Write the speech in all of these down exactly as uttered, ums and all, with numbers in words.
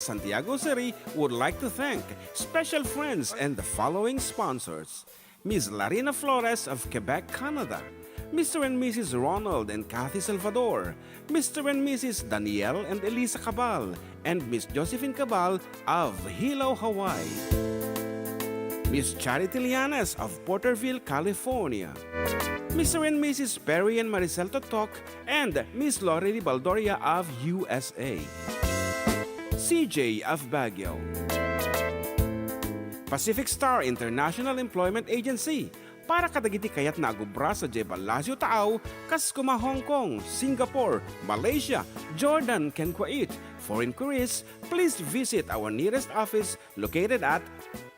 Santiago City would like to thank special friends and the following sponsors: Miss Larina Flores of Quebec, Canada, Mister and Missus Ronald and Kathy Salvador, Mister and Missus Daniel and Elisa Cabal, and Miss Josephine Cabal of Hilo, Hawaii. Miss Charity Lianes of Porterville, California. Mister and Missus Perry and Maricel Totok and Miss Lori Baldoria of U S A. C J of Baguio. Pacific Star International Employment Agency, para kadagiti kayatna a agubra sadiay Palacio Taaw, kas koma Hong Kong, Singapore, Malaysia, Jordan, ken Kuwait. For inquiries, please visit our nearest office located at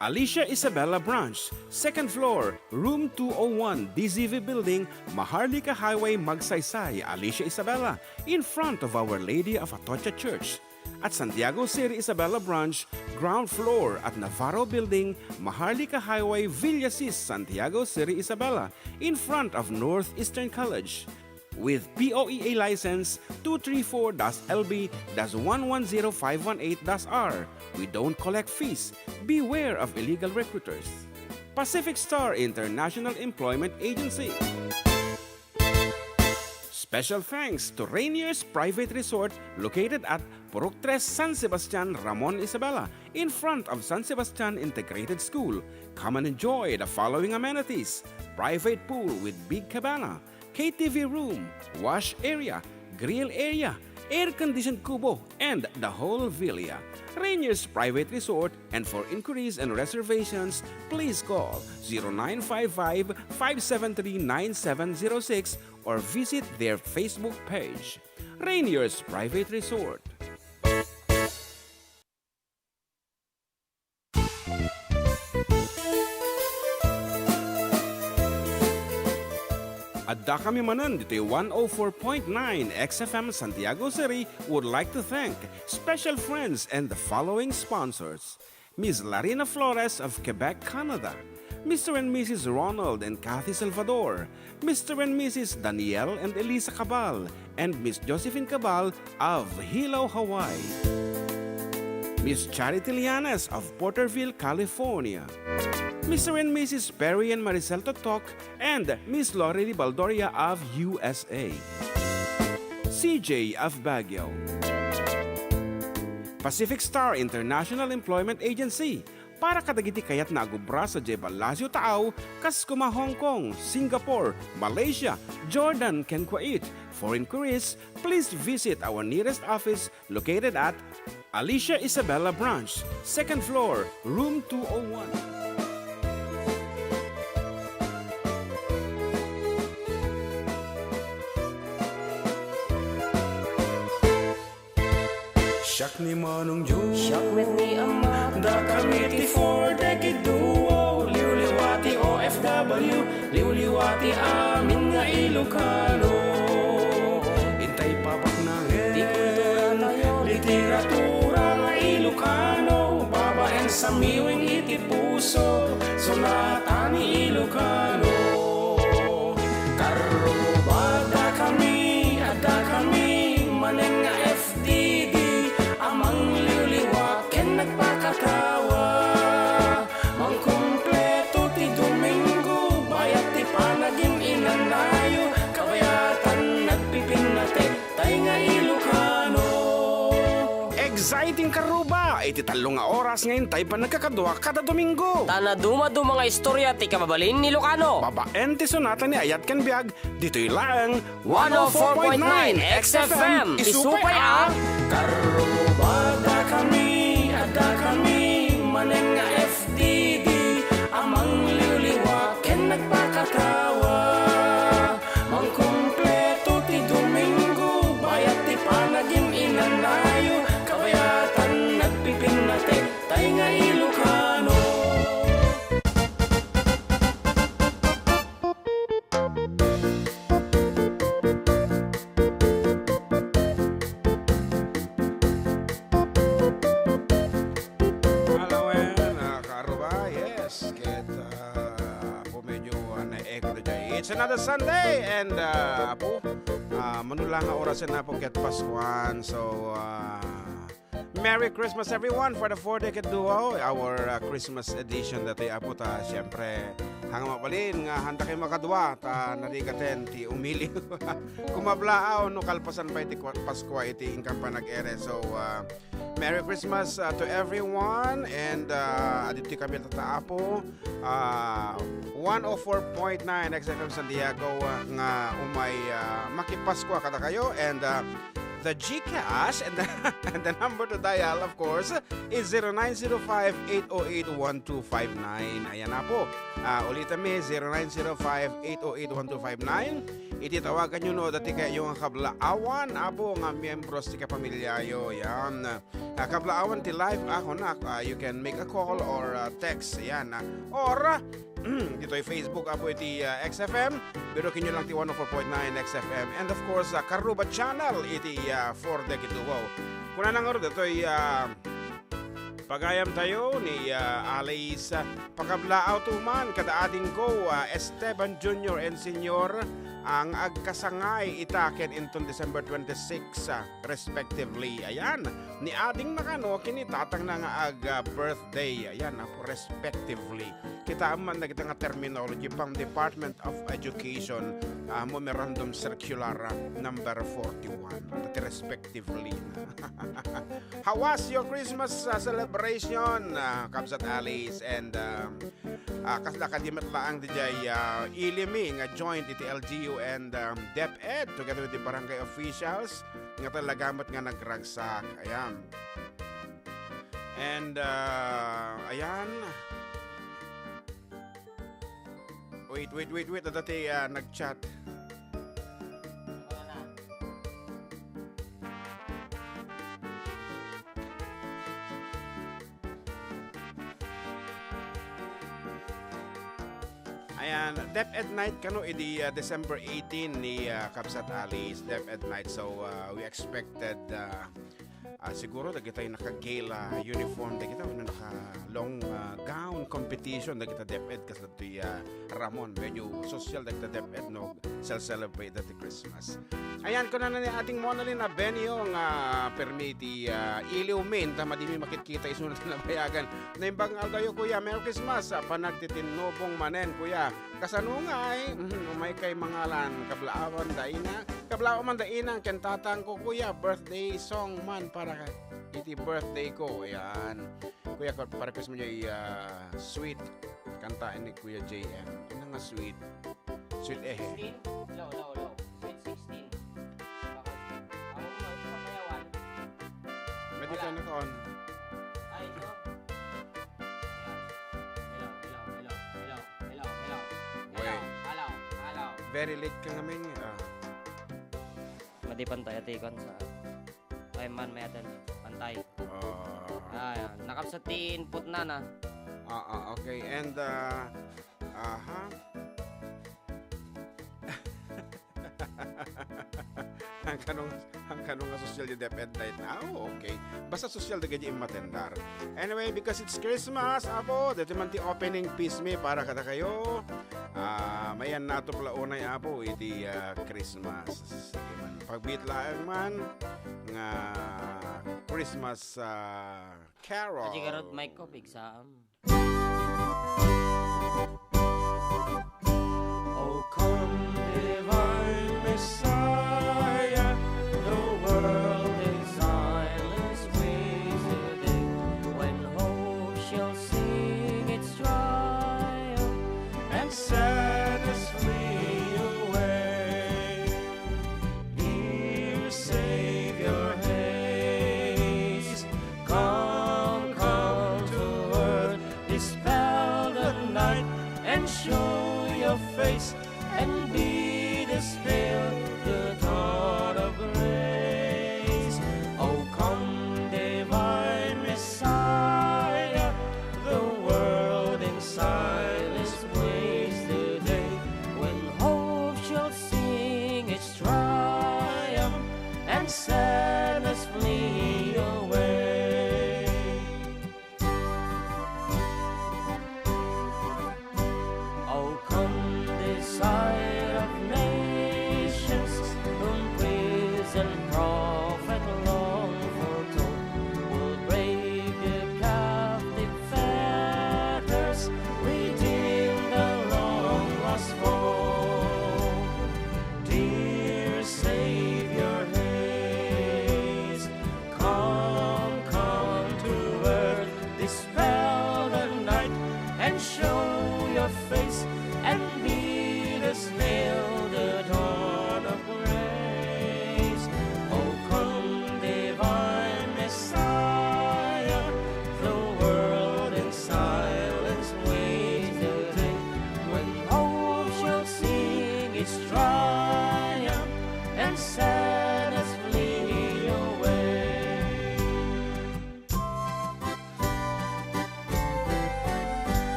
Alicia Isabela Branch, second floor, room two oh one, D Z V Building, Maharlika Highway, Magsaysay, Alicia Isabela, in front of Our Lady of Atocha Church. At Santiago City Isabela Branch, ground floor at Navarro Building, Maharlika Highway, Villasis, Santiago City Isabela, in front of Northeastern College. With P O E A license two three four dash L B dash one one zero five one eight dash R. We don't collect fees. Beware of illegal recruiters. Pacific Star International Employment Agency. Special thanks to Rainier's Private Resort, located at Purok Tres, San Sebastian, Ramon Isabela, in front of San Sebastian Integrated School. Come and enjoy the following amenities: private pool with big cabana, K T V room, wash area, grill area, air-conditioned kubo, and the whole villa. Rainier's Private Resort, and for inquiries and reservations, please call zero nine five five, five seven three, nine seven zero six or visit their Facebook page. Rainier's Private Resort. Addakami manen ditoy one oh four point nine X F M Santiago City would like to thank special friends and the following sponsors: Miss Larina Flores of Quebec, Canada, Mister and Missus Ronald and Kathy Salvador, Mister and Missus Daniel and Elisa Cabal, and Miss Josephine Cabal of Hilo, Hawaii. Miss Charity Lianes of Porterville, California. Mister and Missus Perry and Maricel Totok and Miss Lori Baldoria of U S A. C J of Baguio. Pacific Star International Employment Agency, para kadagiti kayatna a agubra sadiay Palacio Taaw, kas koma Hong Kong, Singapore, Malaysia, Jordan, ken Kuwait. For inquiries, please visit our nearest office located at Alicia Isabela Branch, second floor, room two oh one. Siak ni Manong Joe. Siak met ni Ama. Dakami ti four decade duo. Liwliwa ti O F W. Liwliwa ti amin nga Ilocano. Intay pabaknangen. Ti kultura tayo. Literatura nga Ilocano. Babaen sa miwing iti puso. Sonata ni Ilocano. Karruba, dakami, addakami, manen nga F D D, a mangliwliwa ken nagpakatawa. Mangkumpleto ti Domingo, bayat ti panagin-inanayo, kabayatan nagpipinnate, tay nga Ilocano. Exciting karruba! Iti tallo nga oras nga intay panagkakadua kada Domingo. Ta nadumaduma nga istorya ti kababalin ni Ilocano. Babaen ti sonata ni Ayat ken Biag, ditoy laeng one oh four point nine X F M. Isupay a Karruba, dakami, addakami, manen nga F D D, a mangliwliwa ken nagpakatawa. Mangkumpleto ti Domingo, bayat ti panagin-inanayo, kabayatan nagpipinnate, tay nga Ilocano. Alawen, ah, Karuba, yes. Ket, ah, apo, medyo, ah, na-echo na dyan. It's another Sunday, and, ah, apo, ah, mano la nga orasen, apo, ket Paskuan. So, ah, Merry Christmas, everyone, for the Four Decade Duo, our, uh, Christmas edition dati, Apo, ta, siyempre, hanga mabalin nga handa kayo makadua, ta narigaten ti umili. Kumablaaw no kalpasan pa iti kwa-, Paskua iti inkam panag-ere. So, uh, Merry Christmas, uh, to everyone, and, uh, aditoy kami, Tata Apo, uh, one oh four point nine X F M San Diego, uh, nga umay, uh, makipaskua kadakayo, and, uh, the GCash and the, and the number to dial, of course, is zero nine zero five, eight oh eight, one two five nine. Ayan, Apo. Ah, ulitan mi, zero nine zero five, eight oh eight, one two five nine. Iti tawagan yo no dati kayo nga kablaawan, Apo, nga miyembros ti kapamilyayo. Yan. Ah, kablaawan ti live, ah, kunak, ah, you can make a call or, ah, text. Yan, ah. Or, ah, ditoy Facebook, Apo, iti, ah, X F M. Biruken nyo lang ti one oh four point nine X F M. And of course, ah, Karuba Channel iti, ah, Four Decade Duo. Kunana ngarud ditoy, ah, pagayam tayo ni, ah, Alice, ah, pakablaaw to man kada adingko, ah, Esteban Junior and Senior, ang agkasangay ita ken inton December twenty-six, ah, respectively. Ayan, ni ading na kano ken ni tatang na nga ag, ah, birthday. Ayan, ah, respectively. Kitaem man dagita nga terminology from Department of Education, ah, Memorandum Circular, ah, number forty-one. Dati respectively. How was your Christmas, ah, celebration, ah, Kabsat Alice? And, um, ah, kasla kadi met laeng dijay, ah, ili mi nga joint iti L G U and, um, DepEd together with the barangay officials nga talaga met nga nagragsak. Ayan. And, ah, ayan. Wait, wait, wait, wait. Adda ti, ah, nag-chat. Ayan, DepEd Night kano idi, ah, December eighteen ni, ah, Kabsat Alice, DepEd Night. So, ah, we expected, ah, ah, siguro dagitay naka-gala uniform, dagita wenno naka-long, ah, gown competition, dagita DepEd, kasla ti, ah, Ramon, medyo sosyal dagita DepEd, no, cel-celebrate dati Christmas. Ayan, kunana ni Ading Monalyn Abenio nga permi ti, ah, iliw min, ta madimi makitkita isu ti nabayagan. Naimbag nga aldaw yo, kuya, Merry Christmas, ah, panagtitinnubong manen, kuya. Kasano ngay? Mhm, umay kay mangalan, kablaawan da ina. Kablaawan man da ina, ken tatang ko, kuya, birthday song man para ka-, iti birthday ko. Ayan. Kuya, ka-, para Christmas niya, ah, sweet. Kanta ni Kuya J M. Ano nga sweet? Sweet eh. Sixteen? Low, low, low. Sweet sixteen. Bakit? Ako po, sa Payawan. Medyo ka na kaon. Ay, ito. Hello, hello, hello, hello, hello, hello, hello. Wait. Hello, hello, hello. Very late ka naman eh. Ah. Madi pantay atikon sa, ay man, may atan pantay. Ah. Ah, yan. Nakapsat ti input na na. Ah, ah, okay. And, ah, aha. Ang kanong, ang kanong nga sosyal di DepEd Night na. Oh, okay. Basta sosyal da kadi immatendar. Anyway, because it's Christmas, Apo, dito man ti opening piece mi para kadakayo. Ah, mayan nato pala unay, Apo, iti, ah, Christmas. Sige man. Pagbiit laeng man nga Christmas, ah, carol. Aji garot, Mike, ko, bigsaam. Oh, come, divine Messiah, the world in silence waits today, when hope shall sing its triumph and sadness flee away. Dear Savior, haste, come, come to earth, dispel the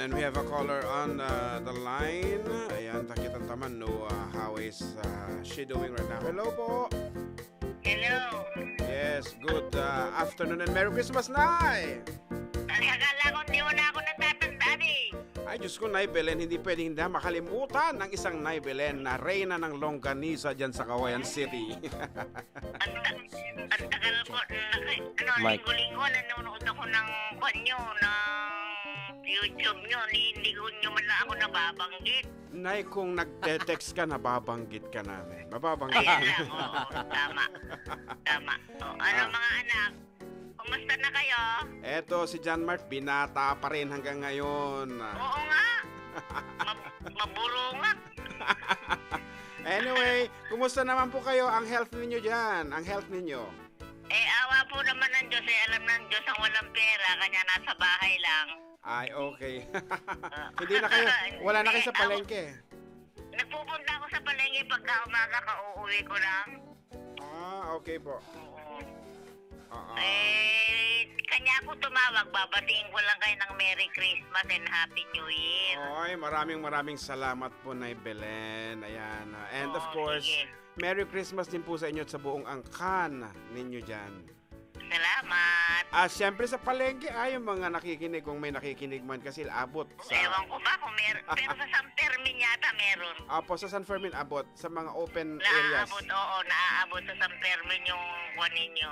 We have a caller on, uh, the line. Ayan, takitan taman, no, uh, how is, uh, she doing right now? Hello po. Hello. Yes, good, uh, afternoon and Merry Christmas, Nay! Ay, akala ko hindi mo na ako natatandaan eh. Ay, Diyos ko, Nay Belen, hindi pwedeng hindi makalimutan ang isang Nay Belen na reyna ng longganisa dyan sa Cauayan City. Ang ta-, ang tagal ko, naki-, ano, Mike. Linggo-linggo, nanonood ako ng, kwan nyo, ng YouTube nyo. Ni, hindi ko nyo man lang ako nababanggit. Nay, kung nagte-text ka, nababanggit ka namin. Mababanggit. Ayan lang, oo, tama. Tama. O, ano, Ah. mga anak? Kumusta na kayo? Eto, si John Mark, binata pa rin hanggang ngayon. Oo nga. Mab-, maburungak. Anyway, kumusta naman po kayo? Ang health ninyo dyan? Ang health ninyo? Eh, awa po naman ng Diyos. Eh, alam ng Diyos ang walang pera. Kanya nasa bahay lang. Ay, okay. Ah. Hindi na kayo, wala na kayo sa Eh, ako palengke? Nagpupunta ako sa palengke pagka umaga, ka-uuwi ko lang. Ah, okay po. Oo. Oo. Eh, kanya ako tumawag, babatiin ko lang kayo ng Merry Christmas and Happy New Year. Oy, maraming, maraming salamat po, Nay Belen. Ayan, ah, and of Oo, course, sige. Merry Christmas din po sa inyo at sa buong angkan ninyo dyan. Salamat. Ah, siyempre sa palengke, ay, yung mga nakikinig, kung may nakikinig man kasi abot sa Ewan ko ba kung mer-, pero sa San Fermin yata meron. Apo, sa San Fermin, abot sa mga open areas. Naaabot, oo, naaabot sa San Fermin yung kuwan ninyo.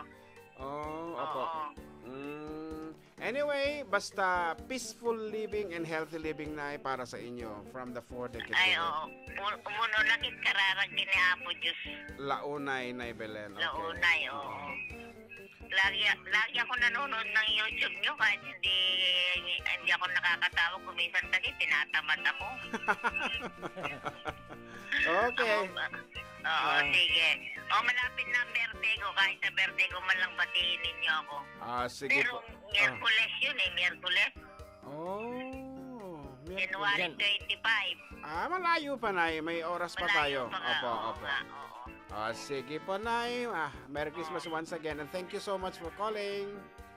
Oh, opo. Oo. Mm. Anyway, basta peaceful living and healthy living na ay para sa inyo from the four decades Ay, ago. Oo. Pu-, umuno na kit kararag ni Apo Diyos. Launay, Nay Belen. Okay. Launay, oo. Oo. Lagi, lagi ako nanonood ng YouTube nyo kahit hindi, hindi ako nakakatawag. Kung minsan kasi tinatamad ako. Okay. Ako ba? Oo, Ah. sige. O, malapit na ang birthday ko. Kahit sa birthday ko man lang batiin ninyo ako. Ah, sige Pero po. Ah. Miyerkules yun eh, Miyerkules. Oh, Miyerkules. January Yan. twenty-five. Ah, malayo pa, Nay. May oras pa Malayo tayo. pa nga, Opo, oo opo. nga, oo. Ah, sige po, Nay. Ah, Merry Christmas Oh. once again and thank you so much for calling.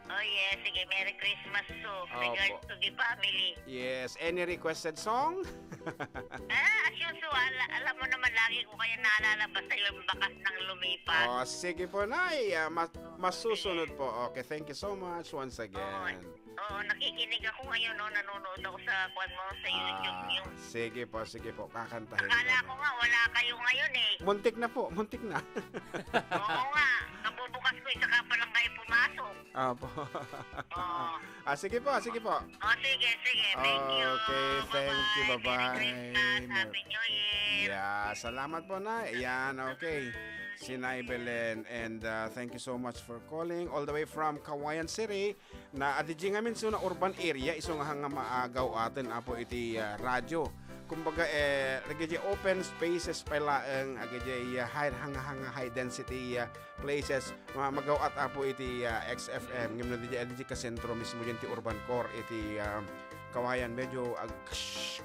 Oh, yes. Sige, Merry Christmas too. Opo. Regards to the family. Yes. Any requested song? Ah, as usual, alam mo naman, lagi ko kayo naalala, basta yung bakas ng lumipas. Oh, sige po, Nay. Ah, mas, masusunod po. Okay, thank you so much once again. Oo, nakikinig ako ngayon, no? Nanonood ako sa, kwan mo, sa YouTube Ah, niyo. sige po, sige po. Kakantahin Akala ko ko na. nga wala kayo ngayon, eh. Muntik na po, muntik na. Oo nga. Kabubukas ko, isa ka pa lang kayo pumasok. Opo. Oo. Ah, sige po, sige po. Oh, sige, sige. Thank you. Okay, thank you. Bye-bye. Merry Christmas. Bye-bye. Happy New Year. Yeah, salamat po, Nay. Ayan, okay. Si Nay Belen. And, uh, thank you so much for calling all the way from Cauayan City. Na, adi ngamin so na urban area, isu nga hanga maagaw atin, apo, iti, uh, radyo. Kumbaga, eh, lagi di open spaces pa laeng, agi di, uh, high, hanga, hanga, high density, uh, places, ma-, magaw-at, apo, iti, ah, X F M. Ngem no, di, di, di kasentro mismo diyan ti urban core, iti, ah, Kawayan, medyo ag-,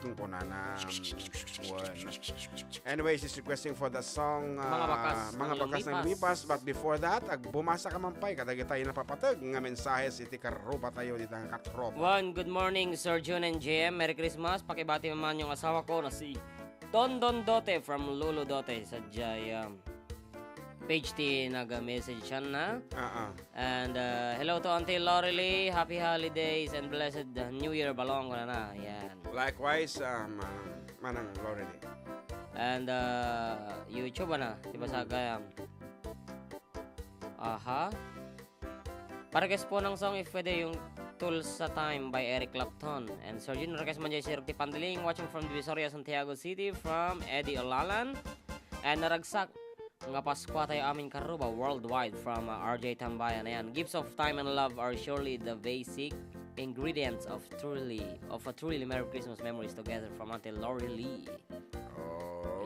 kung kunana, wen. Anyways, he's requesting for the song, Mga ah, Bakas Mga ng Bakas ng Lumipas. Lumipas. But before that, agbumasa ka man pay, kadagitay napapateg nga mensahes iti karruba tayo, di tang katropa. One, good morning, Sir Jun and J M. Merry Christmas. Pakibati man yung asawa ko na si Don Don Dote from Lolo Dote. Sa Jaya. Page ti naga-message siya na. Ah, ah. And, uh, hello to Auntie Lorely. Happy holidays and blessed New Year, Balong. Kuna na. Yan. Likewise, uh, Manang, Manang Lorely. And, uh, YouTube, ana. Di ba sa Hmm. gayam? Aha. Parequest po ng song, if pwede, yung Tulsa Time by Eric Clapton. And Sir Jun, request man dyan si Rugti Pandiling, watching from Divisoria, Santiago City, from Eddie Olalan. And naragsak nga Paskua tayo amin karuba worldwide from, uh, R J Tambayan. Ayan, gifts of time and love are surely the basic ingredients of truly, of a truly Merry Christmas memories together from Auntie Lorely.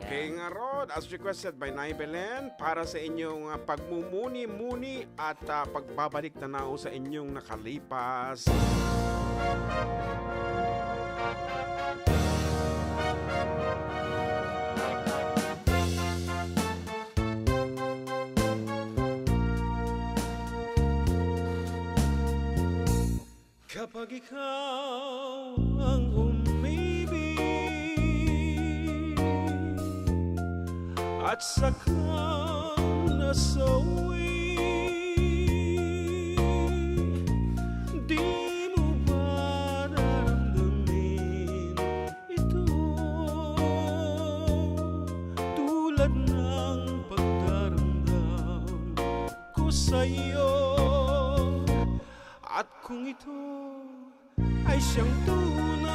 Okay Yan. nga rod, as requested by Nay Belen, para sa inyong, ah, pagmumuni-muni at, ah, pagbabalik tanaw sa inyong nakalipas. Kapag ikaw ang At saka nasawi, di mo ba naramdamin ito? Tulad ng pagdaramdam ko sa'yo. At kung ito ay siyang tunay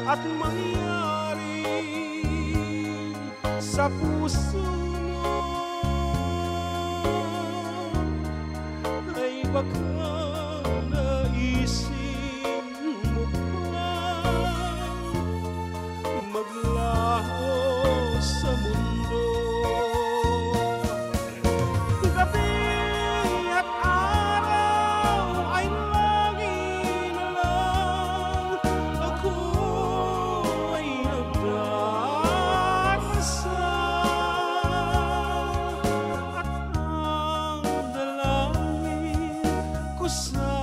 at mangyari sa puso mo, ay baka naisip mo pa maglaho sa mundo. Gabi at araw ay lagi na lang ako ay nagdarasal. At ang dalangin ko sa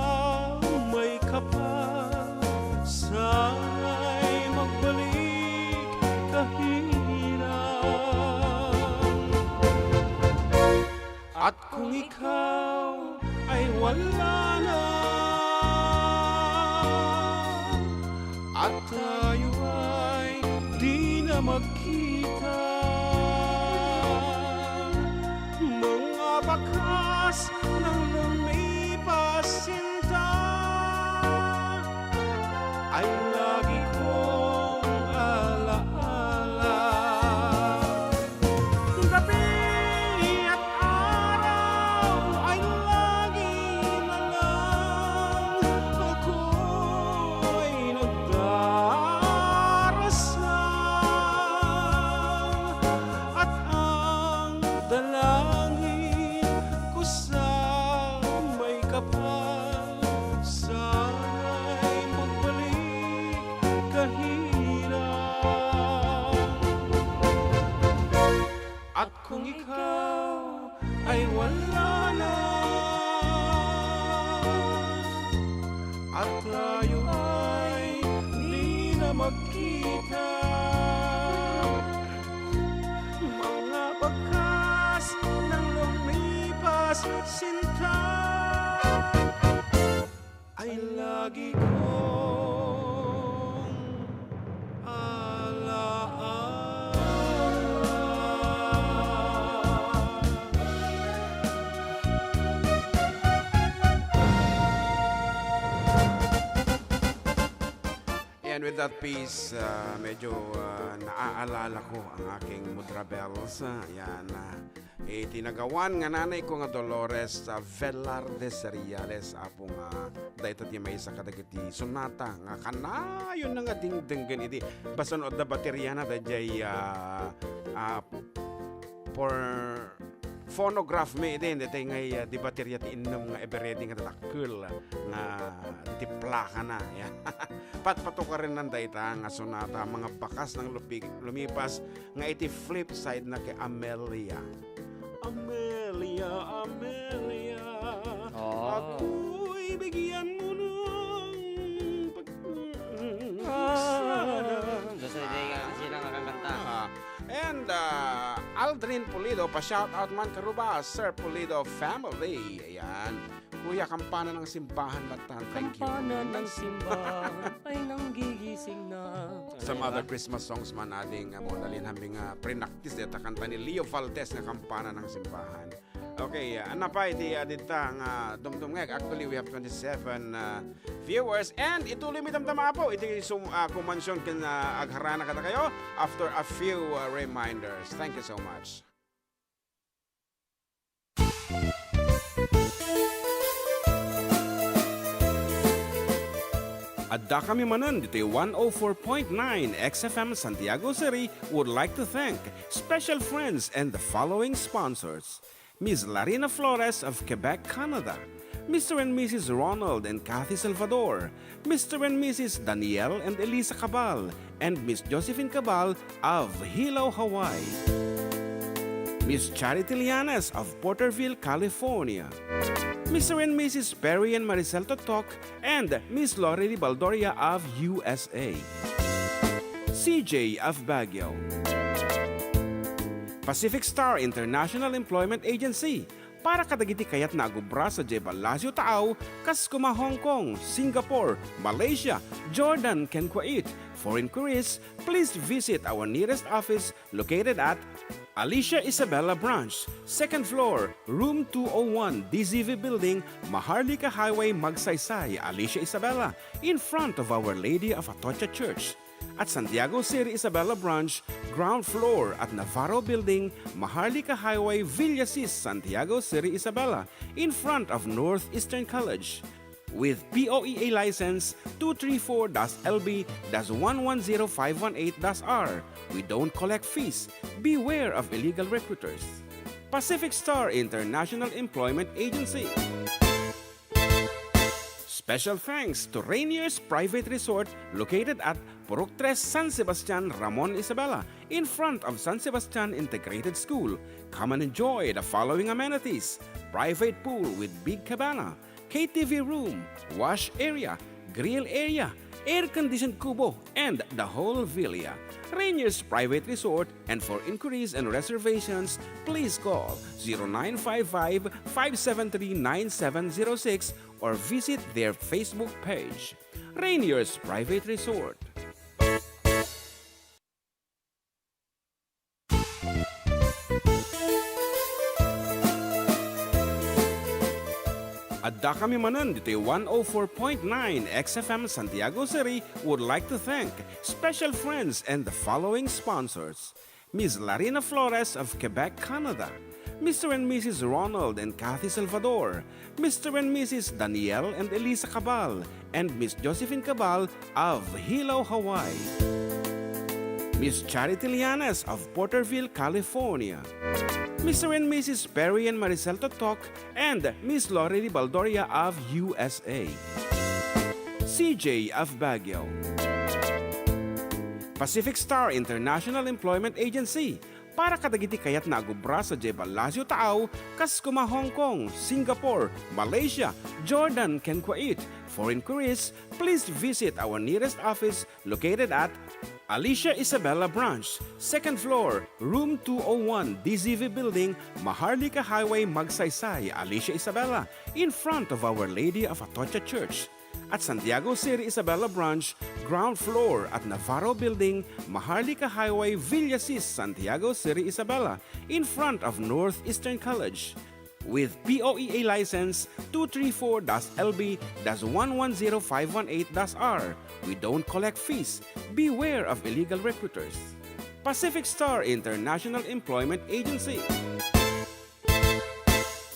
may kapal, sana'y magbalik ka hirang. At kung ikaw ay wala na, at tayo ay di na magkita, mga bakas ng lumipas, sinta, ay lagi kong alaala. Gabi at araw ay lagi na lang ako'y nagdarasal. At ang dalangin ko sa may kapal, sana'y magbalik ka hirang. At kung ikaw ay wala na, at tayo ay di na magkita, mga bakas ng lumipas, sinta, ay lagi kong alaala. And with that piece, ah, medyo, ah, naaalala ko ang aking Mudra Bells. Ah, yan, ah, iti nagawan nga nanay ko nga Dolores, ah, Velarde Seriales, Apo, nga dayta ti maysa kadagiti sonata nga kanayon na nga dingdenggen idi basta no adda bateriana daydiay, ah, ah, for phonograph mi idi, daytoy ngay, ah, di bateria ti innem nga ever ready nga dadakkel nga ti plakana. Yan. Patpatukarennan dayta nga sonata, mga bakas ng lupi-, lumipas nga iti flip side na kay Amelia. Amelia, Amelia, Oh. ako'y bigyan mo ng pag-, Ah. sana. Gusto niya sila nga kakanta. Ah, and, ah, Aldrin Pulido, pa-shout out man karuba, Sir Pulido family. Ayan. Kuya, kampana ng simbahan, Batan. Thank you. Kampana ng simbahan ay nanggigising na. Some Diba? other Christmas songs man, ading, ah, Mona Lynn, hambing, ah, prinaktis deta kanta ni Leo Valdez nga Kampana ng Simbahan. Okay, ah, napay ti, ah, dita nga dumdumngeg. Actually, we have twenty-seven, ah, viewers. And ituloy mi damdama, Apo, iti sum-, ah, kumansyon ken, ah, agharana kadakayo after a few, ah, reminders. Thank you so much. Adda kami manen ditoy one oh four point nine X F M Santiago City would like to thank special friends and the following sponsors: Miss Larina Flores of Quebec, Canada, Mister and Missus Ronald and Kathy Salvador, Mister and Missus Daniel and Elisa Cabal, and Miss Josephine Cabal of Hilo, Hawaii. Miss Charity Lianes of Porterville, California. Mister and Missus Perry and Maricel Totok and Miss Lorely Baldoria of U S A. C J of Baguio. Pacific Star International Employment Agency para kadagiti kayatna a gubra sadiay Palacio Taaw, kas kuma Hong Kong, Singapore, Malaysia, Jordan, ken Kuwait. For inquiries, please visit our nearest office located at Alicia Isabela Branch, second floor, room two oh one, D Z V Building, Maharlika Highway, Magsaysay, Alicia Isabela, in front of Our Lady of Atocha Church. At Santiago City Isabela Branch, ground floor at Navarro Building, Maharlika Highway, Villasis, Santiago City Isabela, in front of Northeastern College. With P O E A license two three four dash L B dash one one zero five one eight dash R, we don't collect fees. Beware of illegal recruiters. Pacific Star International Employment Agency. Special thanks to Rainier's Private Resort located at Purok Tres, San Sebastian, Ramon Isabela, in front of San Sebastian Integrated School. Come and enjoy the following amenities: private pool with big cabana, K T V room, wash area, grill area, air-conditioned kubo, and the whole villa. Rainier's Private Resort, and for inquiries and reservations, please call zero nine five five, five seven three, nine seven zero six or visit their Facebook page. Rainier's Private Resort. Addakami manen ditoy one oh four point nine X F M Santiago City would like to thank special friends and the following sponsors: Miss Larina Flores of Quebec, Canada, Mister and Missus Ronald and Kathy Salvador, Mister and Missus Daniel and Elisa Cabal, and Miss Josephine Cabal of Hilo, Hawaii. Miss Charity Lianes of Porterville, California. Mister and Missus Perry and Maricel Totok and Miss Lorely Baldoria of U S A. C J of Baguio. Pacific Star International Employment Agency para kadagiti kayatna a gubra sadiay Palacio Taaw, kas kuma Hong Kong, Singapore, Malaysia, Jordan, ken Kuwait. For inquiries, please visit our nearest office located at Alicia Isabela Branch, second floor, room two oh one, D Z V Building, Maharlika Highway, Magsaysay, Alicia Isabela, in front of Our Lady of Atocha Church. At Santiago City Isabela Branch, ground floor at Navarro Building, Maharlika Highway, Villasis, Santiago City Isabela, in front of Northeastern College. With P O E A license two three four dash L B dash one one zero five one eight dash R, we don't collect fees. Beware of illegal recruiters. Pacific Star International Employment Agency.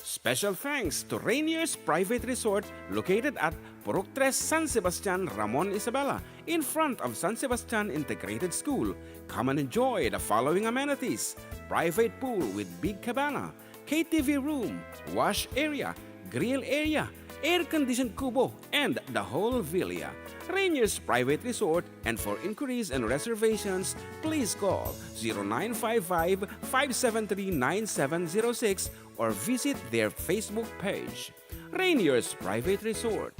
Special thanks to Rainier's Private Resort located at Purok Tres, San Sebastian, Ramon Isabela, in front of San Sebastian Integrated School. Come and enjoy the following amenities: private pool with big cabana, K T V room, wash area, grill area, air-conditioned kubo, and the whole villa. Rainier's Private Resort, and for inquiries and reservations, please call zero nine five five, five seven three, nine seven zero six or visit their Facebook page. Rainier's Private Resort.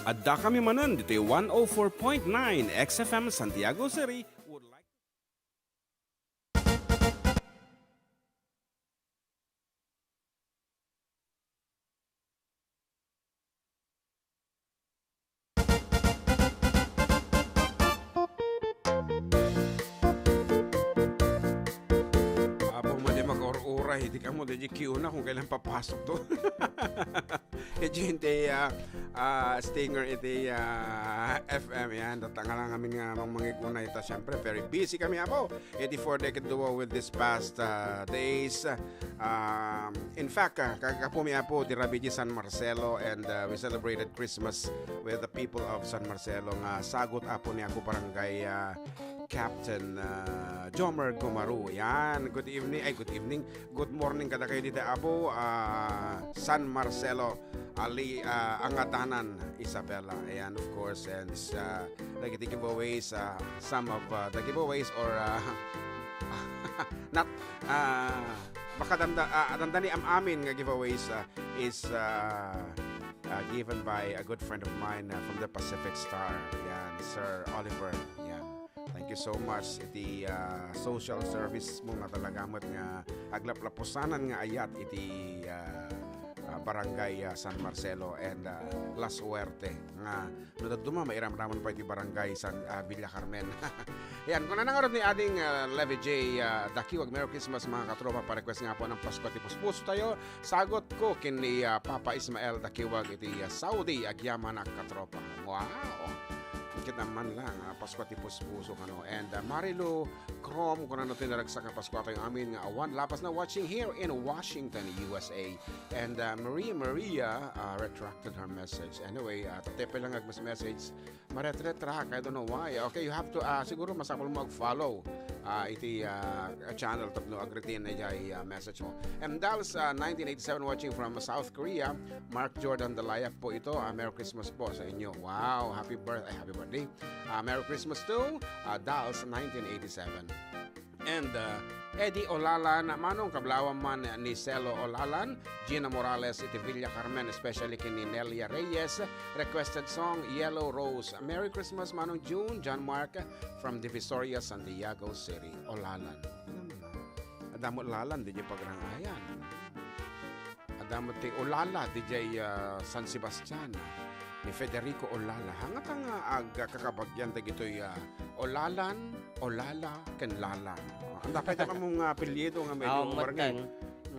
Addakami manen ditoy one oh four point nine X F M Santiago City. Would like Apo, madi makaur-uray, di kamo, di kiuna kung kailan papasok to. Iti, ah, ah, stinger iti, ah, F M yan. Datanga lang amin nga mang mangikuna ita. Siyempre, very busy kami, apo. Iti four decade duo with this past, uh, days. Um, in fact, uh, kagapu mi, apo, di rabii San Marcelo, and, uh, we celebrated Christmas with the people of San Marcelo nga sagut, apo, ni ako barangay, uh, Captain, uh, Jomer Gumaru. Yan, good evening. Ay, good evening. Good morning kadakayo dita, apo, uh, San Marcelo, Ali, uh, Angadanan, Isabela. Ayan, of course, and, uh, dagiti giveaways, ah, some of, ah, the giveaways or, ah, not, ah, makadamda-, ah, dandani am-amin nga giveaways, ah, is, ah, uh, given by a good friend of mine, uh, from the Pacific Star. Yan, Sir Oliver. Yan. Thank you so much iti, uh, social service mo nga talaga met nga aglaplapusanan nga ayat iti, uh, uh, Barangay, uh, San Marcelo and, uh, La Suerte nga no dadduma mairamraman pay iti Barangay San, uh, Villa Carmen. Yan, kunana ngarud ni Ading, uh, Levi J, uh, Dakiwag, "Merry Christmas, mga katropa. Pa-request nga po ng Pasko ti Puspuso tayo." Sagot ko ken ni, ah, Papa Ismael Dakiwag iti, ah, Saudi, agyamanak, katropa. Wow! Kita man lang, ah, Pasko ti Puspuso kano. And, ah, Marilu Crom, kunana ti naragsak nga Pasko tayo amin nga awan lapas na, watching here in Washington, U S A. And, ah, Maria Maria, ah, retracted her message. Anyway, ah, tatepe lang agmas message. Maretretra, I don't know why. Okay, you have to, ah, siguro masapul mo ag-follow, ah, iti, ah, channel tapno ag-retain na jay, ah, message mo. M Dals, ah, nineteen eighty-seven watching from South Korea. Mark Jordan Dalayak po ito. Ah, Merry Christmas po sa inyo. Wow, happy birth-, ay, happy birthday. Ah, Merry Christmas to, ah, Dals nineteen eighty-seven. And, uh, Eddie Olalan, Manong, kablaawan man ni Celo Olalan, Gina Morales iti Villa Carmen, especially ken ni Nelia Reyes. Requested song, Yellow Rose. Merry Christmas, Manong June, John Mark, from Divisoria, San Diego City. Olalan. Ano na? Adda met Olalan, di niya pagrangayan. Adda met ti Olala, dijay, ah, San Sebastian, ni Federico Olala. Hangata nga agkakabagyan dagitoy, ah, Olalan, Olala, ken Lalan. Ah, anda kay ta kamo nga apelyido nga medyo Ah, barangay.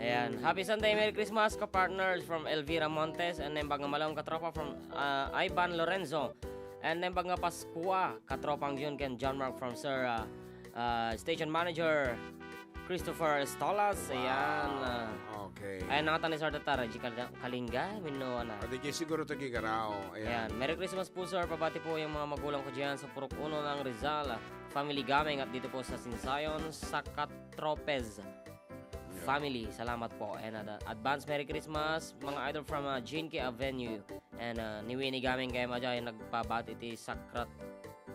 Ayan. Mm. Happy Sunday, Merry Christmas, ka-partners from Elvira Montes, and then Bagna Malong Katropa from, ah, Ivan Lorenzo. And then Bagna Pascua, Katropang Jun ken John Mark from Sir, ah, ah, Station Manager Christopher Estolas, Wow. ayan, ah. Okay. Ayan, nangatan ni Sir Tata, Reggie Kal-, Kalinga, Mino, ana. O, di kay siguro to gigaraw. Ayan. Ayan. Merry Christmas po, sir. Pabati po yung mga magulang ko dyan sa Purok Uno ng Rizal. Family gaming at dito po sa Sinsayon, Sakat Tropez Yeah. family. Salamat po. And, uh, advance Merry Christmas, mga idol from, uh, Jinky Avenue. And, uh, ni Winnie gaming kay Majay, nagpabati ti Sakrat-,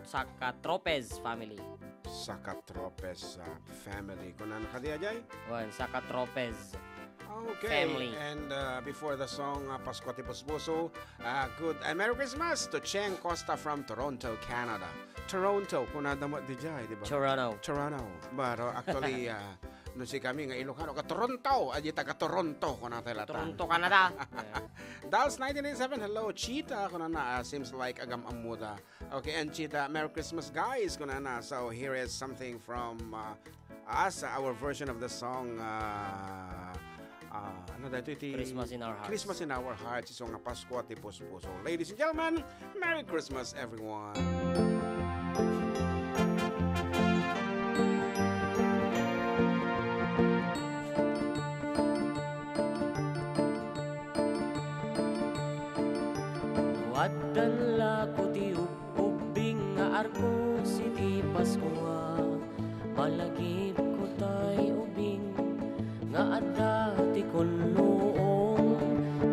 Sakat Tropez family. Sakat Tropez, uh, family. Kunana kadi, Ajay? Wen, Sakat Tropez Okay, family. And, uh, before the song, uh, Pasko ti Puspuso, uh, good, uh, Merry Christmas to Cheng Costa from Toronto, Canada. Toronto, kunada mo dijay, di ba? Toronto. Toronto. But, uh, actually, uh, no, si kami nga Ilocano, ka Toronto, adi taga Toronto, kunata lata. Toronto, Canada. Dals nineteen eighty-seven, hello, Chita, kunana, uh, seems like agam-amuda. Okay, and Chita, Merry Christmas, guys, kunana. So, here is something from, uh, us, our version of the song, uh, uh, ano dito iti Christmas in Our Hearts. Christmas in Our Hearts, isu nga Pasko ti Puspuso. Ladies and gentlemen, Merry Christmas, everyone. No addan la ko ti ub-, ubbing nga arkus iti Paskua, malagipko tay ubing nga adda ti kulluong,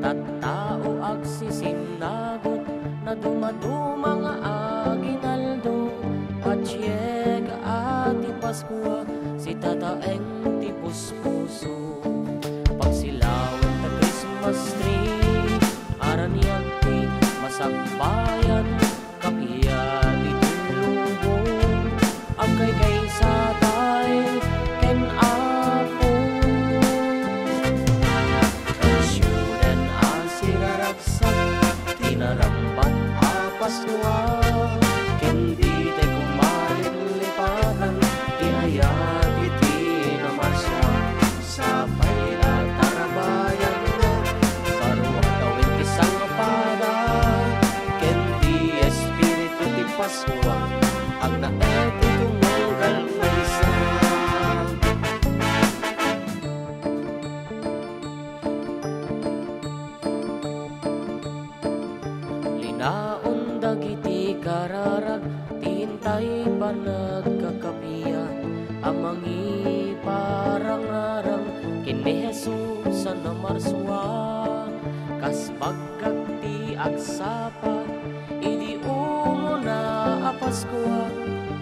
tattao agsisinnagot, nadumaduma nga aginaldo, patsiek a ti Paskua, sitataeng ti puspuso. Pagsilawen ta Christmas tree, aranian ti masagbayan, kapia ti tulubong, agkaykaysa tay ken Apo. Ket siudad a siraragsak ti narambat a Paskua, ken ditay koma lipatan ti ayat iti namasua. Sapay la tarabayan, baruak tawen ti sangpada, ken ti Espiritu ti Paskua, agnaed ti tunggal maysa. Linaon dagiti kararag ti intay panagkakapian a mangiparangarang ken ni Jesus a namarsua. Kas baggag ti agsapa idi umuna a Paskua,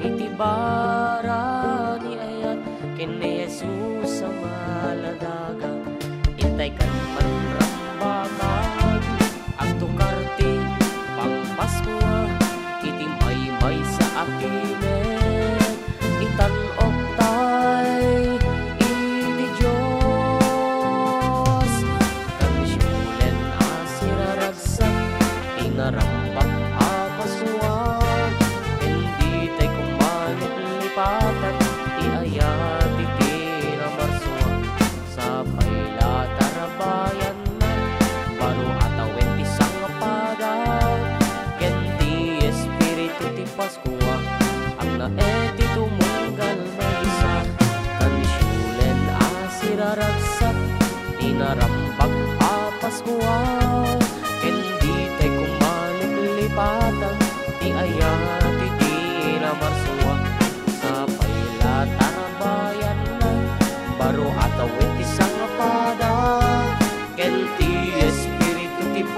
iti barani ayat ken ni Jesus a maladaga. Intay kan manrambakag, agtuka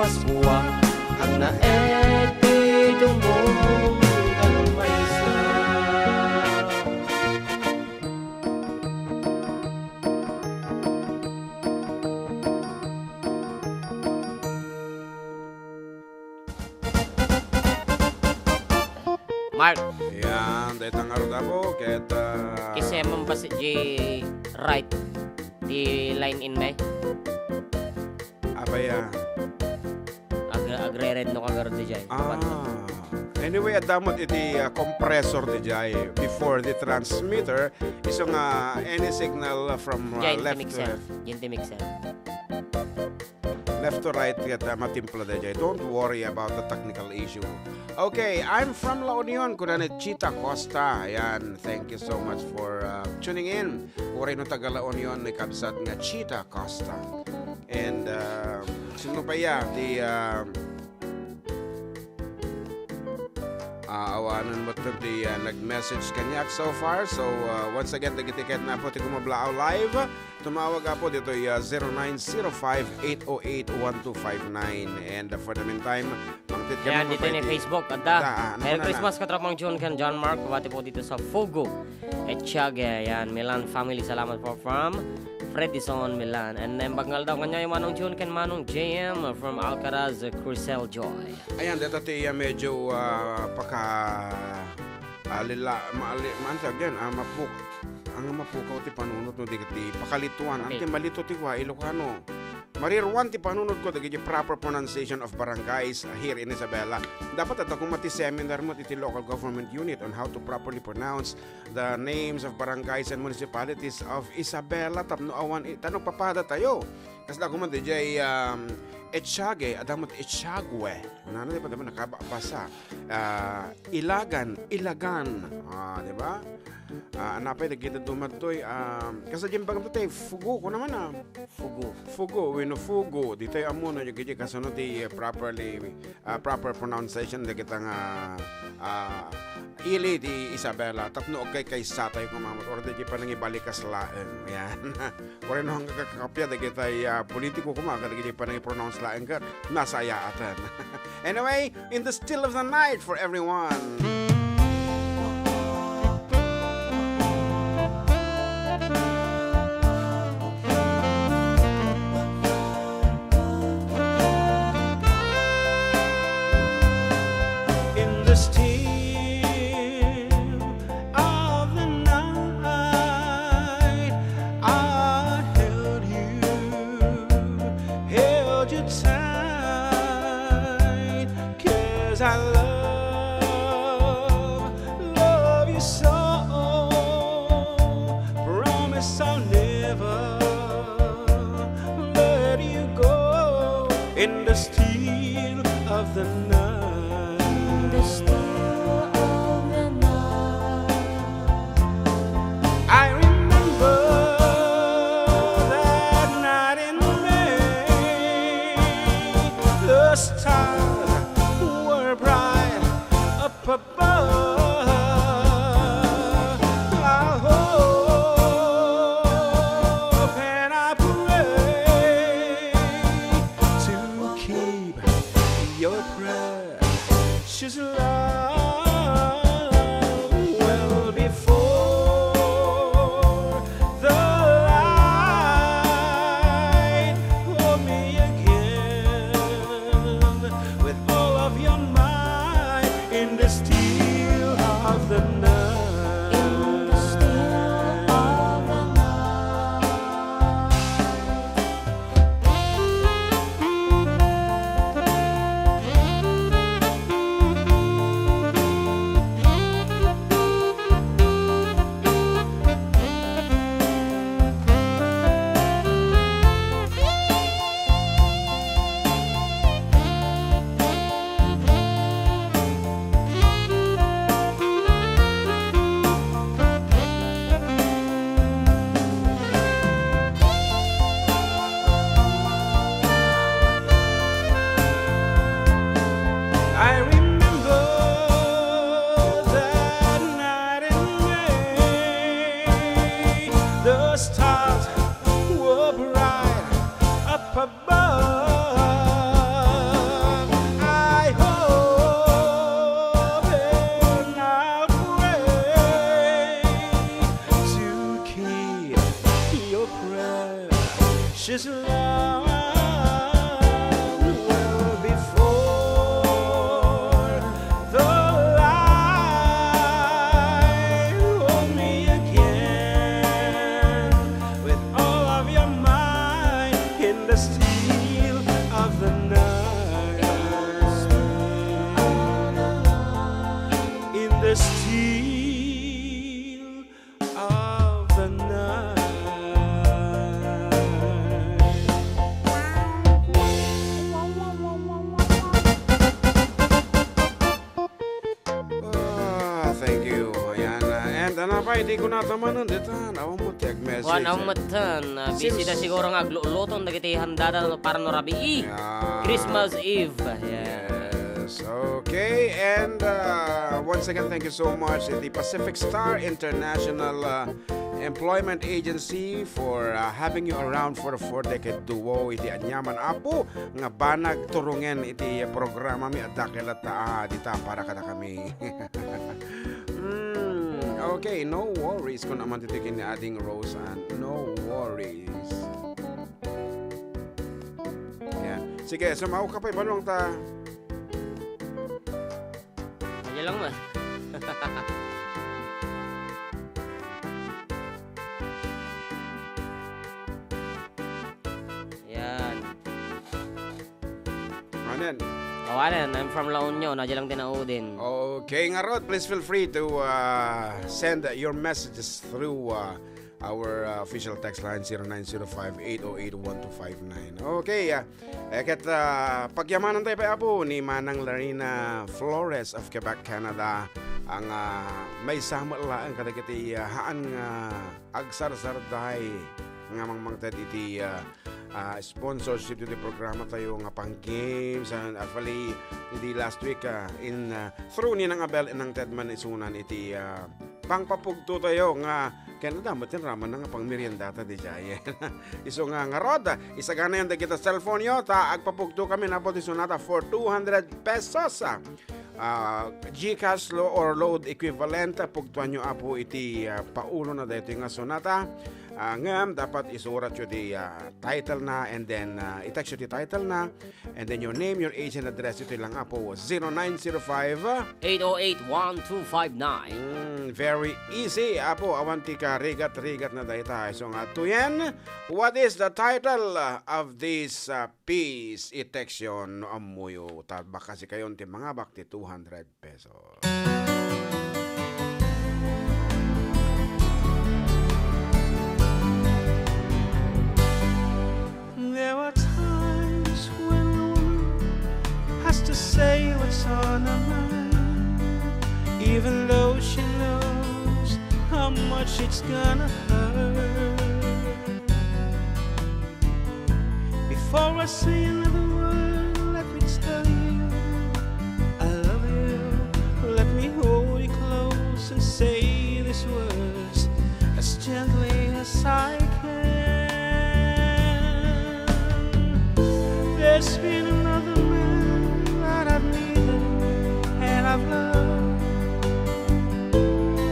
Paskua, agnaed ti dumunggan maysa. Mark. Yan, dayta ngarud, Apo, ket, ah, Kisemem basi di right, di line in me. Apay a? Ag-, agre-red no ka garud di jay. Ah. Anyway, adda met iti, ah, compressor di jay before the transmitter, isu nga any signal from, ah, Jay, left to mixer. Left to right ket, ah, matimpla dayjay. Don't worry about the technical issue. Okay, I'm from La Union, kuna ni Chita Costa. Ayan, thank you so much for, ah, tuning in. Uray no taga La Union ni kabsat nga Chita Costa. And, ah, sino pa iya? Di, ah, ah, awanen met ti, ah, nag-message kaniak so far. So, ah, once again, dagiti ket napo ti Kumablaaw Live. Tumawag, Apo, ditoy, ah, zero nine zero five, eight oh eight, one two five nine. And, ah, for the meantime, mangted kami. Ayan, dito ni Facebook, adda. Adda, ah, ano Merry na na? Christmas, Katroang Jun ken John Mark. Bati po dito sa Fugo, Etiaga. Ayan, Milan family, salamat po from Fredison, Milan. And then, bagngal daw kanya yung Manong Jun ken Manong J M from Alcaraz, Crisel Joy. Ayan, dito ti, ah, medyo, ah, paka, ah, lila-, maali-, maan tawag yan? Ah, mapuk-, ang mapukaw ti panunot no di, di pakalituan. Ang Okay. Ti malitu ti wa, Ilocano. Mariruan ti panunot ko dagiti proper pronunciation of barangays here in Isabela. Dapat adda koma ti seminar mo iti local government unit on how to properly pronounce the names of barangays and municipalities of Isabela tapno awan i-, tano papada tayo. Kasla koma dijay, um, Echage, adda met Echagwe. Nano di pa, di ba, nakabasa? Ah, Ilagan, Ilagan. Ah, di ba? Ah, napay dagiti dumadtoy, ah, kasta diay bagam tayo, Fugo, kuna man, ah. Fugo. Fugo, wenno Fugo. Di tayo ammo no, dagiti kasano ti, eh, properly, ah, proper pronunciation dagita nga, ah, ili ti Isabela. Tapno agkaykaysa tayo kumamat. Or di panangibalikas laeng. Yan. Uray no, hanggang kakapya, dagiti, ah, politiko kuma, kadagiti panangipronounce laeng ket nasayaatan. Anyway, in the still of the night for everyone. In the still of the night, I held you, held you tight, 'cause I love, love you so. Promise I'll never let you go. In the still of the night. In the still of the night. I remember that night in May. The stars were bright up above. I hope and I pray to keep your precious love well before the light. Hold me again with all of your might in the still of the night. In the still of the night. Dana pay, di ko nataman, ditan. Awan mo ti agmessage. Wan, awan met tan. Ah, busy da siguro nga agluto dagiti handada no para no rabii. Yeah. Christmas Eve. Yeah. Yes. Okay. And, uh, once again, thank you so much, the Pacific Star International, uh, Employment Agency, for, uh, having you around for the Four Decade Duo. Iti aniaman, Apo, nga banag turungen iti programa mi, adda kay latta, ah, dita para kadakami. Mm, okay, no worries. Kung naman titikin ni Ading Rose Ann, no worries. Yan. Sige, sumaw ka pa, ibalong ta. Aja lang, ma. Yan. Anen? Awanen, I'm from La Union. Aja lang tinaudin. Okay, ngarud, please feel free to, uh, send your messages through, uh, our, uh, official text line, zero nine zero five, eight oh eight, one two five nine. Okay, uh, eh, ket, uh, pagyamanan tayo pa, Apo, ni Manang Larina Flores of Quebec, Canada, ang, uh, maysa met laeng kadagiti, uh, haan nga agsarsarday nga mangmangted iti, ah, ah, sponsorship iti programa tayo nga pang games, and actually, iti last week, ah, in, ah, through ni Nang Abel, inangted man isunan iti, ah, pangpapugto tayo nga ken adda met ti raman nga pang meriendata di jay. Isu nga ngarud, isaganayon dagiti cellphone yo, ta agpapugto kami, napot isunata for two hundred pesos. Ah, GCash lo-, or load equivalent, pugtuanyo, Apo, iti, ah, paulona daytoy nga sunata. Ah, ngem dapat isuratyo ti, ah, title na, and then, ah, i-text yo ti title na, and then your name, your age, and address. Itoy lang, Apo, zero nine zero five. Eight oh eight, one two five nine. Mm, very easy, Apo. Awan ti karigat-rigat na dayta. So nga, tuyen, what is the title of this, ah, piece? I-text yo no ammoyo. Ta baka sikayon ti mangabak ti two hundred pesos. There are times when a woman has to say what's on her mind, even though she knows how much it's gonna hurt. Before I say another word, let me tell you, I love you. Let me hold you close and say these words as gently as I can. There's been another man that I've needed and I've loved,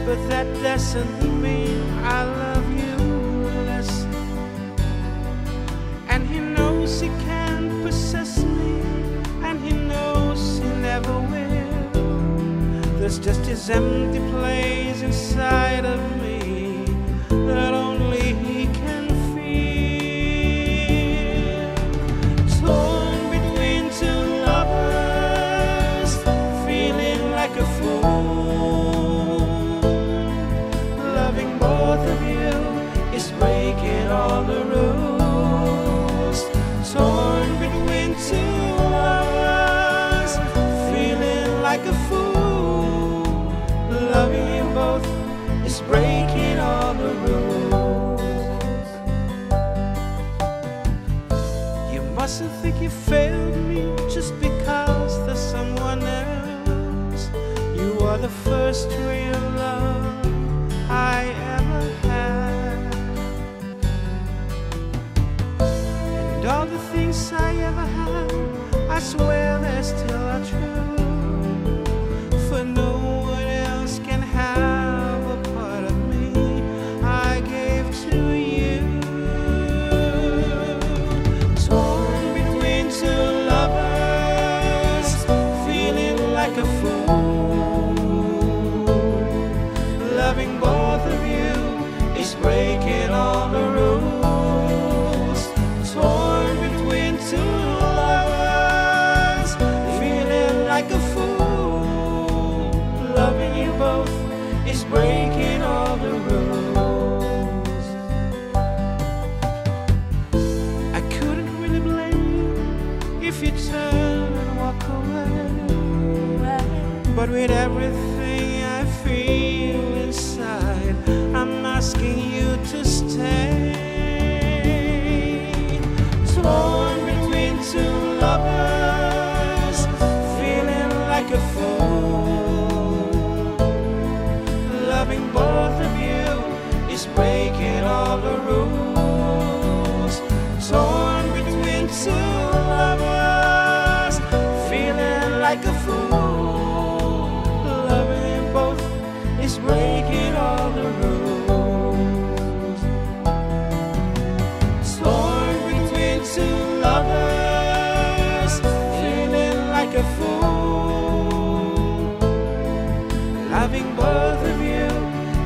but that doesn't mean I love you less. And he knows he can't possess me, and he knows he never will. There's just this empty place inside of me that only he can fill. Torn between two lovers, feeling like a fool, loving both of you is breaking all the rules. Torn between two lovers, feeling like a fool. Loving you both is breaking all the rules. You mustn't think you failed me just because there's someone else. You are the first real love I ever had. And all the things I ever had, I swear they still are true. For no one else can have a part of me I gave to you. Torn between two lovers, feeling like a fool, loving both of you is breaking all the rules. Torn between two lovers, feeling like a fool. Loving you both is breaking all the rules. I couldn't really blame you if you turn and walk away. But with everything I feel inside, Like a fool, loving both is breaking all the rules. Torn between two lovers, feeling like a fool. Loving both of you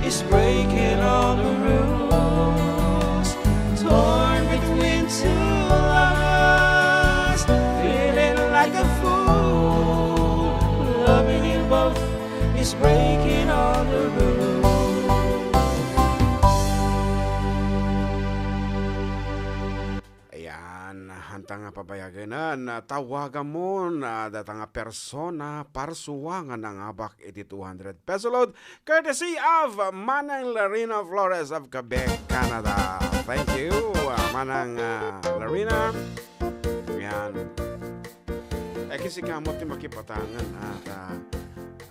is breaking all the rules. Torn between two lovers, feeling like a fool. Loving you both is breaking all the rules. Ayan, hanta nga pabayagen, ah, tawagamon, ah, data nga persona, parsua nga nangabak iti two hundred peso load, courtesy of Manang Larina Flores of Quebec, Canada. Thank you, ah, Manang, ah, Larina. Ayan. Eh, kasi kamot ti makipatangan, ah, ta-,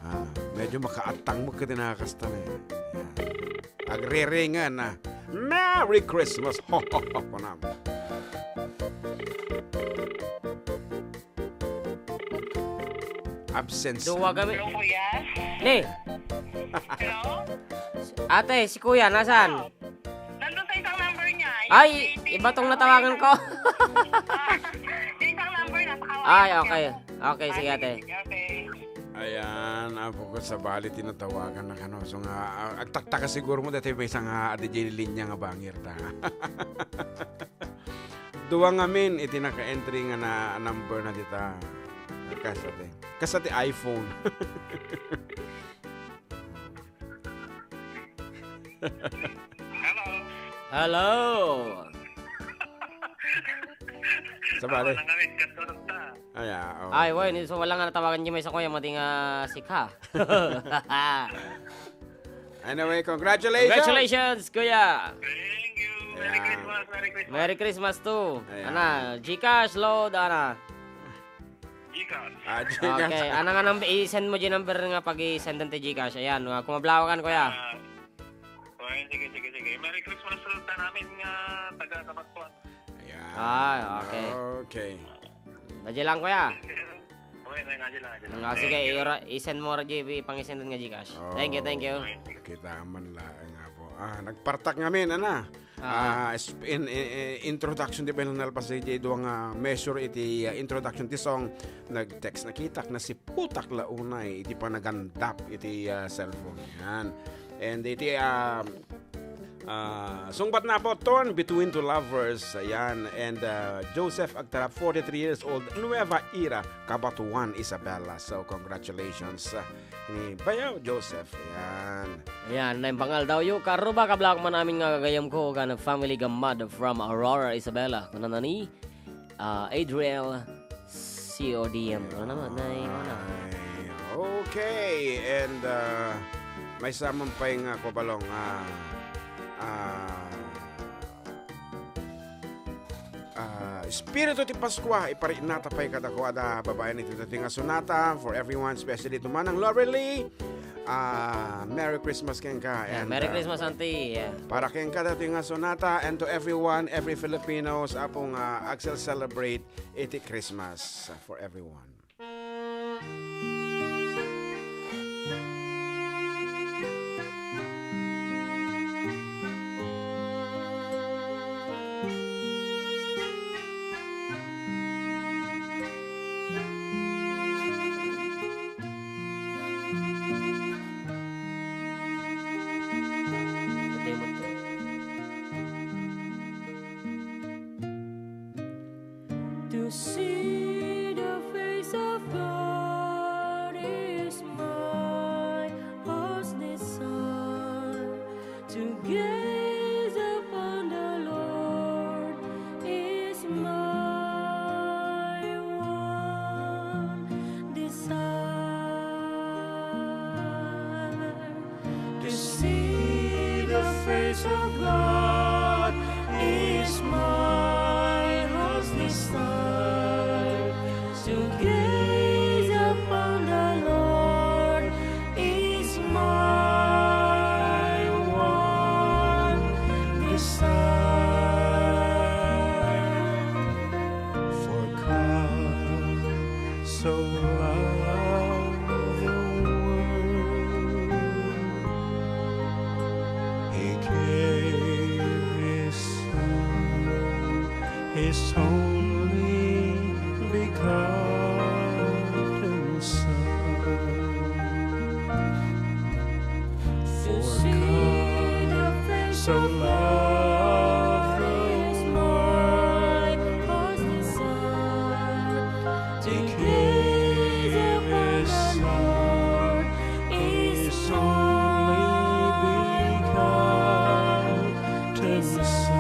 ah, medyo makaattang mo kadi nakakastan, eh. Ayan. Agriringan na. Merry Christmas! Ho, ho, ho, kunam. Absence. Duwa kami. Hello, kuya? Ne. Hello? Ate, si kuya, nasaan? Hello? Nandun sa isang number niya. Ay, iba tong natawagan ko. Ah, yung isang number, nasa kawayan. Ay, okay. Okay, sige, ate. Sige, okay. Ayan, apo ko, sabali tinatawagan na kano. So nga, ah, agtaktaka siguro mo, dati may isang, ah, adi dyan linya nga bangir ta. Duwa nga min, iti naka-entry nga na number na dita. Kas ati. Kas ati iPhone. Hello. Hello. Sabali. Ako lang kami, kasunod ta. Ay, ah, oh. Ay, wen, so wala nga natawagan niyo may sa kuya, madi nga sika. Anyway, congratulations. Congratulations, kuya. Thank you. Merry Christmas, Merry Christmas. Merry Christmas too. Ayan. Ana, GCash load, ana. GCash. Ah, GCash. Okay, ana nga nang-, i-send mo di number nga pag-i-sendan ti GCash. Ayan, nga kumablawakan, kuya. Ah, okay, sige, sige, sige. Merry Christmas sa namin nga taga Kamakwan. Ayan. Ah, okay. Okay. Nadya lang, kuya. Okay, okay, nadya lang, nadya lang. Ah, sige, i-, i-send mo ra di pang-i-send nga GCash. Thank you, thank you. Oh, kita man laeng nga po. Ah, nagpartak ngamin, ana. Ah. Ah, is-, in, in, in introduction ti Bel Nalpas, iti duwa nga measure iti, ah, introduction ti song, nag-text, nakitak, nasiputak la unay iti panagandap iti, ah, cellphone. Yan. And iti, ah, ah, sungbat na po, Torn Between Two Lovers. Ayan. And, ah, Joseph Agtarap, forty-three years old, Nueva Era, Cabatuan, Isabela. So, congratulations, ah, ni Bayaw Joseph. Ayan. Ayan, naimpangal daw yu, karuba, kablak man amin nga gagayam ko, kan family gammad from Aurora, Isabela. Kunana ni, ah, Adriel C O D M. Ano naman? Nay, ano? Ay, okay. And, uh, may saman pay nga kubalong, ah, ah, ah, Espiritu ti Paskua, iparinata pay kadakuada, babaen iti dating nga sonata for everyone, especially to Manang Lorelei. Ah, Merry Christmas kenka. Yeah, and, Merry uh, Christmas, Auntie. Yeah. Para kenka dati nga sonata, and to everyone, every Filipinos, apo nga agsel-celebrate iti Christmas for everyone. To see the face of God is my heart's desire. To gaze upon the Lord is my one desire. To see the face of God is my heart's desire. To gaze upon the Lord is my one desire. For God so So loved the world, he gave his son, his only begotten Son. For God so loved the world, the King is Lord, is only begotten Son.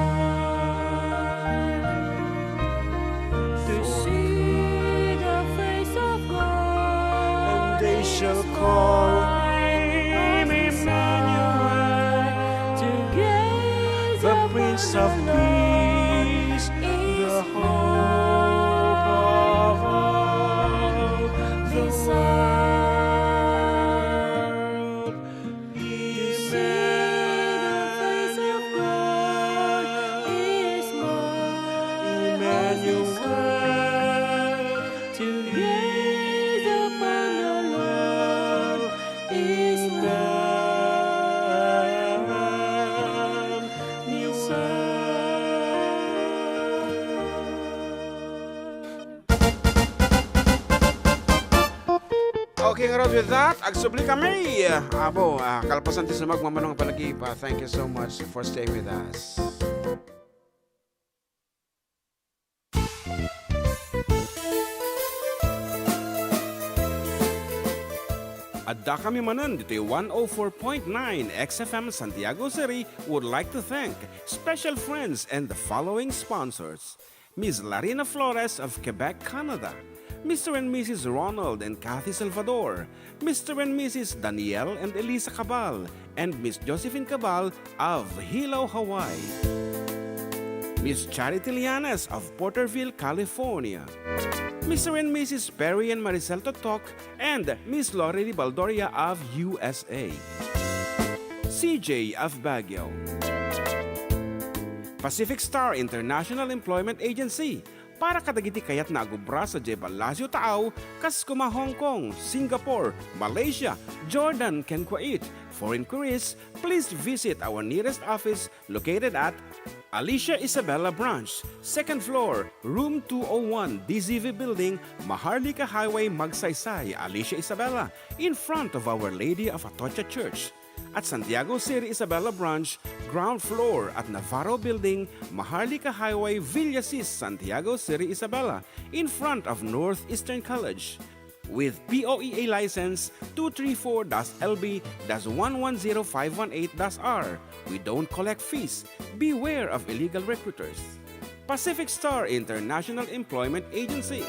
To see the face of God, and they shall call him Emmanuel, the Prince of Peace, the hope of all the world. Emmanuel, Emmanuel, to gaze upon the Lord is Emmanuel. Okay, ngarud, with that, agsubli kami. Apo, ah, kalpasan ti sumagmamano nga panagip, ah, thank you so much for staying with us. Adda kami manen ditoy one oh four point nine X F M Santiago City would like to thank special friends and the following sponsors: Miss Larina Flores of Quebec, Canada, Mister and Missus Ronald and Kathy Salvador, Mister and Missus Daniel and Elisa Cabal, and Miss Josephine Cabal of Hilo, Hawaii. Miss Charity Lianes of Porterville, California. Mister and Missus Perry and Maricel Totok and Miss Lori Baldoria of U S A. C J of Baguio. Pacific Star International Employment Agency, para kadagiti kayatna agubra sadiay Palacio Taaw, kas koma Hong Kong, Singapore, Malaysia, Jordan, ken Kuwait. For inquiries, please visit our nearest office located at Alicia Isabela Branch, second floor, room two oh one, D Z V Building, Maharlika Highway, Magsaysay, Alicia Isabela, in front of Our Lady of Atocha Church. At Santiago City Isabela Branch, ground floor at Navarro Building, Maharlika Highway, Villasis, Santiago City Isabela, in front of Northeastern College. With P O E A license two three four dash L B dash one one zero five one eight dash R, we don't collect fees. Beware of illegal recruiters. Pacific Star International Employment Agency.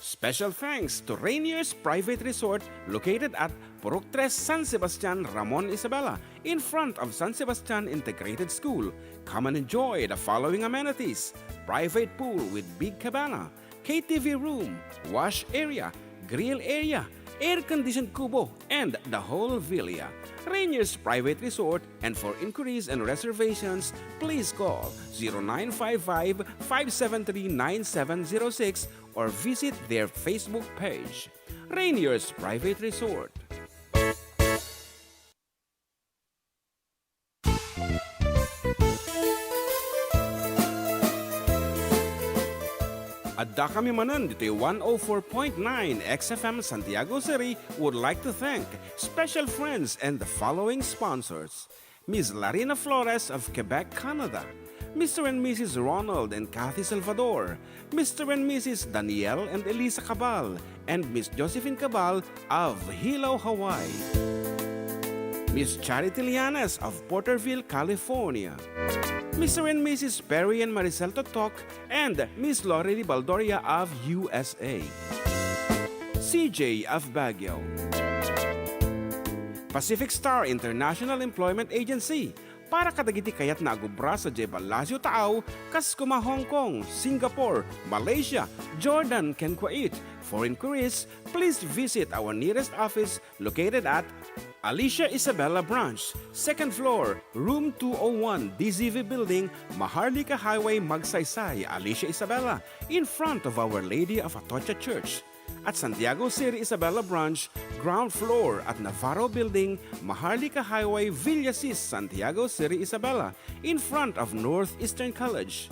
Special thanks to Rainier's Private Resort, located at Purok Tres, San Sebastian, Ramon Isabela, in front of San Sebastian Integrated School. Come and enjoy the following amenities: private pool with big cabana, K T V room, wash area, grill area, air-conditioned kubo, and the whole villa. Rainier's Private Resort, and for inquiries and reservations, please call zero nine five five, five seven three, nine seven zero six or visit their Facebook page. Rainier's Private Resort. Adda kami manen ditoy one oh four point nine X F M Santiago City would like to thank special friends and the following sponsors: Miss Larina Flores of Quebec, Canada, Mister and Missus Ronald and Kathy Salvador, Mister and Missus Daniel and Elisa Cabal, and Miss Josephine Cabal of Hilo, Hawaii, Miss Charity Lianes of Porterville, California, Mister and Missus Perry and Maricel Totok, and Miss Lorely Baldoria of U S A, C J of Baguio, Pacific Star International Employment Agency, para kadagiti kayatna agubra sadiay Palacio Taaw, kas koma Hong Kong, Singapore, Malaysia, Jordan, ken Kuwait. For inquiries, please visit our nearest office located at Alicia Isabela Branch, second floor, room two oh one, D Z V Building, Maharlika Highway, Magsaysay, Alicia Isabela, in front of Our Lady of Atocha Church. At Santiago Siri Isabela Branch, ground floor at Navarro Building, Maharlika Highway, Villasis, Santiago Siri Isabela, in front of Northeastern College.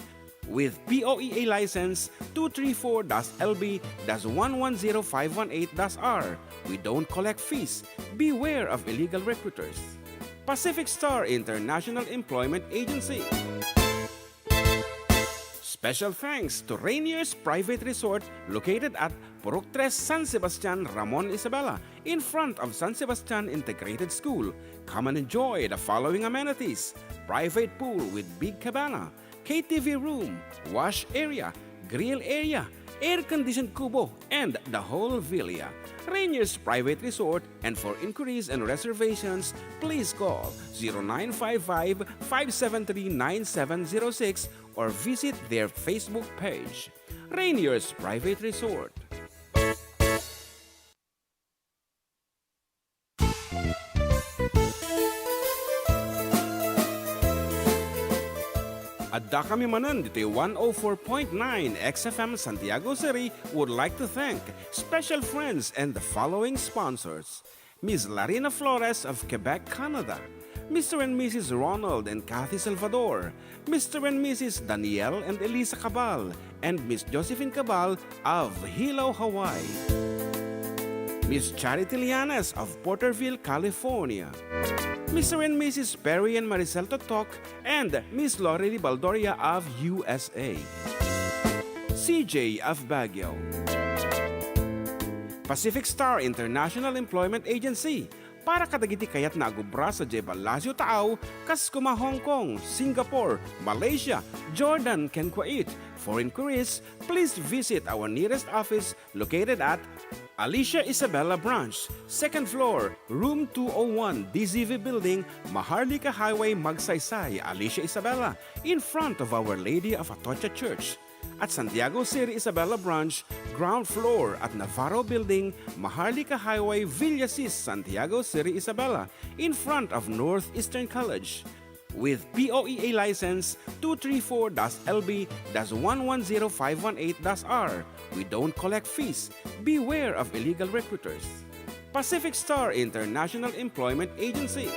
With P O E A license two three four dash L B dash one one zero five one eight dash R. We don't collect fees. Beware of illegal recruiters. Pacific Star International Employment Agency. Special thanks to Rainier's Private Resort, located at Purok Tres, San Sebastian, Ramon Isabela, in front of San Sebastian Integrated School. Come and enjoy the following amenities: private pool with big cabana, K T V room, wash area, grill area, air-conditioned kubo, and the whole villa. Rainier's Private Resort, and for inquiries and reservations, please call zero nine five five, five seven three, nine seven zero six or visit their Facebook page. Rainier's Private Resort. Adda kami manen ditoy one oh four point nine X F M Santiago City would like to thank special friends and the following sponsors: Miss Larina Flores of Quebec, Canada, Mister and Missus Ronald and Kathy Salvador, Mister and Missus Daniel and Elisa Cabal, and Miss Josephine Cabal of Hilo, Hawaii, Miss Charity Lianes of Porterville, California, Mister and Missus Perry and Maricel Totok, and Miss Lorely Baldoria of U S A, C J of Baguio, Pacific Star International Employment Agency, para kadagiti kayatna a agubra sadiay ballasiw taaw, kas kuma Hong Kong, Singapore, Malaysia, Jordan, ken Kuwait. For inquiries, please visit our nearest office located at Alicia Isabela Branch, second floor, room two oh one, D Z V Building, Maharlika Highway, Magsaysay, Alicia Isabela, in front of Our Lady of Atocha Church. At Santiago City Isabela Branch, ground floor at Navarro Building, Maharlika Highway, Villasis, Santiago City Isabela, in front of Northeastern College. With P O E A license two three four dash L B dash one one zero five one eight dash R, we don't collect fees. Beware of illegal recruiters. Pacific Star International Employment Agency.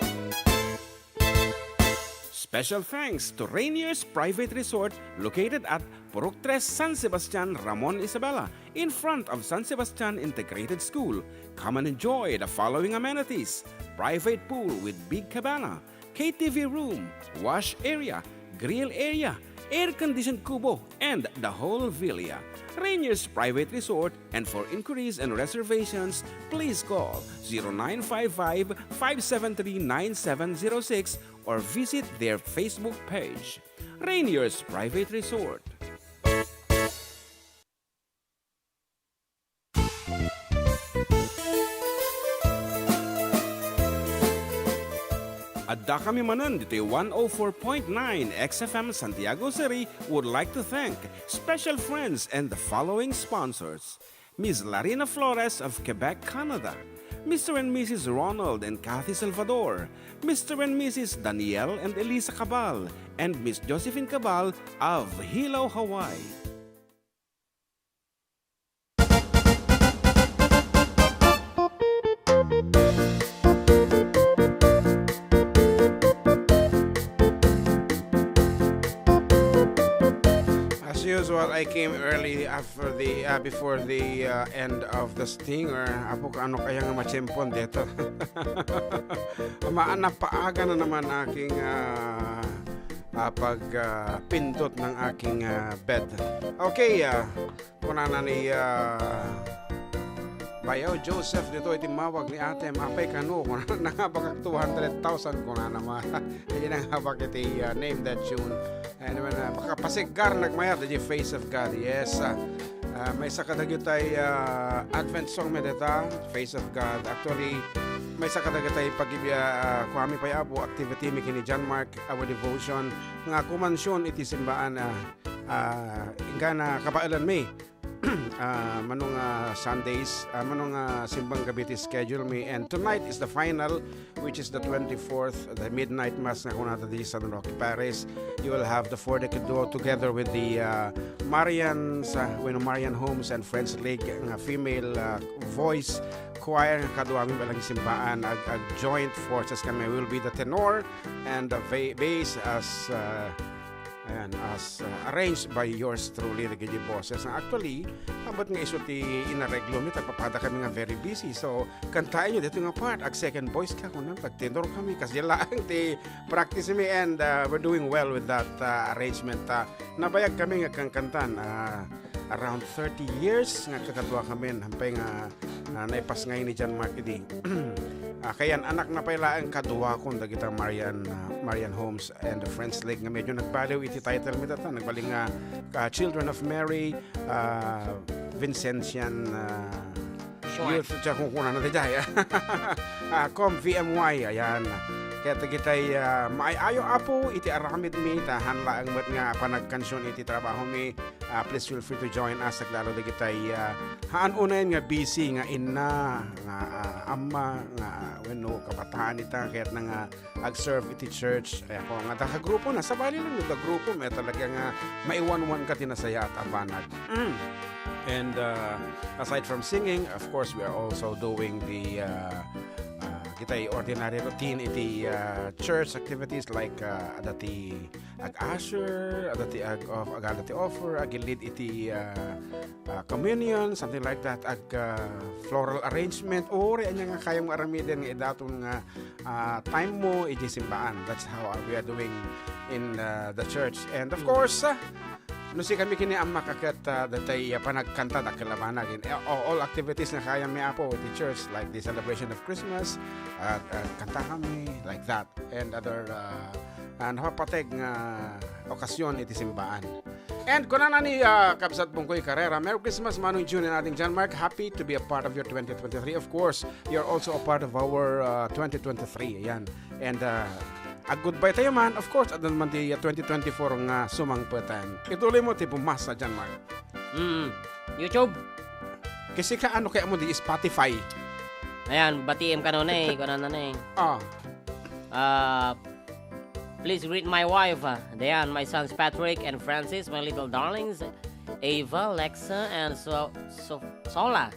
Special thanks to Rainier's Private Resort, located at Purok Tres, San Sebastian, Ramon Isabela, in front of San Sebastian Integrated School. Come and enjoy the following amenities: private pool with big cabana, K T V room, wash area, grill area, air-conditioned kubo, and the whole villa. Rainier's Private Resort, and for inquiries and reservations, please call zero nine five five, five seven three, nine seven zero six or visit their Facebook page. Rainier's Private Resort. Adda kami manen ditoy one oh four point nine X F M Santiago City would like to thank special friends and the following sponsors: Miss Larina Flores of Quebec, Canada, Mister and Missus Ronald and Kathy Salvador, Mister and Missus Daniel and Elisa Cabal, and Miss Josephine Cabal of Hilo, Hawaii. As usual, I came early after the, uh, before the, uh, end of the stinger. Apo, kaano kaya nga matiempon dito? Maan, napaaga na naman aking, ah, ah, pag, ah, pindot ng aking, ah, bed. Okay, ah, kunana ni, ah, Bayaw Joseph dito iti mawag ni atem, apay kano, kunana, nangabakak two hundred thousand, kunana, ma. Ay, nangabak iti, ah, name that tune. Ano man, ah, makapasiggar nagmayat, the Face of God, yes, ah. Ah, maysa kadagitay, ah, Advent song mi deta, Face of God. Actually, maysa kadagitay pag-, ah, kuami pay, Apo, activity mi kini John Mark, our devotion, nga kumansion iti simbaan, ah, ah, inggana kabaelan mi. ah, mano nga Sundays, ah, mano nga simbang gabi ti schedule mi. And tonight is the final, which is the twenty-fourth, the midnight mass nga kunada di San Roque Parish. You will have the Four Deck Duo together with the, ah, Marian's, ah, wenno Marian Homes and Friends League nga female, ah, voice choir nga kaduami met lang simbaan. Ag, ag joint forces kami. Will be the tenor and the va-, bass as, ah, ayan, as, ah, arranged by yours truly, dagiti boses. Nga actually, abat nga isu ti inareglo mi, tagpapada kami nga very busy. So, kantaenyo dito nga part, ag second voice ka, kunan, tag tenor kami, kasi laeng ti practice mi, and, ah, we're doing well with that, ah, arrangement. Ah, nabayag kami nga kankantan, ah, around thirty years nga kakadua kami, hampay nga, ah, naipas ngay ni John Mark idi. Ah, kayan, anak na pay laeng kadua kun dagita Marian, ah, Marian Homes and the Friends League nga medyo nagbaliw iti title mi data, nagbaliw nga, ah, Children of Mary, ah, Vincentian, ah, Sure. Youth, siya kung kuna na daydiay. Ah, com V M Y, ayan. Kaya dagitay, ah, maay-ayo, Apo, iti aramid mi, ta haan laeng met nga panagkansion iti trabaho mi. Ah, please feel free to join us, aglalo dagitay, ah, haan unayen nga busy nga inna, nga, ah, amma, nga, ah, wenno kabataan ita, kayat na nga ag-serve iti church. Ay, ako nga, da ka grupo na, sabali lang, da grupo, may talaga nga maiwanwan ka ti nasayaat a banag. Mm. And, uh, aside from singing, of course, we are also doing the, uh, uh, kitay ordinary routine iti, uh, church activities like, uh, adda ti ag-usher, adda ti ag-, of-, ag-, adda ti offer, ag-lead iti, uh, uh, communion, something like that, ag, uh, floral arrangement, uri ania nga kayam nga aramiden nga idaton nga, uh, time mo iti simbaan. That's how, uh, we are doing in, uh, the church. And of course, uh, no, si kami kini ammak a ket, uh, datay, uh, panagkanta dakkel a banag in, uh, all activities nga kayam mi, Apo, iti church, like the celebration of Christmas, uh, uh, kanta kami, like that, and other, uh, uh, napapateg nga okasyon iti simbaan. And kunana ni, ah, Kabsat Bungkoy Carrera, "Merry Christmas, Manong June and Ading John Mark. Happy to be a part of your twenty twenty-three. Of course, you're also a part of our, ah, twenty twenty-three." Ayan. And, ah, ag-goodbye tayo man. Of course, adda man ti, ah, twenty twenty-four nga sumangpetan. Ituloy mo ti bumasa, John Mark. Mm. YouTube? Kasi ka, ano kaya mo di Spotify? Ayan, batiem kano na eh, kunana na eh. Ah. Ah, please greet my wife, ah, Diane, my sons Patrick and Francis, my little darlings, Ava, Lexa, and so, so, Sola,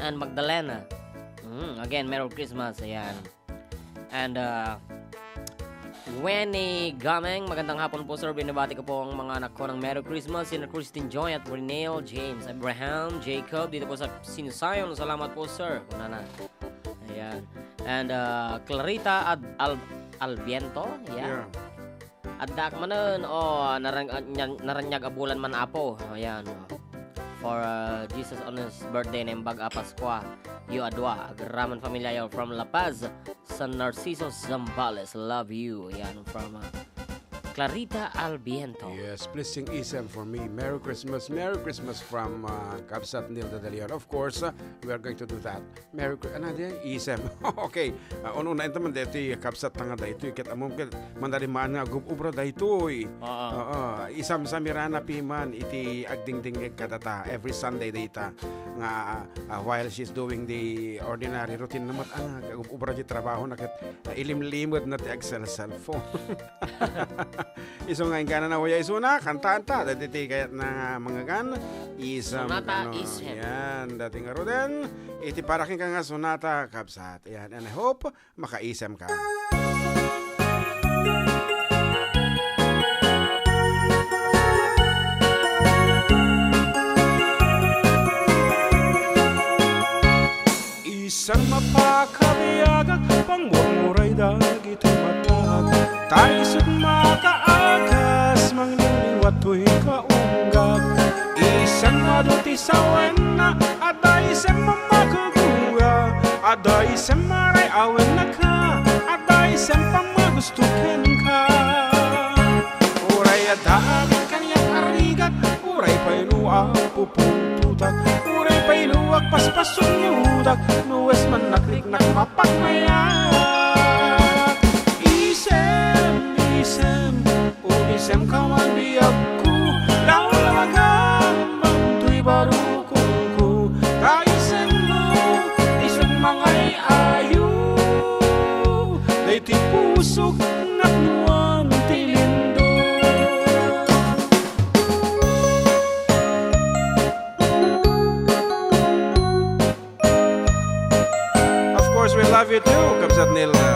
and Magdalena. Mm, again, Merry Christmas, ayan. And, uh, Wenny Gameng, magandang hapon po, sir. Binabati ko po ang mga anak ko ng Merry Christmas. Sina Christine Joy at Renel, James, Abraham, Jacob, dito po sa Sinsayon. Salamat po, sir. Una na. Ayan. And, uh, Clarita Ad-, Al-, Albiento, yeah. Yeah. Addaak manen, oh, narang-, ah, nyan-, naranyag a bulan man, Apo. Ayan, oh. For, uh, Jesus on his birthday, naimbag a Paskua, yu a dua, agraman familia yo from La Paz, San Narciso, Zambales. Love you. Ayan, from, uh, Clarita Albiento. Yes, please sing Isem for me. Merry Christmas, Merry Christmas from, uh, Kabsat Nilda De Leon. Of course, uh, we are going to do that. Merry Chri-, ano diay? Isem. Okay. Ah, ununa ito man, daytoy, kabsat, nga daytoy. Ket ammom ket, manalimaan nga agub-ubra daytoy. Oo. Oo. Isamsam irana piman iti agdingdingngeg kadata. Every Sunday dayta nga, ah, while she's doing the ordinary routine na met, ah, agub-ubra di trabaho na ket, ah, ilimlimed na ti agsel-cellphone. Isu nga inggana na, uya, isuna, kantaanta, dagiti kayatna nga mangngegana, isem Sonata, kano, isem. Yan, dati ngaruden, iti para kenka nga sonata, kabsat. Yan, and I hope, makaisemka. Isem a pakabiagak, pangmurmuray dagiti mataak. Ta isut makaagas, mangliliwat toy kaunggak. Isem adu ti sawenna, adda isem a makuguya, adda isem a ray-awenna ka, adda isem pammagusto kenka. Uray adda amin kaniak a rigat, uray pay no agpupungtotak, uray pay no agpaspasuniutak, no wismannak riknak mapagmayat. Isem, isem, o isemka man biagko, lawlawagam, bantoy baro kong Love you too, Kabsat Nilda.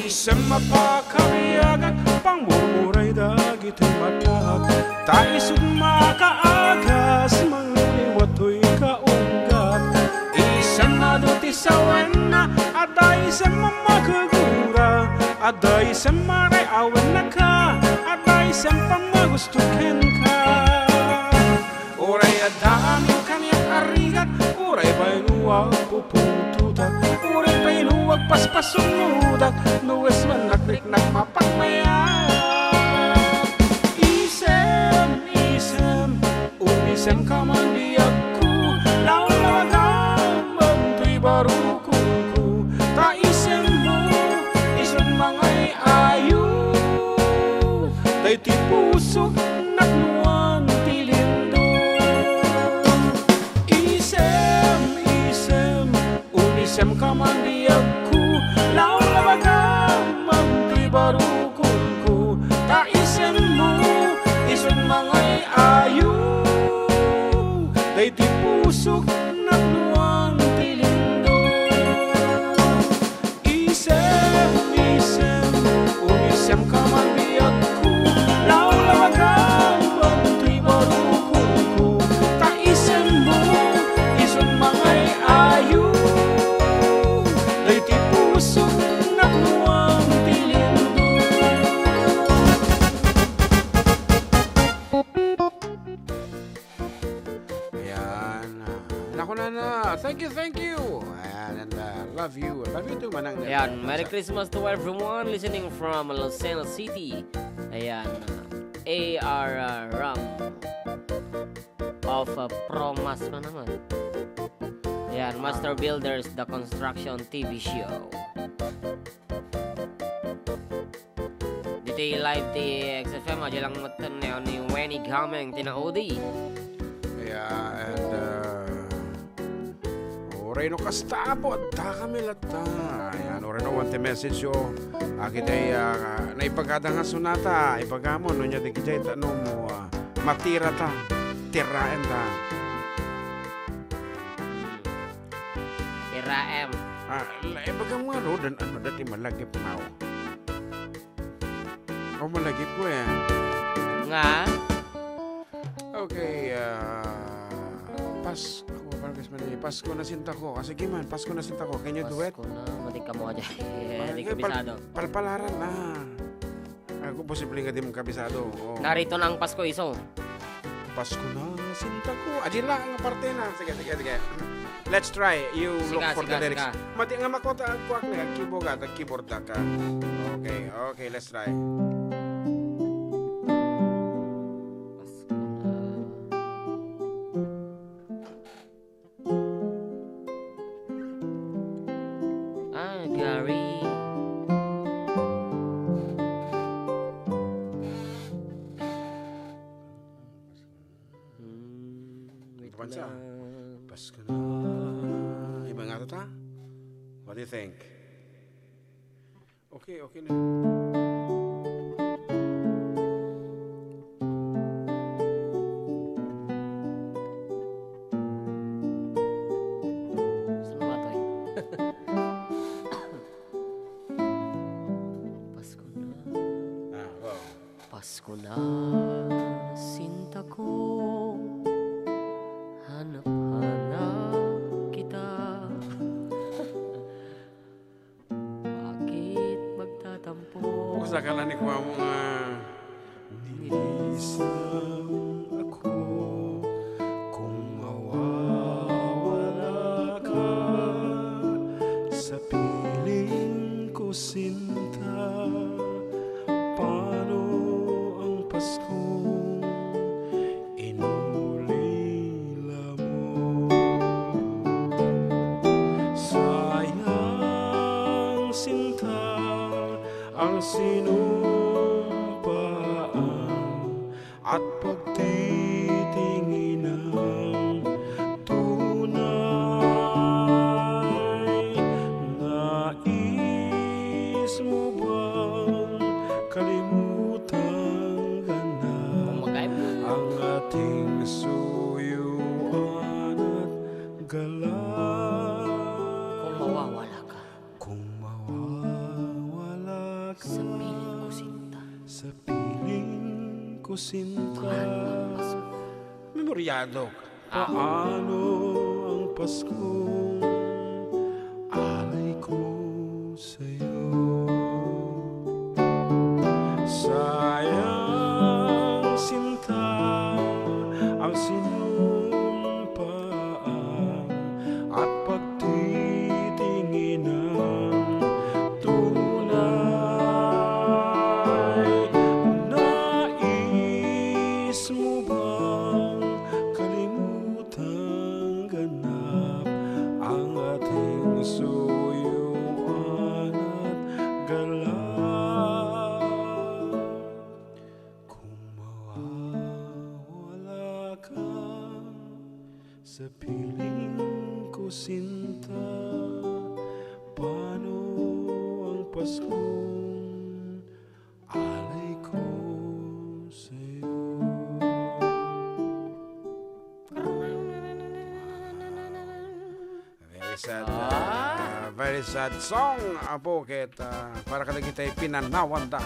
Isem a pakabiagak, pangmurmuray dagiti matag, ta isut makaagas, mangliwat toy kaunggat. Isem adu ti sawenna, adda isem a makagura, adda isem a re-awennaka, adda isem pammagusto kenka. Uray adda amin kaniak a rigat, uray baino agpuputotak, uray baino agpaspasungodak, no isem a nagriknak mapagmayat. Isem, isem, umisemka man biagko, lawlawagam man toy barukongko, ta isemmo, isut mangay-ayo, daytoy pusok, napnuan ti lindol. Isem, isem, umisemka man biagko, lawlawagam man toy barukongko, ta isemmo, isut mangay-ayo, daytoy pusok, napnuan ti lindol. Isem, isem, umisemka man biagko, lawlawagam man toy barukongko, ta isemmo, isut mangay-ayo, daytoy pusok, napnuan ti lindol. Ayan. Naku, nana. Thank you, thank you. Ayan, and, uh, love you. Love you too, Manang Nelda. Ayan, Merry Christmas to everyone listening from Lucena City. Ayan, uh, A R, uh, Ram of, uh, Promas pa naman. Ayan, Master Ah. Builders, The Construction T V Show. Ditoy live ti X F M, adi lang metten ni, ni Wenny Gameng, ti naudi. Yeah, and, uh, uray no kasta, apo, adda kami latta. Ayan, uray no, one ti message yo. Akitay, uh, naipagada nga sonata, ipagamo, no, nya di kijay, ta, no, mo, uh, matira ta, tiraen ta. Tiraem. Ah, la-, ibagam nga, Rodan, ano, dati malagip na, oh. O, malagip ko, eh. Nga? Okay, ah, Pasko, paano guys, mali? Pasko na sinta ko. Ah, sige man, Pasko na sinta ko. Can you do it? Pasko na, matik ka mo aja. Ah, Di sige, pal-, kabisado. Palpalaran na. Ako, posible nga di mo kabisado. Oh. Narito na ang Pasko, iso. Pasko na, sinta ko. Aji lang ang parte na. Sige, sige, sige. Let's try. You look Siga, for the siga, lyrics. Siga. Mati nga makota, kuak na, keyboard ka, keyboard ka. Okay, okay, let's try. Ah, Gary. Hmm, wait Kapan siya? lang. Pasko na. Iba nga to, ta? What do you think? Okay, okay na. Saan ba to eh? Pasko na. Ah, wow. Pasko na, sinta ko, hanap-hanap kita. Bakit magtatampo? Kung sakala ni kuwa mo nga, nilisang ako kung mawawala ka sa piling ko, sinta. Paano ang Paskong inulila mo. Sayang, sinta, ang sinumpaan at pagtitinginan tunay. Nais mo bang Sinta. Memoryado. Ah. Paano ang Paskong alay ko sa'yo? Sayang sinta ang sinumpaan at pagtitinginan. Tunay, nais mo bang kalimutang ganap ang ating suyuan at galak? Kung mawawala ka sa piling ko, sinta, paano ang Paskong alay ko sa'yo? Very sad, ah, very sad song, apo, ket, ah, para kadagiti pinanawanda.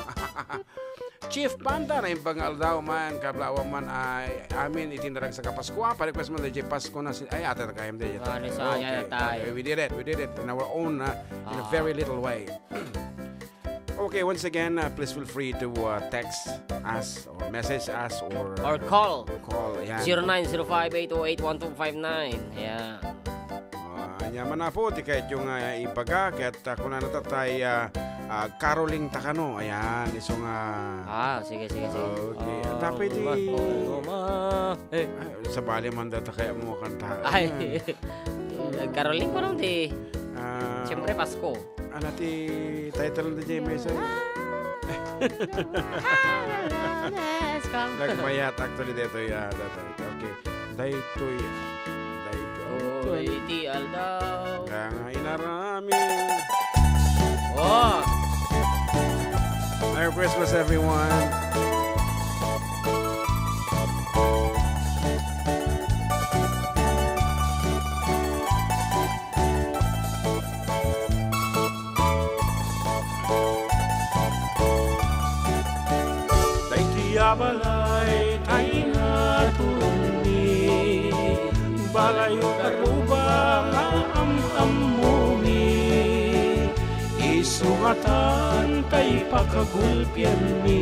Chief Panda, naimbag nga aldaw man, kablawan man, ay, amin iti naragsak a Paskua, pa-request man, D J Pasko na si, ay, ata na kayo, D J. Ah, ni Saya Okay. tayo. Okay, we did it, we did it in our own, uh, in a Ah. very little way. Okay, once again, uh, please feel free to, uh, text us or message us or Or call. call, ayan. Zero nine zero five eight oh eight one two five nine. Yeah. Ah, ania man, apo, ti kayatyo nga ibaga, ket, ah, kunana tatay, ah, ah, caroling ta kano, ayan, isu nga Ah, sige, sige, sige. Okay. Oh, Tapay di ma-, oh, ma-, eh. Ay, sabali man data kaya mo kanta. Ay. Ayan. Caroling ko lang di. Ah, Siyempre, Pasko. Ano ti title na di may sa? Nagmayat actually dito ya, dito. Okay. Daytoy. Daytoy. Oh, iti aldaw. Nga nga inarami. Oh. Merry Christmas, everyone. Daytoy a balay tay naturongmi, balay a ruba nga am-ammomi, isu ngatan tay pakagulpianmi.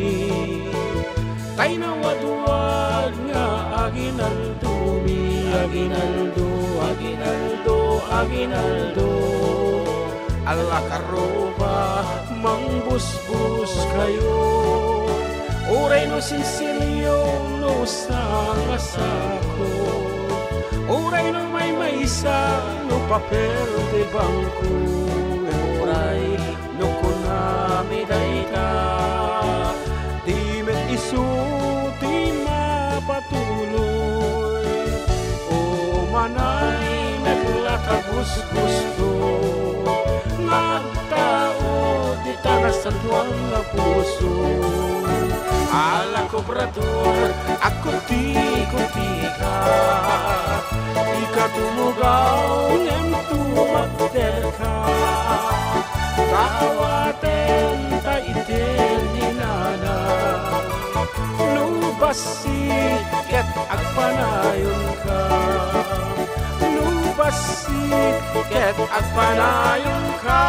Tay nawadwad nga aginaldomi, aginaldo, aginaldo, aginaldo. Ala karuba, mangbusbus kayo. Uray no sinsilyo, no sangasako. Uray no maymaysa, no papel de bangko. Uray no kunami dayta, di met isu ti mapatuloy. Umanay met la ta gusgusto, nga agtaud dita nasantoan nga puso. Ala kobrador, agkuti-kutika, ika tumugaw ngem tumagderka. Dawaten ta iti ninana. No bassit ket agpanayonka. No bassit ket agpanayonka.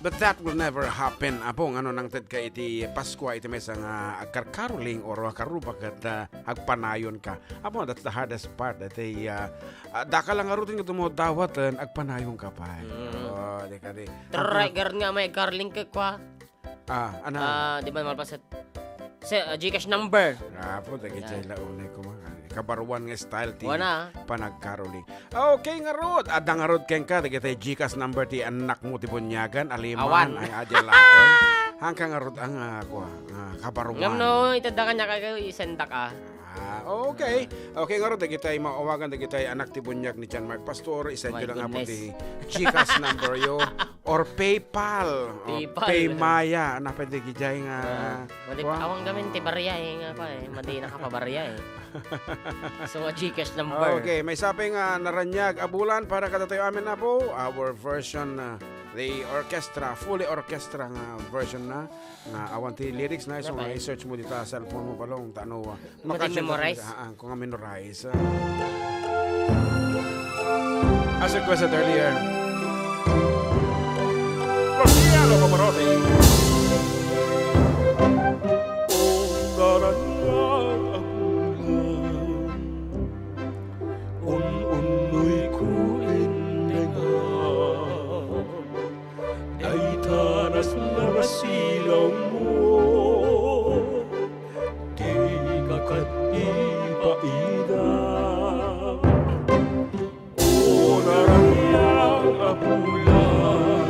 But that will never happen. Apo, ngano nangted ka iti Paskua, iti maysa nga agkarkaroling or karuba ket, ah, agpanayonka. Apo, that's the hardest part. Iti, ah, ah, dakal lang ngarud nga dumo dawaten, agpanayonka pay. Mm. Oh, di ka di. Try garud nga may caroling ket kua. Ah, ano? Ah, di ba, malpaset? Se-, ah, GCash number. Apo, dagiti Yan. launay ko mga. Kabaruan nga style ti Wana. panagkaroling. Okay, ngarud. Adda ngarud kenka, dagiti GCash number ti annakmo ti bunyagan, aliman. Awan. Ay, adi laeng. Hangka ngarud ang, ah, kua, ah, kabaruan. Ngem no, itedda kaniak, isendak, ah. Ah, okay. Okay, ngarud, dagiti maawagan, dagiti anak ti bunyag ni John Mark Pastor, isend My yo lang apo goodness. ti GCash number yo. Or PayPal. O, PayPal. PayMaya. Napay di gijay nga Ah, madi, kuwan. Awan gamin ti Baria eh, nga pa eh. Madi nakapabaria eh. So, a GCash number. Okay, maysa pay nga naraniag a bulan para kadatayo amin, Apo. Our version, uh, the orchestra, fully orchestra nga version na. Nga awan ti lyrics na, so nga i-search mo dita cellphone mo, Balong, ta no, ah, makasya memorize? Ah, ah, kung memorize, ah. As requested earlier. Rosiello Pavarotti. O karaniag a bulan, un-unnoyko in tenga. Dayta nasnasilawmo, dika ket ipaida. O naraniag a bulan,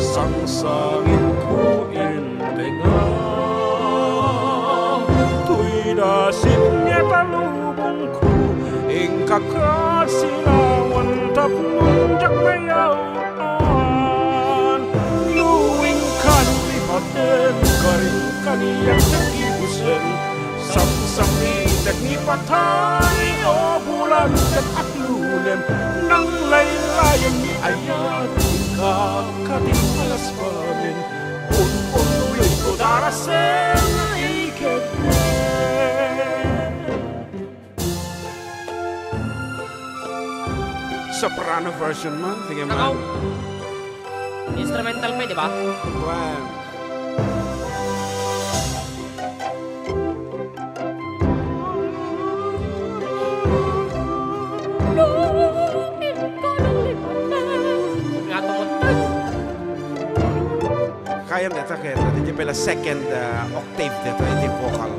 sangsangitko in tenga. Toy dasip nga talubongko, inka ket silawan tapno diak mayaw-an. No inka lipaten, karin kaniak nagibusen, samsangitek ni patay, o bulan ket aklulem, nanglaylayan ni ayat, inka ket ipalaspamen, un-unnoyko darasem iket. Soprano version man, sige man. Nakaw. Instrumental pa, di ba? Kuwan. Nga tumutog. Kayam deta ket, dita pay la second, ah, octave deta iti vocal.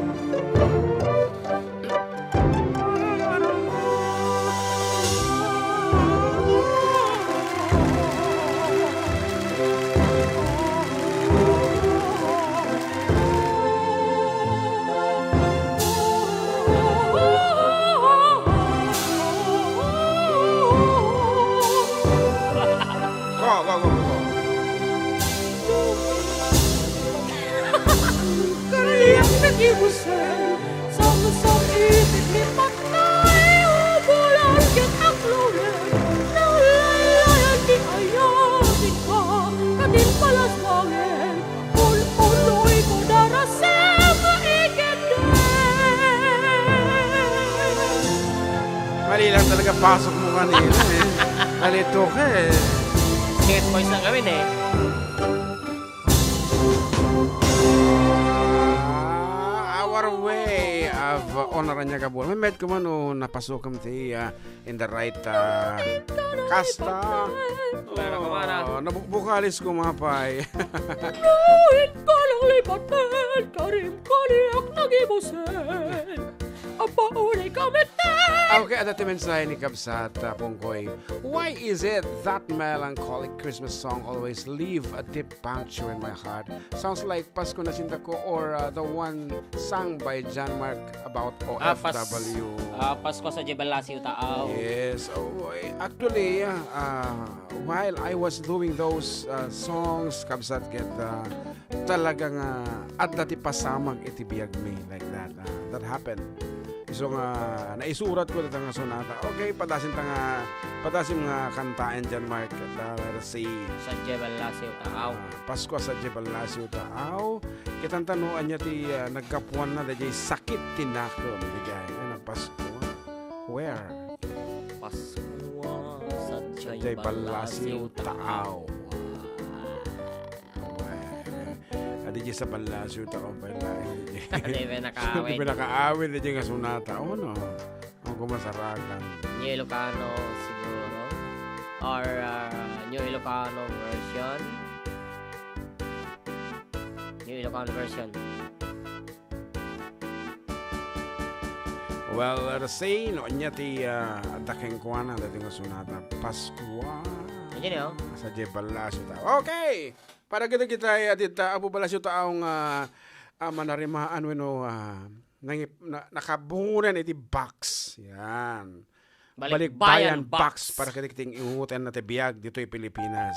Go, go, go, go, go. Kariak nagibusen, samsam itik ni patay, ubulan ket aklulem, nalayayan ti ayatenka, katin palaswangen, un-unnoyko darasem iket. Mali lang talaga pasok mo kanina eh. Nalito ka eh. Second voice lang kami eh. Ah, our way of, uh, honor niya kabul. May med ko man o napasukam ti, ah, in the right, ah, kasta. Para kumana. Oh, nabukbukalis ko mapay. Luit ko lang lipaten, karim kaniak nagibusen. Apa, uri ka meten. Okay, adda ti mensahe ni Kabsat, ah, Pungkoy. Why is it that melancholic Christmas song always leave a deep puncture in my heart? Sounds like Pasko na Sindako or, uh, the one sung by John Mark about Ah, Pas-, O F W. ah, Pasko sa Jebel Lasio Taaw. Yes, oh, eh, actually, uh, while I was doing those, uh, songs, Kabsat, ket, uh, talaga nga adda ti pasamak iti biagmi, like that. Ah, that happened. Isu nga naisurat ko dita nga sonata. Okay, padasim ta nga, padasim nga kantaen diay, Mark. Let us see. Sa Jebel Lasio Taaw. Ah, Pasko sa Jebel Lasio Taaw. Kitanta no ania ti, ah, naggapuanna daydiay sakit ti nakem. Daydiay, ano, Pasko. Where? Pasko sa Jebel Lasio Taaw. Adi di sa Palacio, ta, o, pala, adi di. Adi, may nakaawit. Adi, may nakaawit, adi nga sonata. O, no? Ang kumasarakan. New Ilocano, siguro. Or, uh, New Ilocano version. New Ilocano version. Well, let us see, no, ania ti, ah, adda kenkuana, dati nga sonata, Paskua. Ania ni, o? Sa Jay Palacio ta. Okay! Para kita, kita, eh, adita, Apo Palacio Taaw nga, ah, manarimaan wenno, ah, nangip-, na-, nakabungonan iti box. Yan. Balikbayan Box para kadagiti ingutanna ti biag ditoy Pilipinas.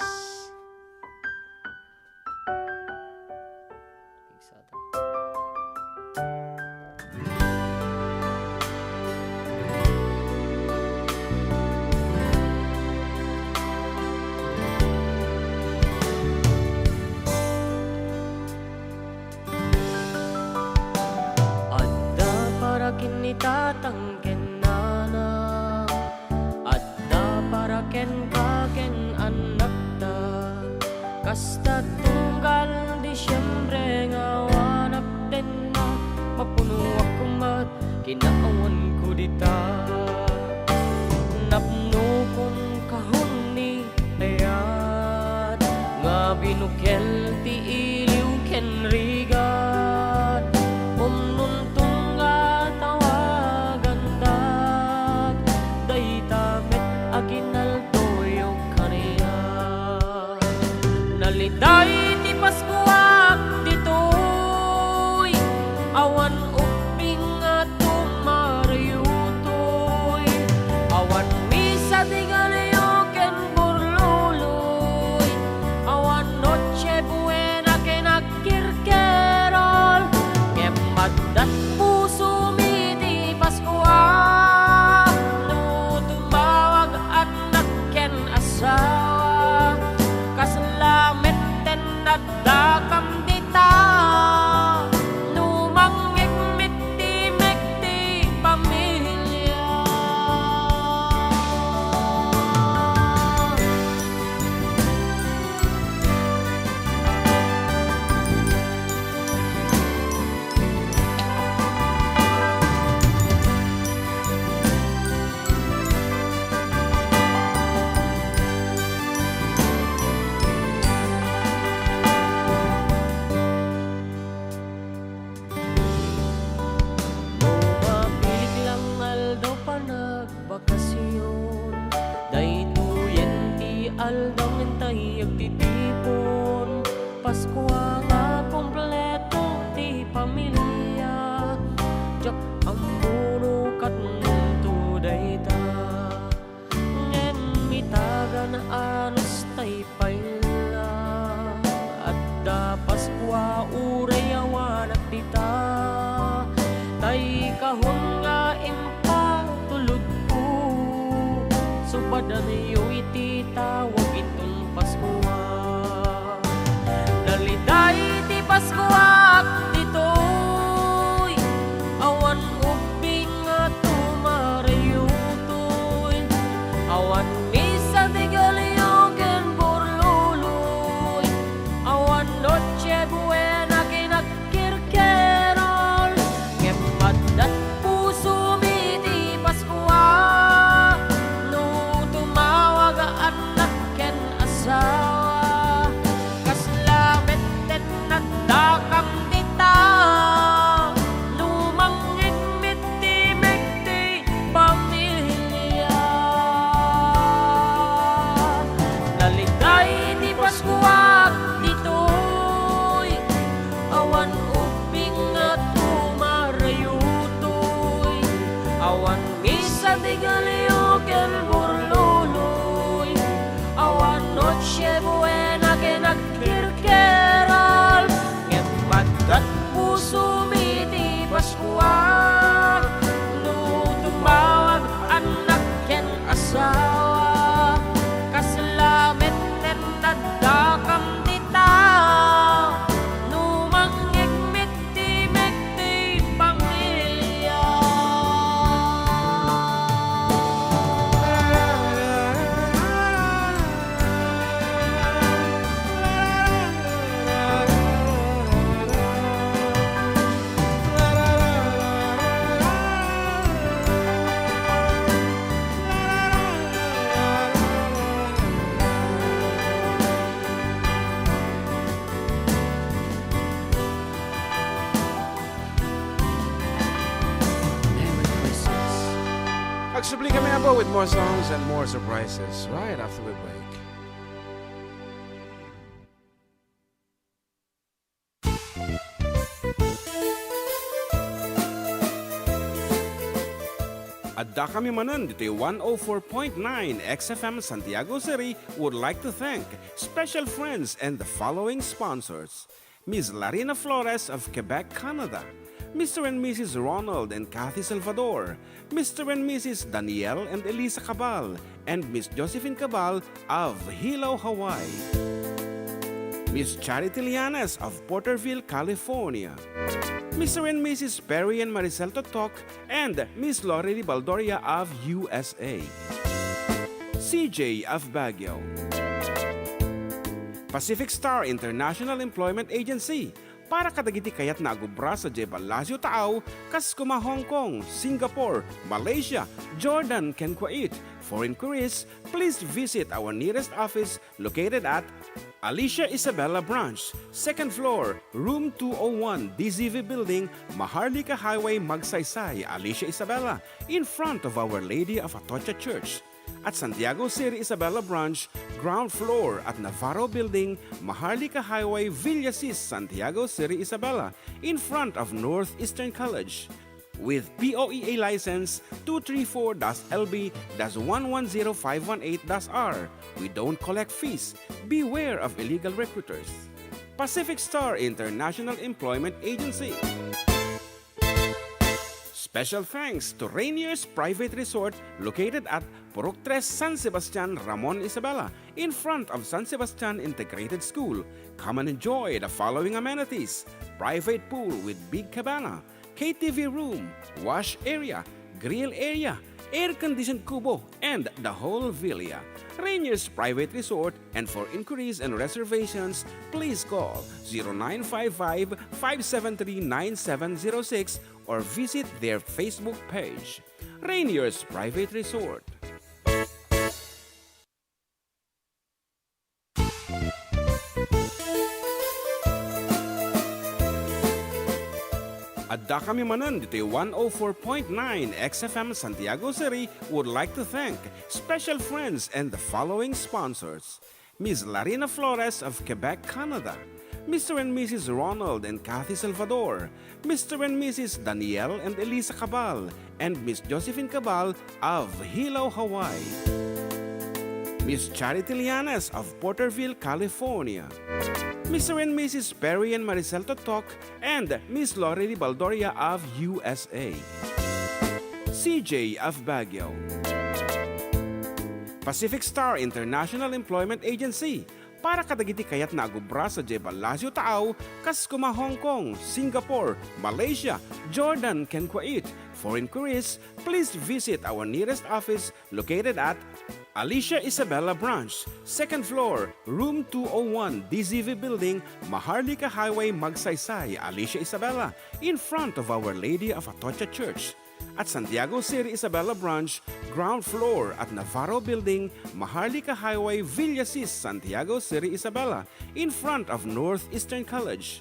Adda para ken ni tatang ken nanang, adda para kenka ken annakta. Kasta tunggal Disiembre nga awanak tenna, mapunoak met kinaawanko dita. Napnokon kahon ni ayat nga binukel ti iliw ken rigat. Umnonton nga tawagantak, dayta met aginaldoyo kaniak. Naliday ti Paskuak ditoy, awan ubbing nga tumarayutoy, awan misa ti galio ken burluloy, awan Noche Buena ken agkirkerol, ngem adda pusomi ti Paskua. No tumawag annak ken asawa, kasla metten adda kam dita. No mangngegmit ti mekti pamilia. No mapilik lang aldaw panag- bakasion. Daytoyen ti aldaw ngem tay agtitipon. Paskua nga kompleto ti pamilia. Diak ammo no katnonto dayta. Ngem itagan anus tay pay la. Adda Paskua uray awanak dita. Tay kahon nga impatulodko, supadanyo iti tawag inton Paskua. Naliday ti Paskuak ditoy, awan ubbing nga tumarayutoy, awan misa ti galio ken burluloy, awan Noche Buena ken agkirkerol, ngem adda pusomi ti Paskua. No tumawag annak ken asawa, kasla metten adda kam dita. No mangngegmit ti mekti pamilia. Naliday ti Paskuak ditoy, awan ubbing nga tumarayutoy, awan misa ti galio ken burluloy, awan Noche Buena ken agkirkerol, ngem adda pusomi ti Paskua. No tumawag annak ken asawa, kasla metten adda kam dita. No mangngegmit ti mekti pamilia. Merry Christmas. Agsubli kami, Apo, with more songs and more surprises right after we break. Adda kami manen ditoy one oh four point nine X F M Santiago City would like to thank special friends and the following sponsors: Miss Larina Flores of Quebec, Canada, Mister and Missus Ronald and Kathy Salvador, Mister and Missus Daniel and Elisa Cabal, and Miss Josephine Cabal of Hilo, Hawaii, Miss Charity Lianes of Porterville, California, Mister and Missus Perry and Maricel Totok, and Miss Lorely Baldoria of U S A, C J of Baguio, Pacific Star International Employment Agency, para kadagiti kayatna a agubra sadiay Palacio Taaw, kas kuma Hong Kong, Singapore, Malaysia, Jordan, ken Kuwait. For inquiries, please visit our nearest office located at Alicia Isabela Branch, second floor, room two oh one, D Z V Building, Maharlika Highway, Magsaysay, Alicia Isabela, in front of Our Lady of Atocha Church. At Santiago City Isabela Branch, ground floor at Navarro Building, Maharlika Highway, Villasis, Santiago City Isabela, in front of Northeastern College. With P O E A license two three four dash L B dash one one zero five one eight dash R, we don't collect fees. Beware of illegal recruiters. Pacific Star International Employment Agency. Special thanks to Rainier's Private Resort, located at Purok Tres, San Sebastian, Ramon Isabela, in front of San Sebastian Integrated School. Come and enjoy the following amenities: private pool with big cabana, K T V room, wash area, grill area, air-conditioned kubo, and the whole villa. Rainier's Private Resort, and for inquiries and reservations, please call zero nine five five, five seven three, nine seven zero six or visit their Facebook page. Rainier's Private Resort. Adda kami manen ditoy one oh four point nine X F M Santiago City would like to thank special friends and the following sponsors: Miss Larina Flores of Quebec, Canada, Mister and Missus Ronald and Kathy Salvador, Mister and Missus Daniel and Elisa Cabal, and Miss Josephine Cabal of Hilo, Hawaii, Miss Charity Lianes of Porterville, California, Mister and Missus Perry and Maricel Totok, and Miss Lorely Baldoria of U S A, C J of Baguio, Pacific Star International Employment Agency, para kadagiti kayatna a agubra sadiay Palacio Taaw, kas kuma Hong Kong, Singapore, Malaysia, Jordan, ken Kuwait. For inquiries, please visit our nearest office located at Alicia Isabela Branch, second floor, room two oh one, D Z V Building, Maharlika Highway, Magsaysay, Alicia Isabela, in front of Our Lady of Atocha Church. At Santiago City Isabela Branch, ground floor at Navarro Building, Maharlika Highway, Villasis, Santiago City Isabela, in front of Northeastern College.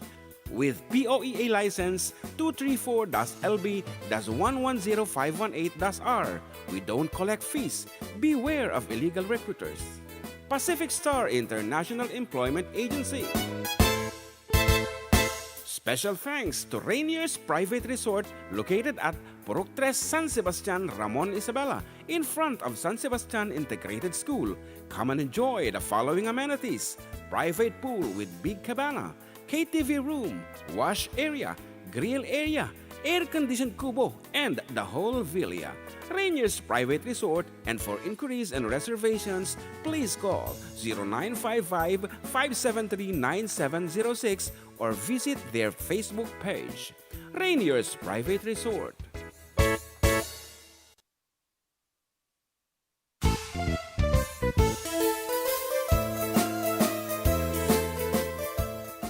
With P O E A license two three four dash L B dash one one zero five one eight dash R, we don't collect fees. Beware of illegal recruiters. Pacific Star International Employment Agency. Special thanks to Rainier's Private Resort, located at Purok Tres, San Sebastian, Ramon Isabela, in front of San Sebastian Integrated School. Come and enjoy the following amenities: private pool with big cabana, K T V room, wash area, grill area, air-conditioned kubo, and the whole villa. Rainier's Private Resort, and for inquiries and reservations, please call zero nine five five, five seven three, nine seven zero six or visit their Facebook page, Rainier's Private Resort.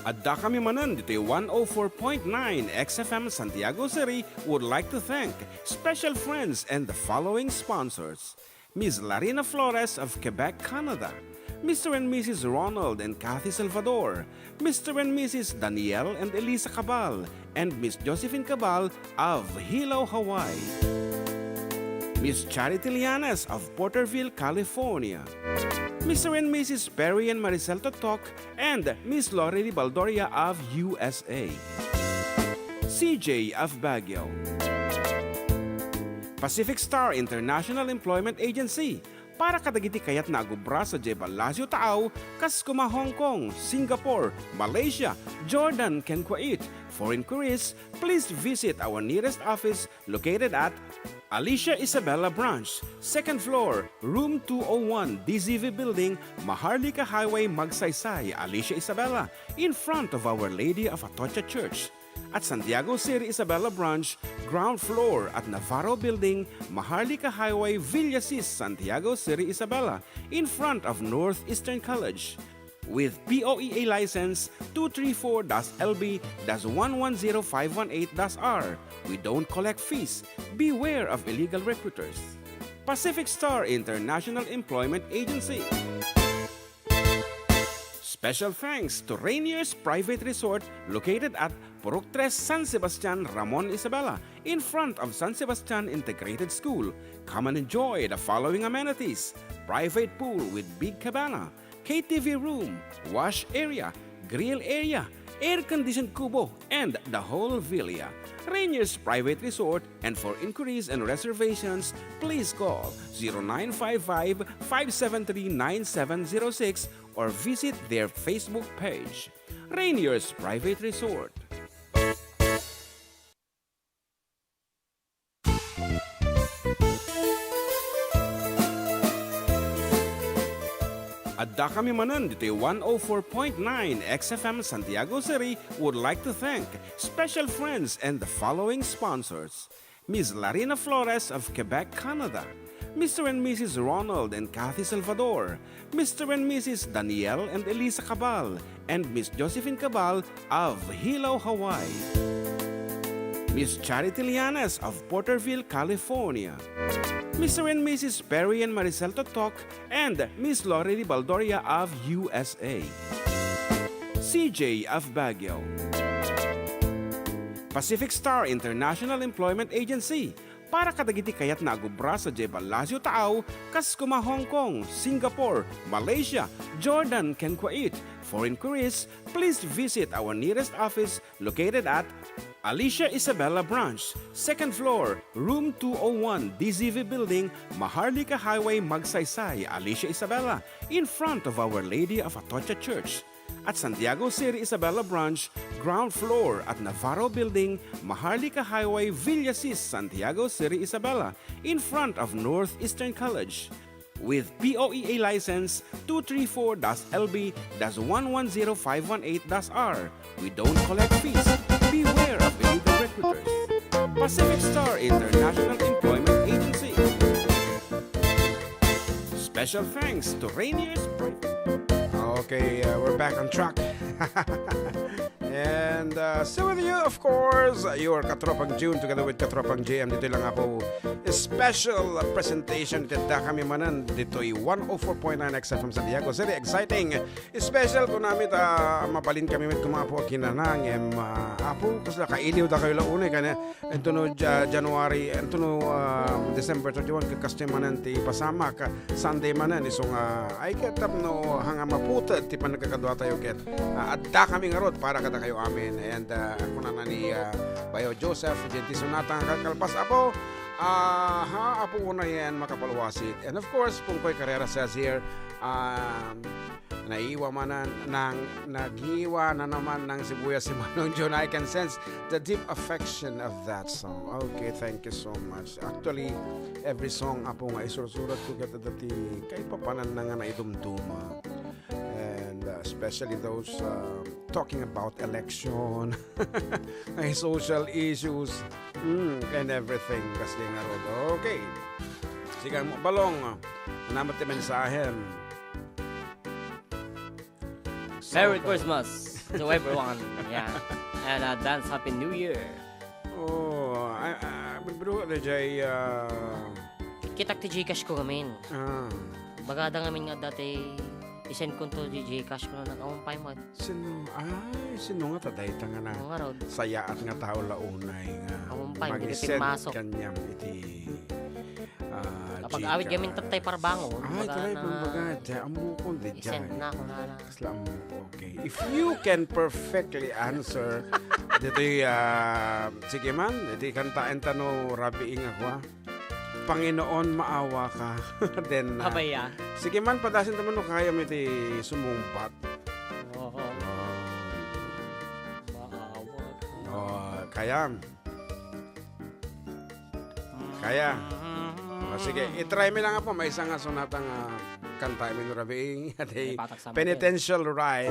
Adda kami manen ditoy one oh four point nine X F M Santiago City would like to thank special friends and the following sponsors: Miss Larina Flores of Quebec, Canada, Mister and Missus Ronald and Kathy Salvador, Mister and Missus Daniel and Elisa Cabal, and Miss Josephine Cabal of Hilo, Hawaii, Miss Charity Lianes of Porterville, California, Mister and Missus Perry and Maricel Totok, and Miss Lorely Baldoria of U S A, C J of Baguio, Pacific Star International Employment Agency para kadagiti kayatna a gubra sadiay Palacio Taaw, kas kuma Hong Kong, Singapore, Malaysia, Jordan, ken Kuwait. For inquiries, please visit our nearest office located at Alicia Isabela Branch, second floor, room two oh one, D Z V Building, Maharlika Highway, Magsaysay, Alicia Isabela, in front of Our Lady of Atocha Church. At Santiago City Isabela Branch, ground floor at Navarro Building, Maharlika Highway, Villasis, Santiago City Isabela, in front of Northeastern College. With P O E A license two three four dash L B dash one one zero five one eight dash R, we don't collect fees. Beware of illegal recruiters. Pacific Star International Employment Agency. Special thanks to Rainier's Private Resort located at Purok Tres, San Sebastian, Ramon Isabela, in front of San Sebastian Integrated School. Come and enjoy the following amenities: private pool with big cabana, K T V room, wash area, grill area, air-conditioned kubo, and the whole villa. Rainier's Private Resort, and for inquiries and reservations, please call zero nine five five, five seven three, nine seven zero six or visit their Facebook page. Rainier's Private Resort. Addakami manen ditoy one oh four point nine X F M Santiago City would like to thank special friends and the following sponsors: Miss Larina Flores of Quebec, Canada, Mister and Missus Ronald and Kathy Salvador, Mister and Missus Daniel and Elisa Cabal, and Miss Josephine Cabal of Hilo, Hawaii. Miss Charity Lianes of Porterville, California. Mister and Missus Perry and Maricel Totok and Miss Lorely Baldoria of U S A. C J of Baguio. Pacific Star International Employment Agency para kadagiti kayatna a gubra sadiay Palacio Taaw, kas kuma Hong Kong, Singapore, Malaysia, Jordan, ken Kuwait. For inquiries, please visit our nearest office located at Alicia Isabela Branch, second floor, room two oh one, D Z V Building, Maharlika Highway, Magsaysay, Alicia Isabela, in front of Our Lady of Atocha Church. At Santiago City Isabela Branch, ground floor at Navarro Building, Maharlika Highway, Villasis, Santiago City Isabela, in front of Northeastern College. With P O E A license two three four dash L B dash one one zero five one eight dash R, we don't collect fees. Beware of illegal recruiters. Pacific Star International Employment Agency. Special thanks to Rainier's Private. Okay, uh, we're back on track. And, uh, still with you, of course, your Katropang June together with Katropang J M. Ditoy lang nga po, special presentation iti addakami manen ditoy one oh four point nine X F M Santiago City. Exciting! Special kunami ta mabalin kami met kumapo a kinana, ngem, ah, Apo, kasla kailiw dakayo la unay, kaniana, intono Ja-, January, intono, ah, December thirty-one, ket kastoy manen ti pasamak, Sunday manen, isu nga, ay, ket tapno haan nga maputed ti panagkakaduatayo ket, ah, addakami ngarud para kadakayo amin. And, ah, kunana ni, ah, Bayo Joseph, diay ti sonata nga kalkalpas, Apo, ah, ha, Apo, unayen makapaluasit. And of course, Pungkoy Carrera says here, um, Naiwa manen, nang, nagiwa na naman ng sibuyas si Manong John. I can sense the deep affection of that song. Okay, thank you so much. Actually, every song, Apo, nga isursurat ko ket adda ti kaipapanan na nga naidumduma. And, uh, especially those, uh, talking about election, may social issues, mm, and everything. Kasi nga rod. Okay. Sige, Balong, ano naman ti mensahem? Merry Christmas to everyone. Yeah. And advance Happy New Year. Oh, ay, ah, birbiro ka na jay, ah, Kitak ti Gcash ko ngamin. Ah. Bagada ngamin nga dati, isend ko to di Gcash ko na nag-aumpay mo. Sino? Ay, sino nga ta dayta nga na? Oo nga, Rod. Sayaat nga tao la unay nga Aumpay, mag-isend kaniam iti, ah, Kapag awid Gcash. Gamin tattay parbangon, Ay, baga taray, na kumbaga, di, amukon, di, isend na ako na lang. Kasla amukon, okay. If you can perfectly answer, ditoy, ah, sige man, iti kantaen ta no rabiing ako, ah. Panginoon, maawa ka. Then, ah, Abay, ah. Sige man, padasen ta man no kayam iti sumungbat. Oo. Maawa ka. Oh, kayam. Kaya. Ah, sige, i-try mi lang, Apo, maysa nga sonata nga kanta mi no rabii. Iti Penitential Rite.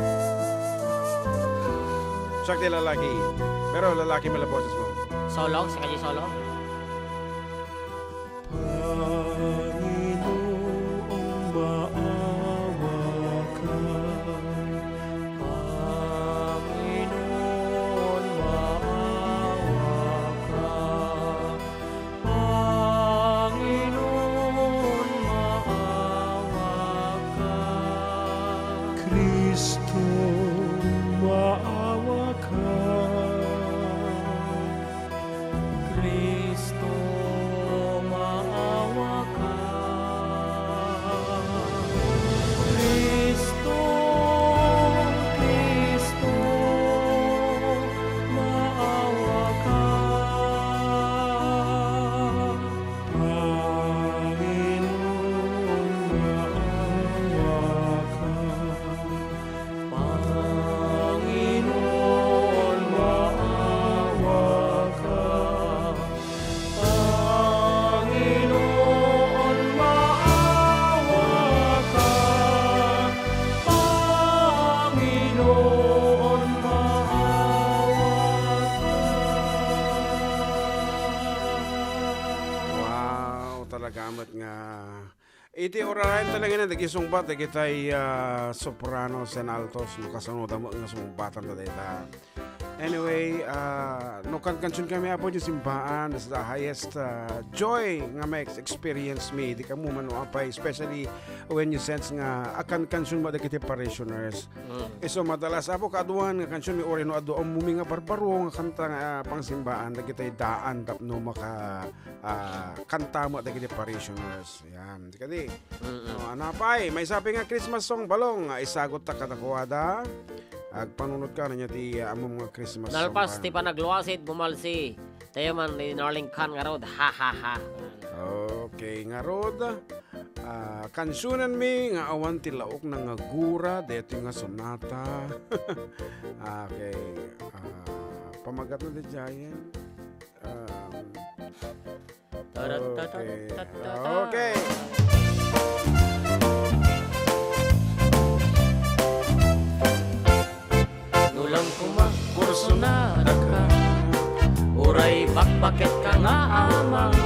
Siak ti lalaki. Pero lalaki man la boses mo. Solo? Siak ti solo? Panginoon, maawa ka. Panginoon, maawa ka. Panginoon, maawa ka. Kristo, maawa ka. Kristo, maawa ka. Kristo, Kristo, maawa ka. Panginoon, maawa ka. Panginoon, maawa ka. Panginoon, maawa ka. Panginoon, maawa ka. Wow, talaga met nga iti urarayen talaga nga nagisungbat dagitay, ah, sopranos and altos, no kasano da met nga sungbatanta dayta. Anyway, ah, no kankansion kami, Apo, iti simbaan, that's the highest, ah, joy nga ma-experience mi. Di ka mo man no apay, especially when you sense nga akankansion mo dagiti parishioners. Mm. Isu madalas, Apo, kaaduan nga kansion mi, uray no adu ammo mi nga barbaro nga kanta nga, ah, pangsimbaan, dagitay daan tapno maka, ah, kanta mo dagiti parishioners. Yan. Kadi. Mm-mm. Oh, ano pay? Maysa pay nga Christmas song, Balong, nga isagut ta kadakuada. Agpanunot ka na niya ti, ah, ammo nga Christmas song. Nalpas ti panagluasit, bumalsi. Tayo man ni Narling Khan nga rod. Ha, ha, ha. Okay, nga rod. Ah, kansunan mi nga awan ti laok na nga gura, detoy nga sonata. Okay. Ah, pamagat na di Giant. Um, Okay. Okay. Nulang kuma, kursunada ka. Uray bakbaket ka nga amang.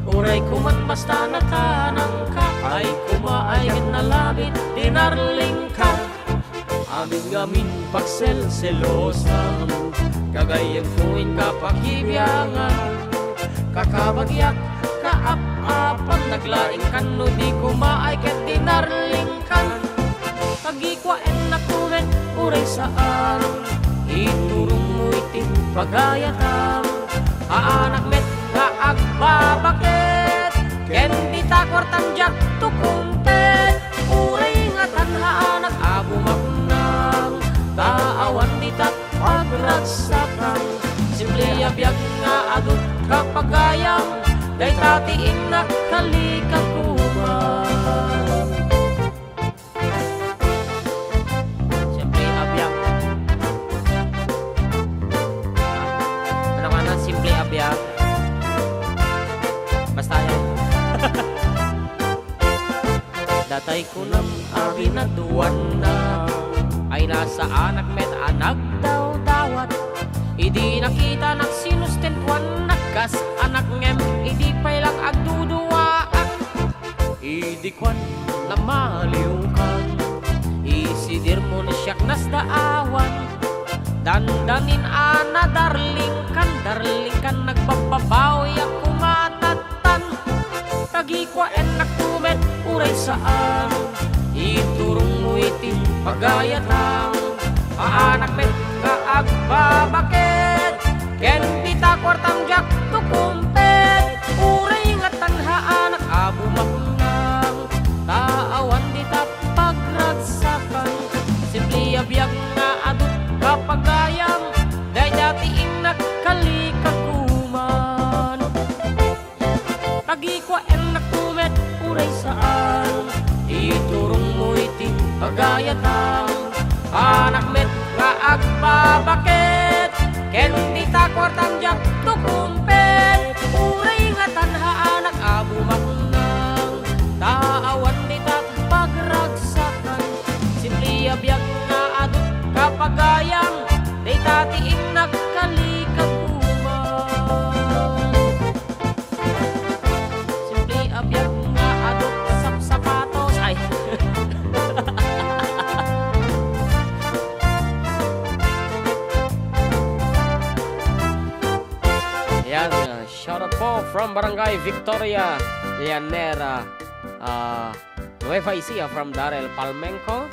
Uray kumat basta natanang ka. Ay kuma, ay ket nalabit, dinarling ka. Amin ngamin pagselselosan, kagayem ko inka pakibiangan. Kakabagiak, kaap-apan, naglaing kan no di kumaay ket dinarling kan. Pagikuaennak met, uray saan, iturong mo iti pagayatam. Aanak met nga agbabaket, ken dita kuartam diak to kumpet. Uray nga tanhaanak a bumaknang, ta awan dita pagragsakan. Simple a biag nga adut ka pagayam, dayta ti innak kalikaguman. Simple a biag. Ano nga na, simple a biag? Basta yan. Datay kunam a binaduanna, ay nasaanak met a nagdawdawat. Idi nakitanak sinustentuannak kas anak ngem idi pay lang agduduaak. Idi kuan, namaliwkan, isidir mo ni siak nasdaawan. Dandanin a nadarlingkan, darlingkan, nagbabbabawi a kumatatan. Tagikuaennak to met uray saan, iturong mo iti pagayatam. Aanak met nga agbabaket, ken dita kuartam diak to kumpet. Uray nga tanhaanak a bumaknang, ta awan dita pagragsakan. Simple a biag nga adut ka pagayam, dayta ti innak kalikaguman. Tagi Kuaennakto met uray saan ti turongmo iti pagayatan. Anak met nga agpabaket ken dita kuartam diak tukumpet. Uray nga tanhaanak a bumaknang, ta awan dita pagragsakan. Simple a biag nga adu kapagayam, dayta ti innak kalikagumang. Simple a biag nga adu sapsapatos. Ay. Ayan, uh, shout out po from Barangay Victoria, Llanera, uh, Nueva Ecija from Darrell Palmenco.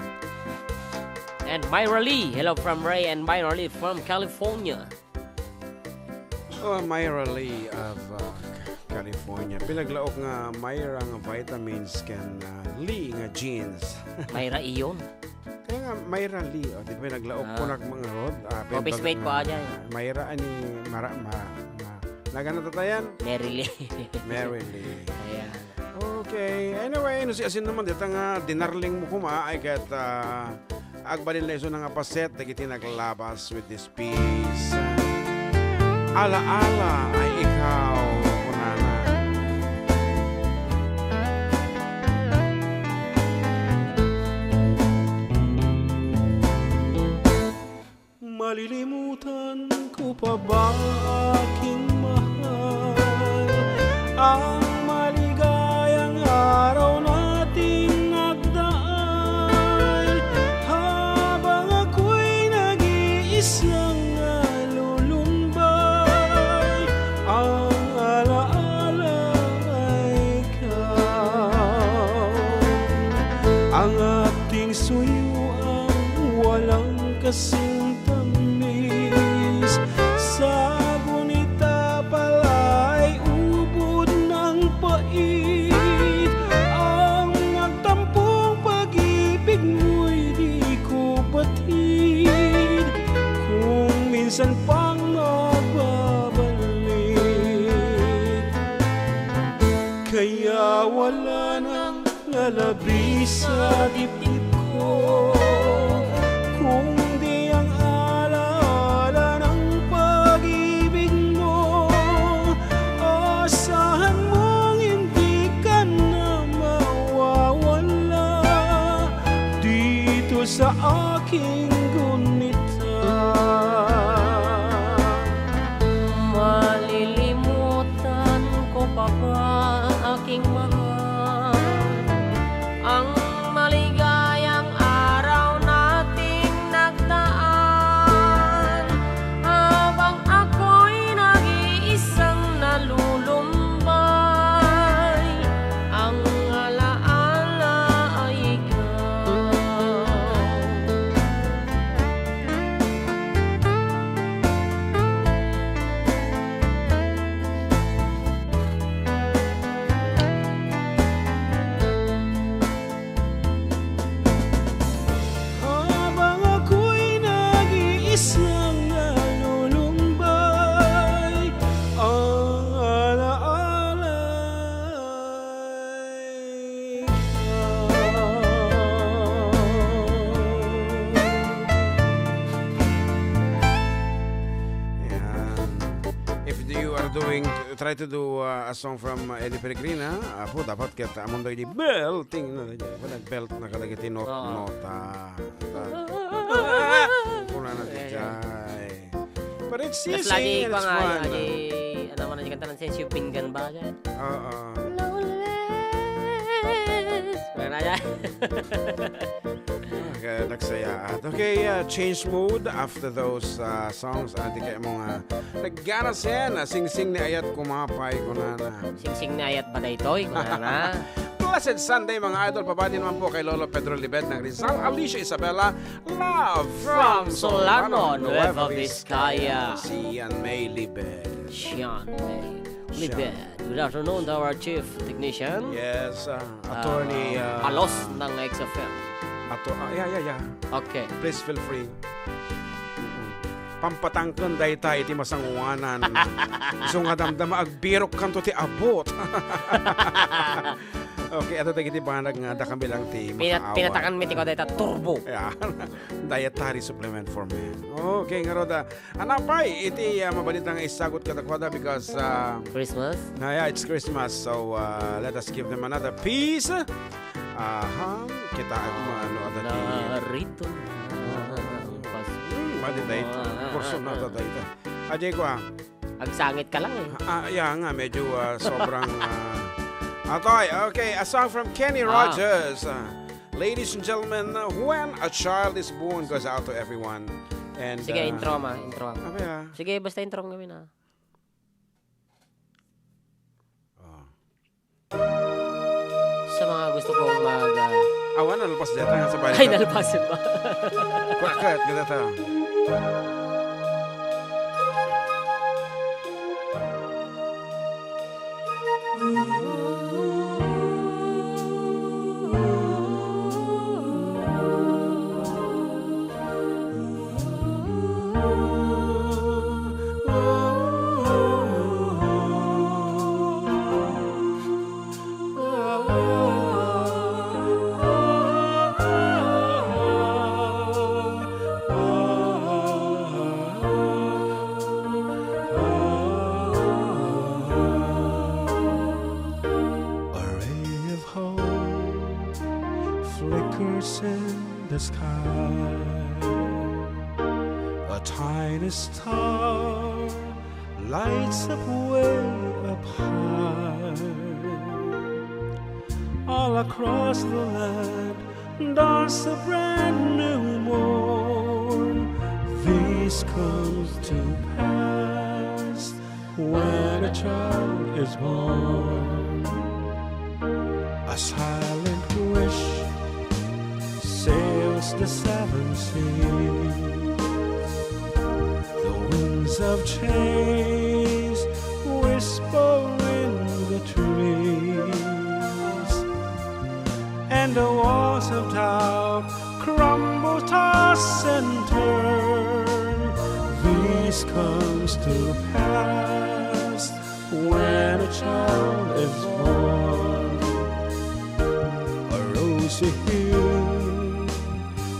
And Myra Lee, hello from Ray and Myra Lee from California. Oh, Myra Lee of, uh, California. Pinaglaok nga Myra nga vitamins ken, uh, Lee nga jeans. Myra iyon. Kaya nga, Myra Lee, oh, di ba naglaok Ah. ko nak mga rod? Ah, Office mate ko, ah, dyan. Myra, ani, Mara, ma, ma, nagana tatayan? Mary Lee. Mary Lee. Ayan. Okay. Anyway, no, si asin naman, dita nga dinarling mo kuma, ay ket, ah, agbalin la iso na nga paset, dagiti naglabas with this piece. Alaala ay ikaw, kunana. Malilimutan ko pa ba, aking mahal, ang maligayang araw nating nagdaan? Habang ako'y nag-iisang nalulumbay, ang alaala ay ikaw. Ang ating suyuang walang kasing tamis, sa gunita pala'y ubod ng pait. Ang nagtampong pag-ibig mo'y di ko batid, kung minsan pang magbabalik. Kaya wala nang ngalabi sa dibdib ko, kundi ang alaala ng pag-ibig mo. Asahan mong hindi ka na mawawala dito sa aking gunita. Malilimutan ko pa ba, aking mahal, ang maligayang araw nating nagdaan, habang ako'y nag-iisang nalulumbay, ang alaala ay ikaw. Habang ako'y nag-iisang nalulumbay, ang alaala ay ikaw. Ayan. If you are doing, try to do, uh, a song from, uh, Ellie Peregrina, apo, dapat ket ammom dagiti belting na, nag-belt na kadagiti not-, Oo. nota. Ta-, kunana ti Ayan. jay. But it's Tas easy lagi and ko it's nga, fun. Lagi, ano man, ang kanta ng Sense You've Been Gone ba? Oo. Loneliness. Wala na yan. Okay, nagsayaat. Okay, uh, change mood after those, uh, songs. Ah, di kayo mga nagganasen, ah, singsing ni Ayat kumapay, kunana. Singsing ni Ayat ba daytoy? Kunana. Blessed Sunday, mga idol. Pabati naman po kay Lolo Pedro Libed ng Rizal, Alicia Isabela, Love from Solano, Nueva Vizcaya. Si Ian May Libed. Sian May Sian. Libed. Good afternoon to our chief technician. Yes, uh, Attorney, Uh, uh, Palos ng X F M. Ato-, ah, yeah, yeah, yeah. Okay. Please feel free. Mm-mm. pampatangken dayta iti masangoanan. Isu nga damdama, agbirokkanto ti abut. Okay, adda dagiti banag nga adda kami lang ti Pinat-, masangoanan. Pinatakan mi ti kua dayta turbo. Yeah. Dietary supplement for men. Okay, ngarud, ah, Anapay iti, ah, mabalita nga isagut kadakuada because, ah, Christmas? Ah, yeah, it's Christmas. So, ah, let us give them another piece. Aha, kita mo ano ada di. Narito na ang Pasko. Hmm, madi dayta. Ah, ah, Kurso ah, na ah. ta dayta. Ajay ko, ah. Agsangit ka lang eh. Ah, yeah nga, medyo, ah, sobrang, ah, atoy, okay, a song from Kenny Ah. Rogers. Ah, ladies and gentlemen, uh, When a Child is Born goes out to everyone. And, Sige, uh, intro, ma. Intro. Ano ba ya? Sige, basta intro mo kami na. Oh. Sa mga gusto pong mag, ah, Awan, nalpas dyan. Ay, sa balik. Ay, nalpasan ba? Bakit? Ganito. A ray of hope flickers in the sky. A tiny star lights up way up high. All across the land dawns a brand new morn. This comes to pass when a child is born. A silent wish sails the seven seas. The winds of change whisper in the trees, and the walls of doubt crumble, toss and turn. This comes to pass when a child is born. A rosy hue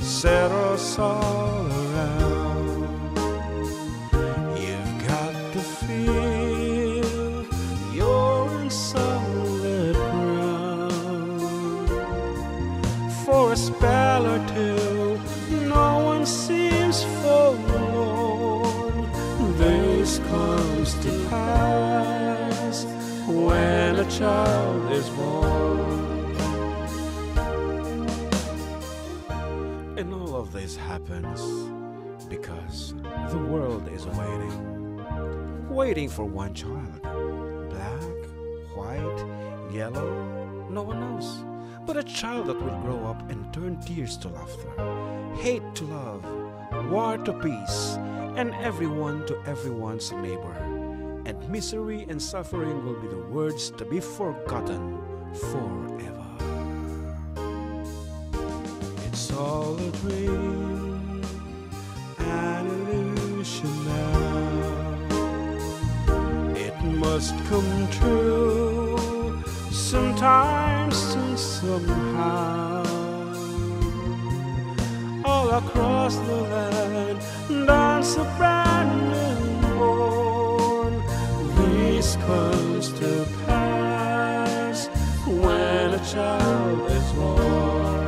settles all around. You've got to feel you're on solid ground. For a spell or two, no one seems forlorn. This comes to pass when a child is born. And all of this happens because the world is waiting. Waiting for one child. Black, white, yellow, no one knows. But a child that will grow up and turn tears to laughter, hate to love, war to peace, and everyone to everyone's neighbor. And misery and suffering will be the words to be forgotten forever. It's all a dream, an illusion now. It must come true sometimes and somehow. All across the land dawns a brand new morn. This comes to pass when a child is born.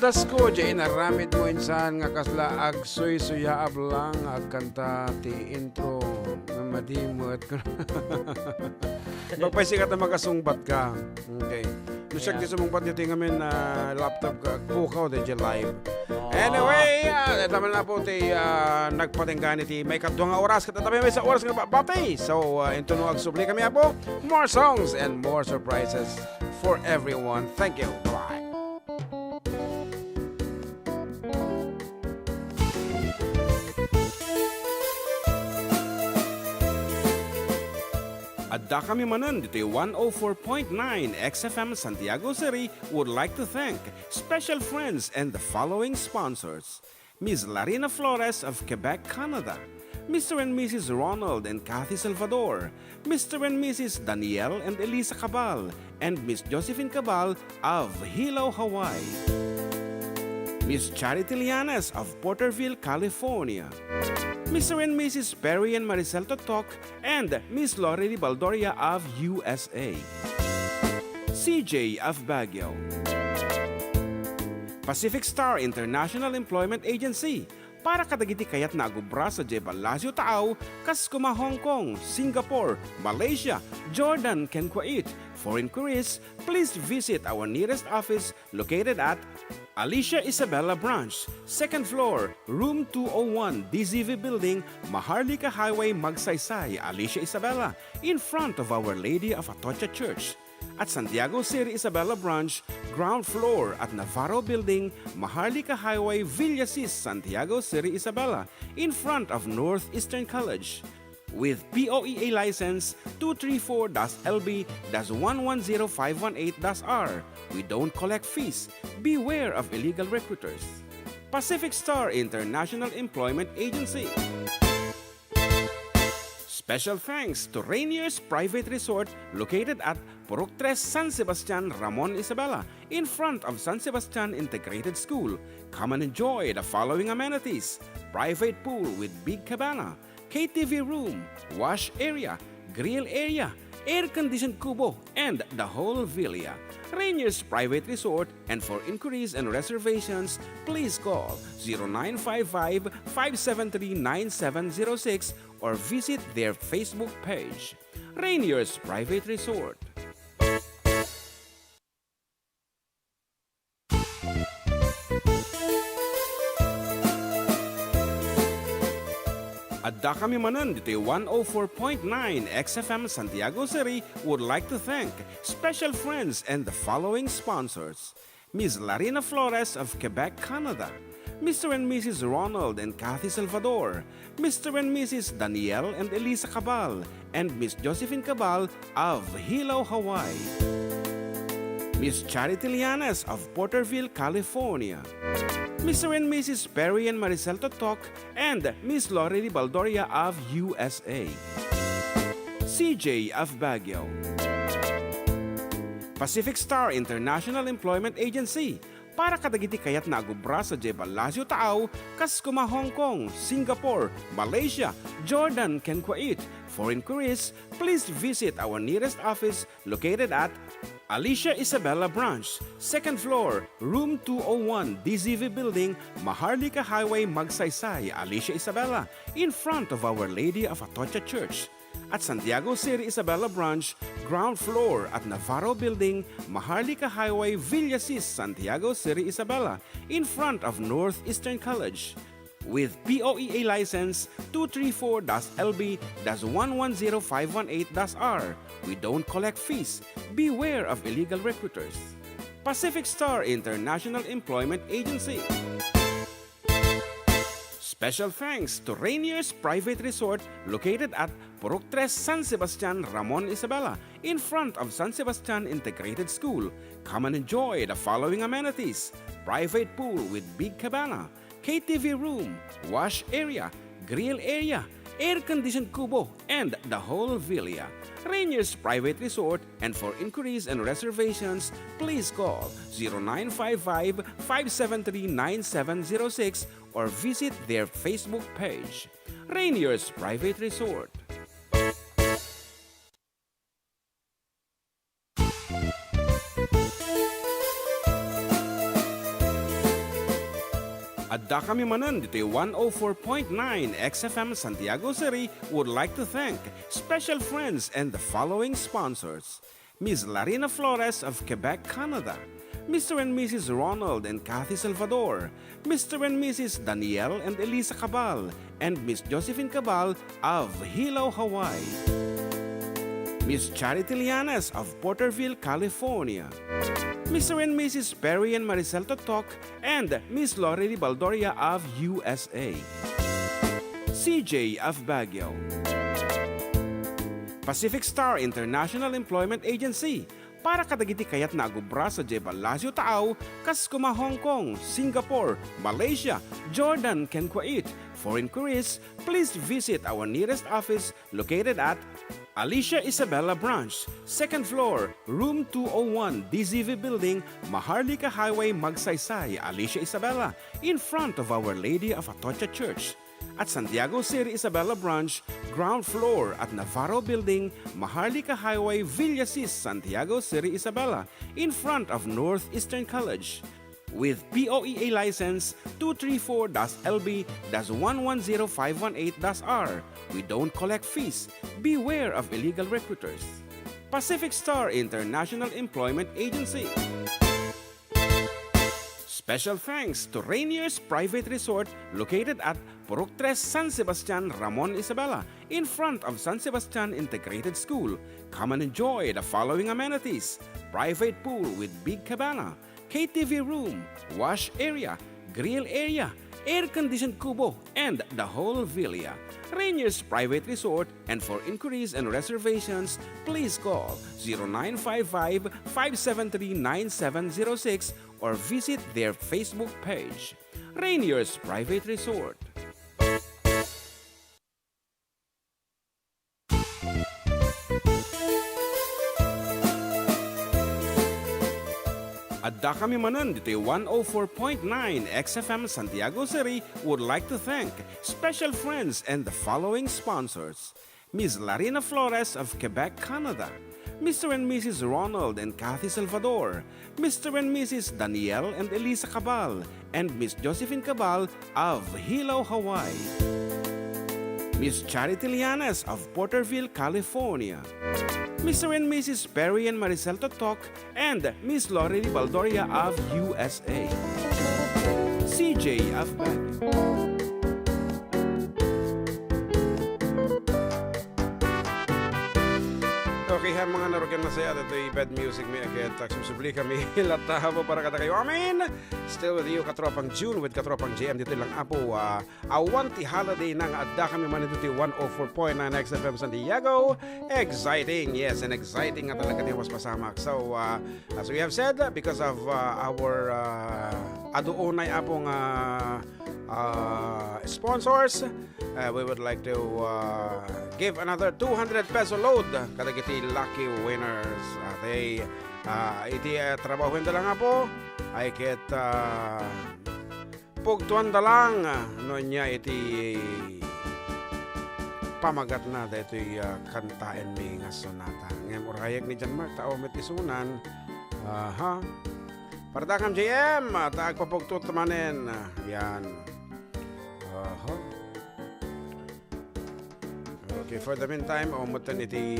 Kasko, diay inaramid mo insan nga kasla agsuysuyaab lang, agkanta ti intro nga madi met. Magpaysikat a makasungbat ka. Okay. No siak ti sumungbat iti ngamin, ah, laptop ka, agpukaw daydiay live. Oh. Anyway, ah, ita man na po ti, ah, nagpatingga iti maikadua nga oras, ket ita met sa oras nga ba-, bati. So, ah, intono agsubli kami, Apo, more songs and more surprises for everyone. Thank you. Bye-bye. Adda kami manen ditoy one oh four point nine X F M Santiago City would like to thank special friends and the following sponsors: Miss Larina Flores of Quebec, Canada, Mister and Missus Ronald and Kathy Salvador, Mister and Missus Daniel and Elisa Cabal, and Miss Josephine Cabal of Hilo, Hawaii. Miss Charity Lianes of Porterville, California. Mister and Missus Perry and Maricel Totok and Miss Lorely Baldoria of U S A. C J of Baguio. Pacific Star International Employment Agency, para kadagiti kayatna a gubra sadiay Palacio Taaw, kas kuma Hong Kong, Singapore, Malaysia, Jordan, ken Kuwait. For inquiries, please visit our nearest office located at Alicia Isabela Branch, second floor, room two oh one, D Z V Building, Maharlika Highway, Magsaysay, Alicia Isabela, in front of Our Lady of Atocha Church. At Santiago City Isabela Branch, ground floor at Navarro Building, Maharlika Highway, Villasis, Santiago City Isabela, in front of Northeastern College. With P O E A license two three four dash L B dash one one zero five one eight dash R, we don't collect fees. Beware of illegal recruiters. Pacific Star International Employment Agency. Special thanks to Rainier's Private Resort located at Purok Tres, San Sebastian, Ramon Isabela, in front of San Sebastian Integrated School. Come and enjoy the following amenities: private pool with big cabana, K T V room, wash area, grill area, air-conditioned kubo, and the whole villa. Rainier's Private Resort, and for inquiries and reservations, please call zero nine five five, five seven three, nine seven zero six or visit their Facebook page. Rainier's Private Resort. Adda kami manen ditoy one oh four point nine X F M Santiago City would like to thank special friends and the following sponsors: Miss Larina Flores of Quebec, Canada, Mister and Missus Ronald and Kathy Salvador, Mister and Missus Daniel and Elisa Cabal, and Miss Josephine Cabal of Hilo, Hawaii, Miss Charity Lianes of Porterville, California, Mister and Missus Perry and Maricel Totok, and Miss Lorely Baldoria of U S A, C J of Baguio, Pacific Star International Employment Agency, para kadagiti kayatna a gubra sadiay Palacio Taaw, kas kuma Hong Kong, Singapore, Malaysia, Jordan, ken Kuwait. For inquiries, please visit our nearest office located at Alicia Isabela Branch, second floor, room two oh one, D Z V Building, Maharlika Highway, Magsaysay, Alicia Isabela, in front of Our Lady of Atocha Church. At Santiago City Isabela Branch, ground floor at Navarro Building, Maharlika Highway, Villasis, Santiago City Isabela, in front of Northeastern College. With P O E A license two three four dash L B dash one one zero five one eight dash R, we don't collect fees. Beware of illegal recruiters. Pacific Star International Employment Agency. Special thanks to Rainier's Private Resort located at Purok Tres, San Sebastian, Ramon Isabela, in front of San Sebastian Integrated School. Come and enjoy the following amenities: private pool with big cabana, K T V room, wash area, grill area, air-conditioned kubo, and the whole villa. Rainier's Private Resort, and for inquiries and reservations, please call zero nine five five, five seven three, nine seven zero six or visit their Facebook page, Rainier's Private Resort. Dakami manen ditoy one oh four point nine X F M Santiago City would like to thank special friends and the following sponsors: Miss Larina Flores of Quebec, Canada, Mister and Missus Ronald and Kathy Salvador, Mister and Missus Daniel and Elisa Cabal, and Miss Josephine Cabal of Hilo, Hawaii, Miss Charity Lianes of Porterville, California, Mister and Missus Perry and Maricel Totok, and Miss Lorely Baldoria of U S A, C J of Baguio, Pacific Star International Employment Agency, para kadagiti kayatna a agubra sadiay Palacio Taaw, kas koma Hong Kong, Singapore, Malaysia, Jordan, ken Kuwait. For inquiries, please visit our nearest office located at Alicia Isabela Branch, second floor, room two oh one, D Z V Building, Maharlika Highway, Magsaysay, Alicia Isabela, in front of Our Lady of Atocha Church. At Santiago City Isabela Branch, ground floor at Navarro Building, Maharlika Highway, Villasis, Santiago City Isabela, in front of Northeastern College. With P O E A license two three four dash L B dash one one zero five one eight dash R. We don't collect fees. Beware of illegal recruiters. Pacific Star International Employment Agency. Special thanks to Rainier's Private Resort, located at Purok Tres, San Sebastian, Ramon Isabela, in front of San Sebastian Integrated School. Come and enjoy the following amenities: private pool with big cabana, K T V room, wash area, grill area, air-conditioned kubo, and the whole villa. Rainier's Private Resort, and for inquiries and reservations, please call zero nine five five, five seven three, nine seven zero six or visit their Facebook page. Rainier's Private Resort. Addakami manen ditoy one oh four point nine X F M Santiago City would like to thank special friends and the following sponsors: Miss Larina Flores of Quebec, Canada, Mister and Missus Ronald and Kathy Salvador, Mister and Missus Daniel and Elisa Cabal, and Miss Josephine Cabal of Hilo, Hawaii, Miss Charity Lianes of Porterville, California, Mister and Missus Perry and Maricel Totok, and Miss Lorely Baldoria of U S A, C J of Baguio. Okay, ha, mga narugian, masaya ditoy bad music mi agad. Agsubsubli kami latta para kadakayo amin. Still with you, Katropang June with Katropang J M. Ditoy lang, Apo, ah, awan ti holiday na nga addakami manen ditoy one oh four point nine X F M Santiago. Exciting, yes, and exciting nga talaga ti mas pasamak. So, ah, as we have said, because of, ah, our, ah, adu unay, Apo, nga, ah, sponsors, uh, we would like to, uh, give another two hundred peso load kadagiti lucky winners. Ah, they, ah, iti, ah, trabahuenda lang, Apo, ay ket, ah, pugtoanda lang, ah, no ania iti pamagatna daytoy, ah, kantaenmi nga sonata. Ngem urayek ni John Mark, ta awan met isunan. Aha. Para dakam, J M, ta agpapugtot manen. Yan. Aha. Okay, for the meantime, umuttan iti,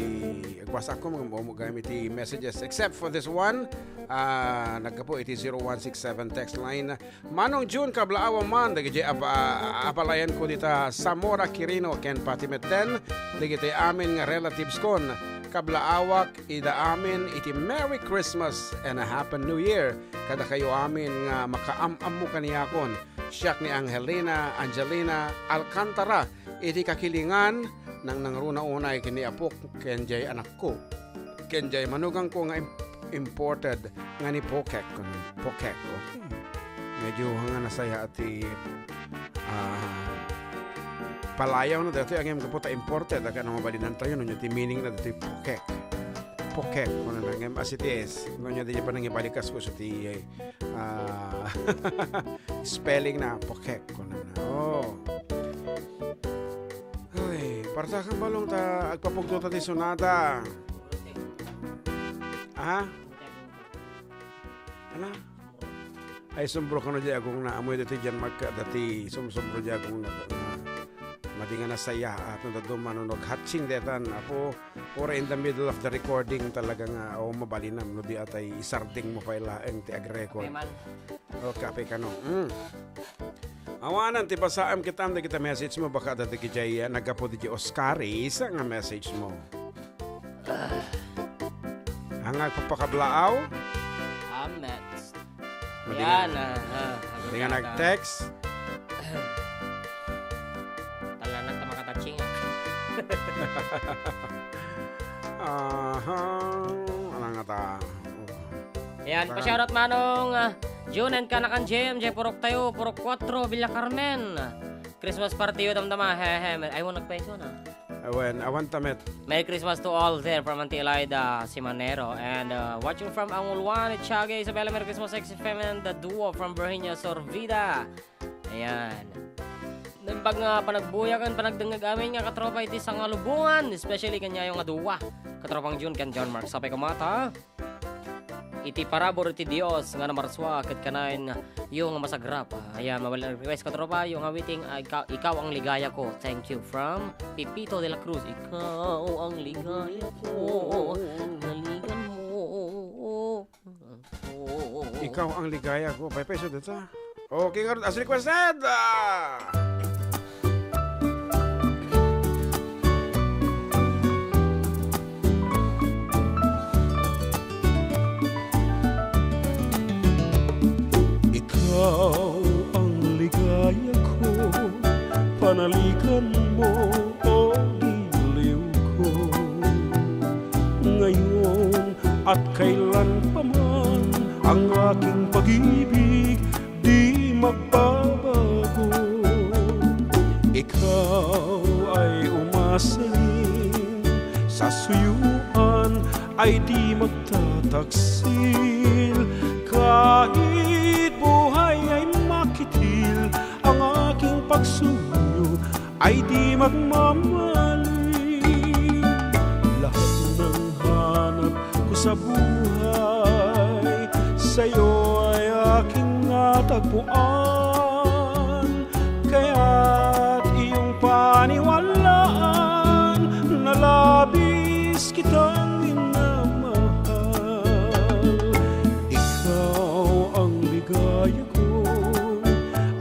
agpasaak ko, mag-, mag-, iti messages, except for this one, ah, naggapu iti zero one six seven text line. Manong June, kablaawa man dagiti apa-, apalayanko dita Zamora, Quirino, ken pati metten dagiti amin nga relatives kon. Kablaawak ida amin iti Merry Christmas and a Happy New Year kadakayo amin nga makaam-ammo kaniakon. Siak ni Angelina, Angelina Alcantara, iti Kakilingan, nangnangruna unay ken ni apok ken jay anakko. Ken jay manugangko nga im-, imported nga ni Pokek, kun-, Pokek, oh. Medyo nga nasaya ti, ah, palayaw na daytoy, ngem gapu ta imported, agano mabalinantayo, no, ti meaning na daytoy Pokek. Pokek, kunana, ngem as it is, no, nya di pa nangibalikas ko sa ti, ah, spelling na Pokek, kunana. Oh. Ay, para sa kang balong ta, agpapugto ta ti sonata. Ha? Ano? Ay, sumbro kano di agongna. Amoy dati diyan magka, dati sumsumbro di agongna. Madi nga nasayaat no dadduma no naghatching detan, Apo, or in the middle of the recording talaga nga, o, mabalinam no di atay isarding mo pay laeng ti ag-record. Kape man. O, kape kano. Mm. Awanan ti basaem kitam dagiti message mo, baka adda dagiti, ah, naggapu diti Oscaris nga message mo. Ang agpapakablaaw? Amen. Madi nga, yan, ah, ah, madi nga nag-text. Talanan ta makatouching, ah. Aha, ano nga ta? Yan, pa-shoutout manong, ah, June and Kanakan J M J, Purok Tayo, Purok Kuatro, Villa Carmen. Christmas party yo, damdama. He, he, mer-, ay, wala nagpaiso na. Awan, awan ta met. Merry Christmas to all there from Auntie Elida Simanero. And, uh, watching from Anguluan, Atiaga, Isabela, Merry Christmas, X F M and the duo from Virginia, Sorvida. Ayan. Naimbag nga panagbuya ken panagdengngeg amin nga katropa iti sangalubongan, especially kaniayo nga duwa, Katropang June ken John Mark. Sapay koma ta iti parabur iti Dios nga namarsua ket kanayon yo nga masagrap. Ayan, mabalin request, katropa, yung awiting, ah, Ikaw, Ikaw ang Ligaya Ko. Thank you from Pipito de la Cruz. Ikaw ang ligaya ko. Naligan mo. Ikaw ang ligaya ko. Paypay, so dito. Okay, ngarud, as requested! Ah! Ikaw ang ligaya ko, panaligan mo, o giliw ko. Ngayon at kailan pa man, ang aking pag-ibig di magbabago. Ikaw ay umasaling sa suyuan ay di magtataksil. Kahit buhay ay makitil, ang aking pagsuyo ay di magmamali. Lahat ng hanap ko sa buhay, sa'yo ay aking natagpuan. Kaya't iyong paniwalaan na labis kitang minamahal. Ikaw ang ligaya ko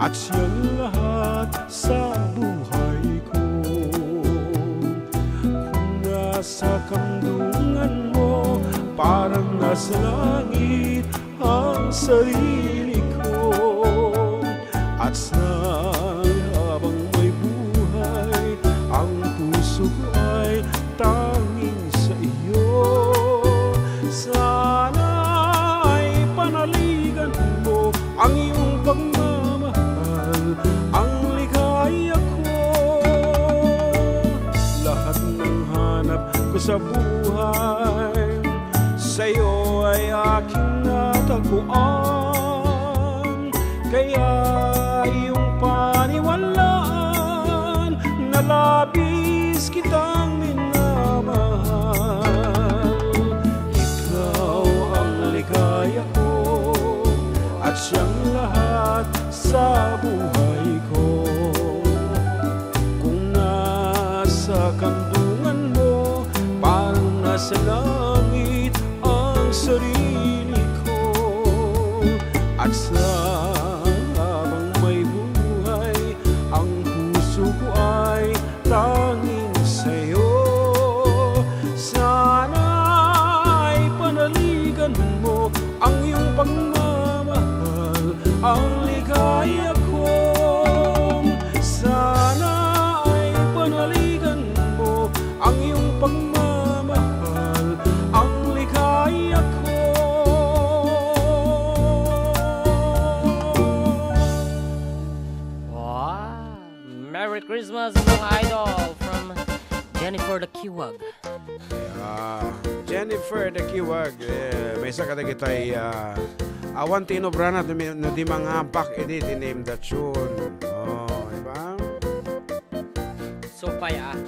at siyang lahat sa buhay ko. Kung nasa kamdungan mo, parang nasa langit ang sarili ko. At sana habang may buhay, ang puso ko ay tanging sa iyo. Sana ay panaligan mo ang iyong pagmamahal, ang ligaya ko. Lahat ng hanap ko sa buhay, sa'yo ay aking natagpuan. Kaya iyong paniwalaan na labis kitang minamahal. Ikaw ang ligaya ko at siyang lahat sa buhay ko. Kung nasa kandungan mo, parang nasa langit ang sarili ko. At sa habang may buhay, ang puso ko ay tanging sa'yo. Sana ay panaligan mo ang iyong pagmamahal, ang ligaya ko. Sana ay panaligan mo ang iyong pagmamahal, ang ligaya ko. Wow! Merry Christmas, mga idol, from Jennifer the Kiwag. Ah, Jennifer the Kiwag, eh, maysa kadagitay, ah, awan ti inubrana, no di, no di mangapak idi ti name the tune. Oh, di ba? Supay, ah.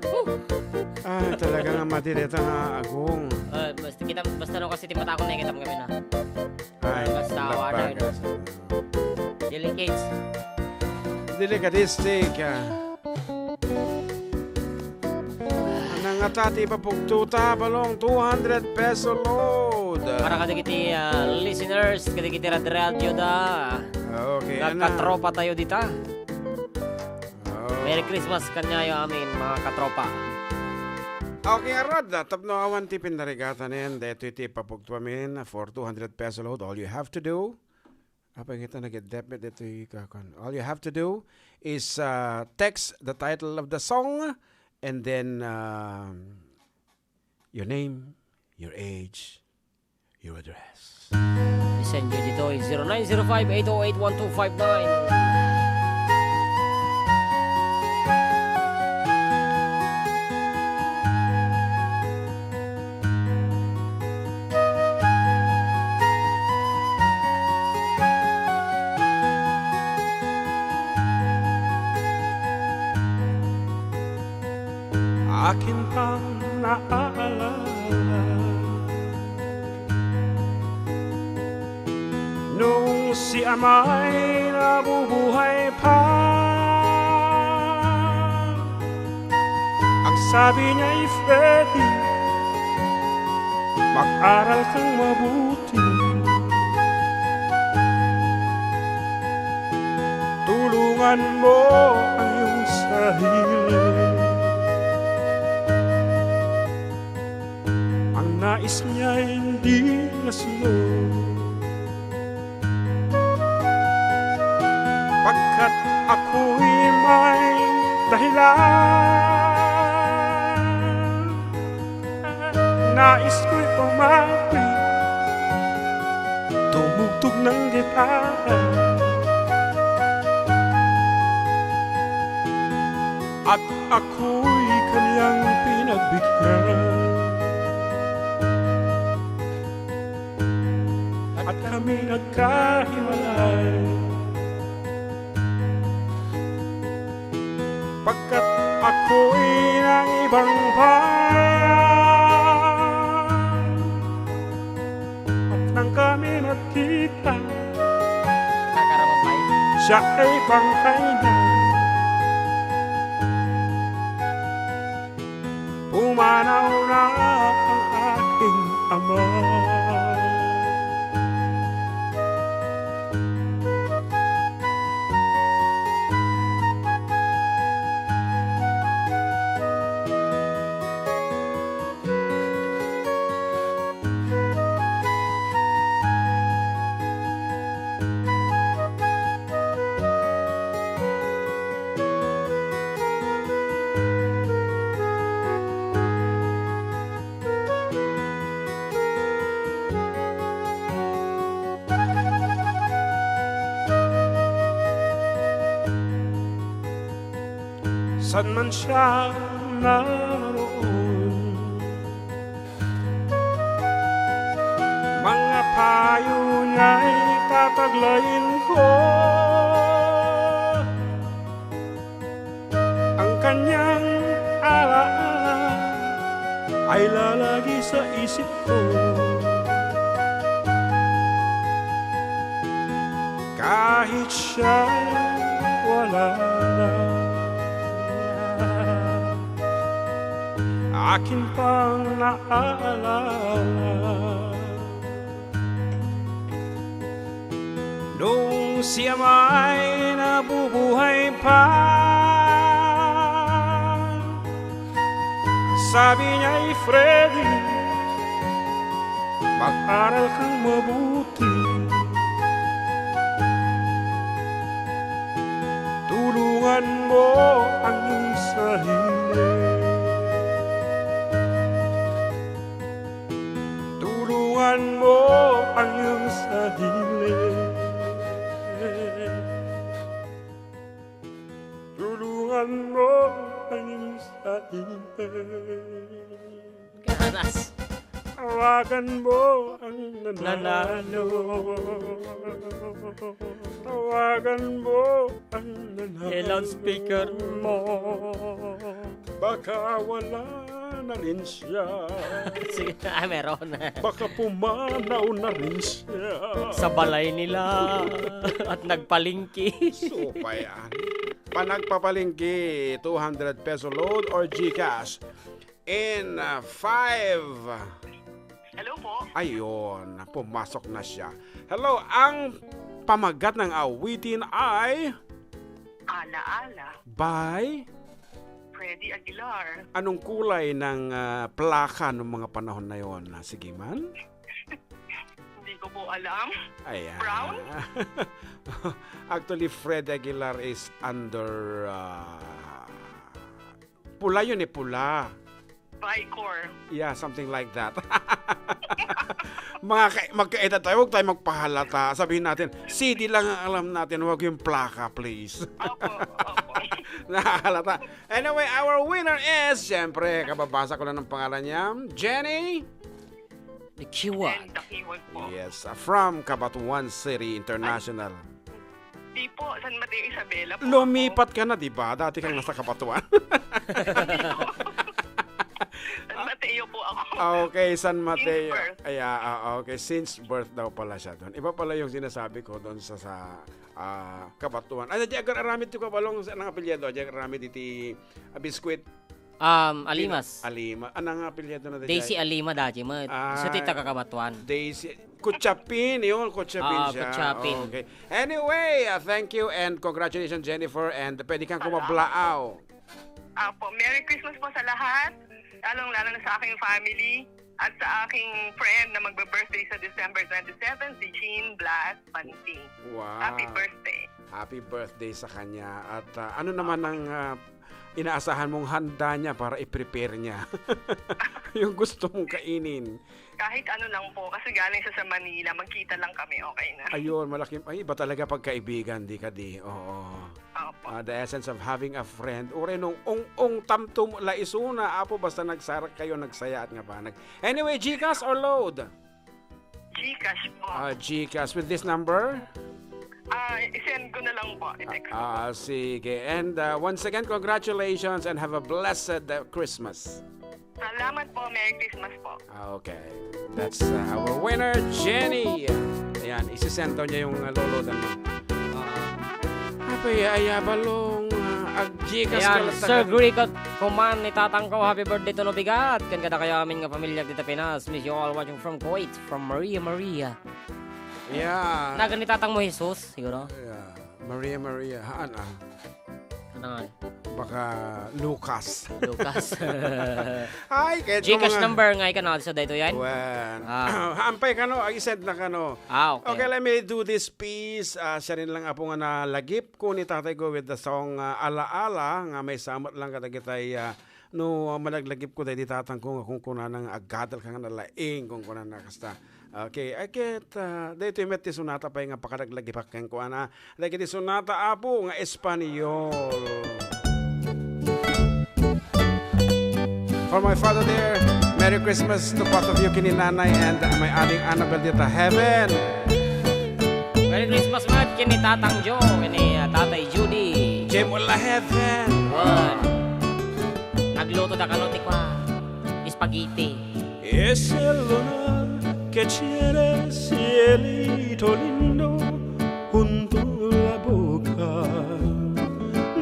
Woo! Ah, talaga nga madi deta nga agong. Ah, basta Kita, basta no kasi ti matakon na, kita mo kami na. Ay, basta, nagbagas. Wala, no? Delicates. Delicadistic, ah. Nangata ti ipapugtota, balong, two hundred peso load. Para kadagiti, ah, listeners, kadagiti radradyo da. Okay, ana. Nagkatropa tayo dita. Oh. Merry Christmas kanyayo amin, mga katropa. Okay, ngarud, ah, tapno awan ti pinarigatanen, daytoy ti ipapugto amin for two hundred peso load. All you have to do, apay ngata nag-debit daytoy, kakan. All you have to do is, uh, text the title of the song and then, um, your name, your age, your address. I-send nyo dito ay zero nine zero five, eight oh eight, one two five nine. Akin pang naaalala nung si amay nabubuhay pa. Ang sabi niya, "Freddy, mag-aral kang mabuti. Tulungan mo ang iyong sarili." Ang nais niya hindi nasunod, pagkat ako'y may dahilan. Nais ko'y umapi, tumugtog ng gitara. At ako'y kanyang pinagbigyan. At kami nagkahiwalay. Pagkat ako'y nang ibang bayan. At nang kami magkita, siya ay bangkay na. Pumanaw na ang aking ama. San man siya naroon, mga payo niya'y tataglayin ko. Ang kanyang alaala ay lalagi sa isip ko. Kahit siya wala na, akin pang naaalala. Nung siya may nabubuhay pa, sabi niya, "Ay, Freddy, mag-aral kang mabuti. Tulungan mo ang iyong sarili." Tulungan mo ang iyong sarili. Tulungan mo ang iyong sarili. Kanas. Tawagan mo ang nanalo. Nanalo. Tawagan mo ang nanalo. I-loudspeaker mo. Baka wala na rin siya. Sige, ah, meron. Baka pumanaw na rin siya. Sa balay nila at nagpalengke. Supay, ah. Panagpapalengke, two hundred peso load or GCash. In, uh, five. Hello po. Ayun, pumasok na siya. Hello, ang pamagat ng awitin ay Ala-ala. By Freddy Aguilar. Anong kulay ng, ah, plaka nung mga panahon na yon? Ah, sige man. Hindi ko po alam. Ayan. Brown? Actually, Fred Aguilar is under, ah, pula yun eh, pula. Vicor. Yeah, something like that. Mga ka- magkaedad tayo, huwag tayo magpahalata. Sabihin natin, C D lang ang alam natin, huwag yung plaka, please. Opo, opo. Nakakalata. Anyway, our winner is, siyempre, kababasa ko na ng pangalan niya, Jenny. The Kiwag. And the Kiwag po. Yes, uh, from Cabatuan City International. Di po, San Mateo Isabela po ako. Lumipat ka na, di ba? Dati kang nasa Cabatuan. San Mateo po ako. Ah, okay, San Mateo. Since birth. Ay, ah, ah, okay, since birth daw pala siya doon. Iba pala yung sinasabi ko doon sa, sa, ah, Cabatuan. Ay, di agar-aramid ti kabalong sa nang apelyido. Di agar-aramid iti, ah, biskwit. Um, Alimas. Alima. Anang apelyido na di Daisy jay? Alima dati mo. Ah, so, ti taga Cabatuan. Daisy. Kuchapin, yun, Kuchapin Ah, siya. Kuchapin. Okay. Anyway, ah, thank you and congratulations, Jennifer. And pwede kang Salamat. Kumablaaw. Apo, Merry Christmas po sa lahat, lalong-lalo na sa aking family at sa aking friend na magbe-birthday sa December twenty-seven, si Jean Blas Panting. Wow. Happy birthday. Happy birthday sa kanya. At, ah, ano naman ang, ah, inaasahan mong handa niya para i-prepare niya? Yung gusto mong kainin. Kahit ano lang po, kasi galing sa, sa Manila, magkita lang kami, okay na. Ayun, malaking, ay, iba talaga pagkaibigan, di ka di? Oo. Opo. Ah, the essence of having a friend. Uray nung ung-ung tamtum la isuna, apo, basta nagsarak kayo, nagsayaat nga banag. Anyway, GCash or load? GCash po. Ah, GCash with this number? Ah, i-send ko na lang po. I-text ko po. Ah, sige. And, ah, once again, congratulations and have a blessed, uh, Christmas. Salamat po. Merry Christmas po. Ah, okay. That's, uh, our winner, Jenny. Ayan, isisend daw niya yung, uh, lolo, ano. Ah. Apay, ay, abalong, uh, ag-Gcash ka Ayan, lang Sir taga- Gricot, kuman ni tatang ko, happy birthday to no bigat. Ken kada kayo amin nga pamilya dita Pinas. Miss you all watching from Kuwait, from Maria Maria. Yeah. Nagan ni tatang mo Jesus, siguro. Yeah. Maria Maria. Haan, ah. Ano nga? Baka Lucas. Lucas. Ay, kahit GCash mga number nga ikan, no? Sa dayto yan? Wen. Ah. Hampay kano, ay, send na kano. Ah, okay. Okay, let me do this piece. Ah, siya rin lang apo nga nalagip ko ni tatay ko with the song, ah, Ala-ala, nga may samot lang kadagitay, ah, no, ah, malaglagip ko daydi tatang ko nga kung kunana nga aggadal ka nga nalaing, kung kunana kasta. Okay, I can't, ah, daytoy met ti sonata pay nga pakadaglagipak kenkuana. Dagiti sonata, apo, nga Espanyol. For my father dear, Merry Christmas to both of you, ken ni Nanay and, uh, my ading Annabel dita heaven. Merry Christmas met ken ni Tatang Joe, ken ni, uh, Tatay Judy. Jim Ulla heaven. Wen. Nagluto da kano ti kua, spaghetti. Es el lunar que tienes, cielito lindo, junto a la boca.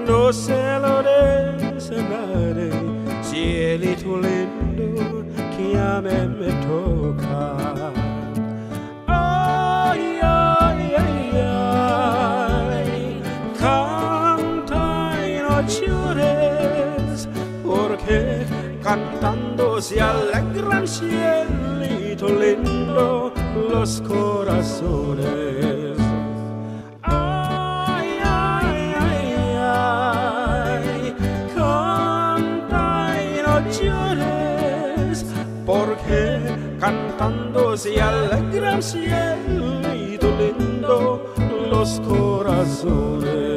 No se lo des a nadie, cielito lindo, que a mí me toca. Ay, ay, ay, ay, canta y no llores, porque cantando se alegran, cielito lindo, los corazones. Ay, ay, ay, ay, canta y no llores, porque cantando se alegran, cielito lindo, los corazones.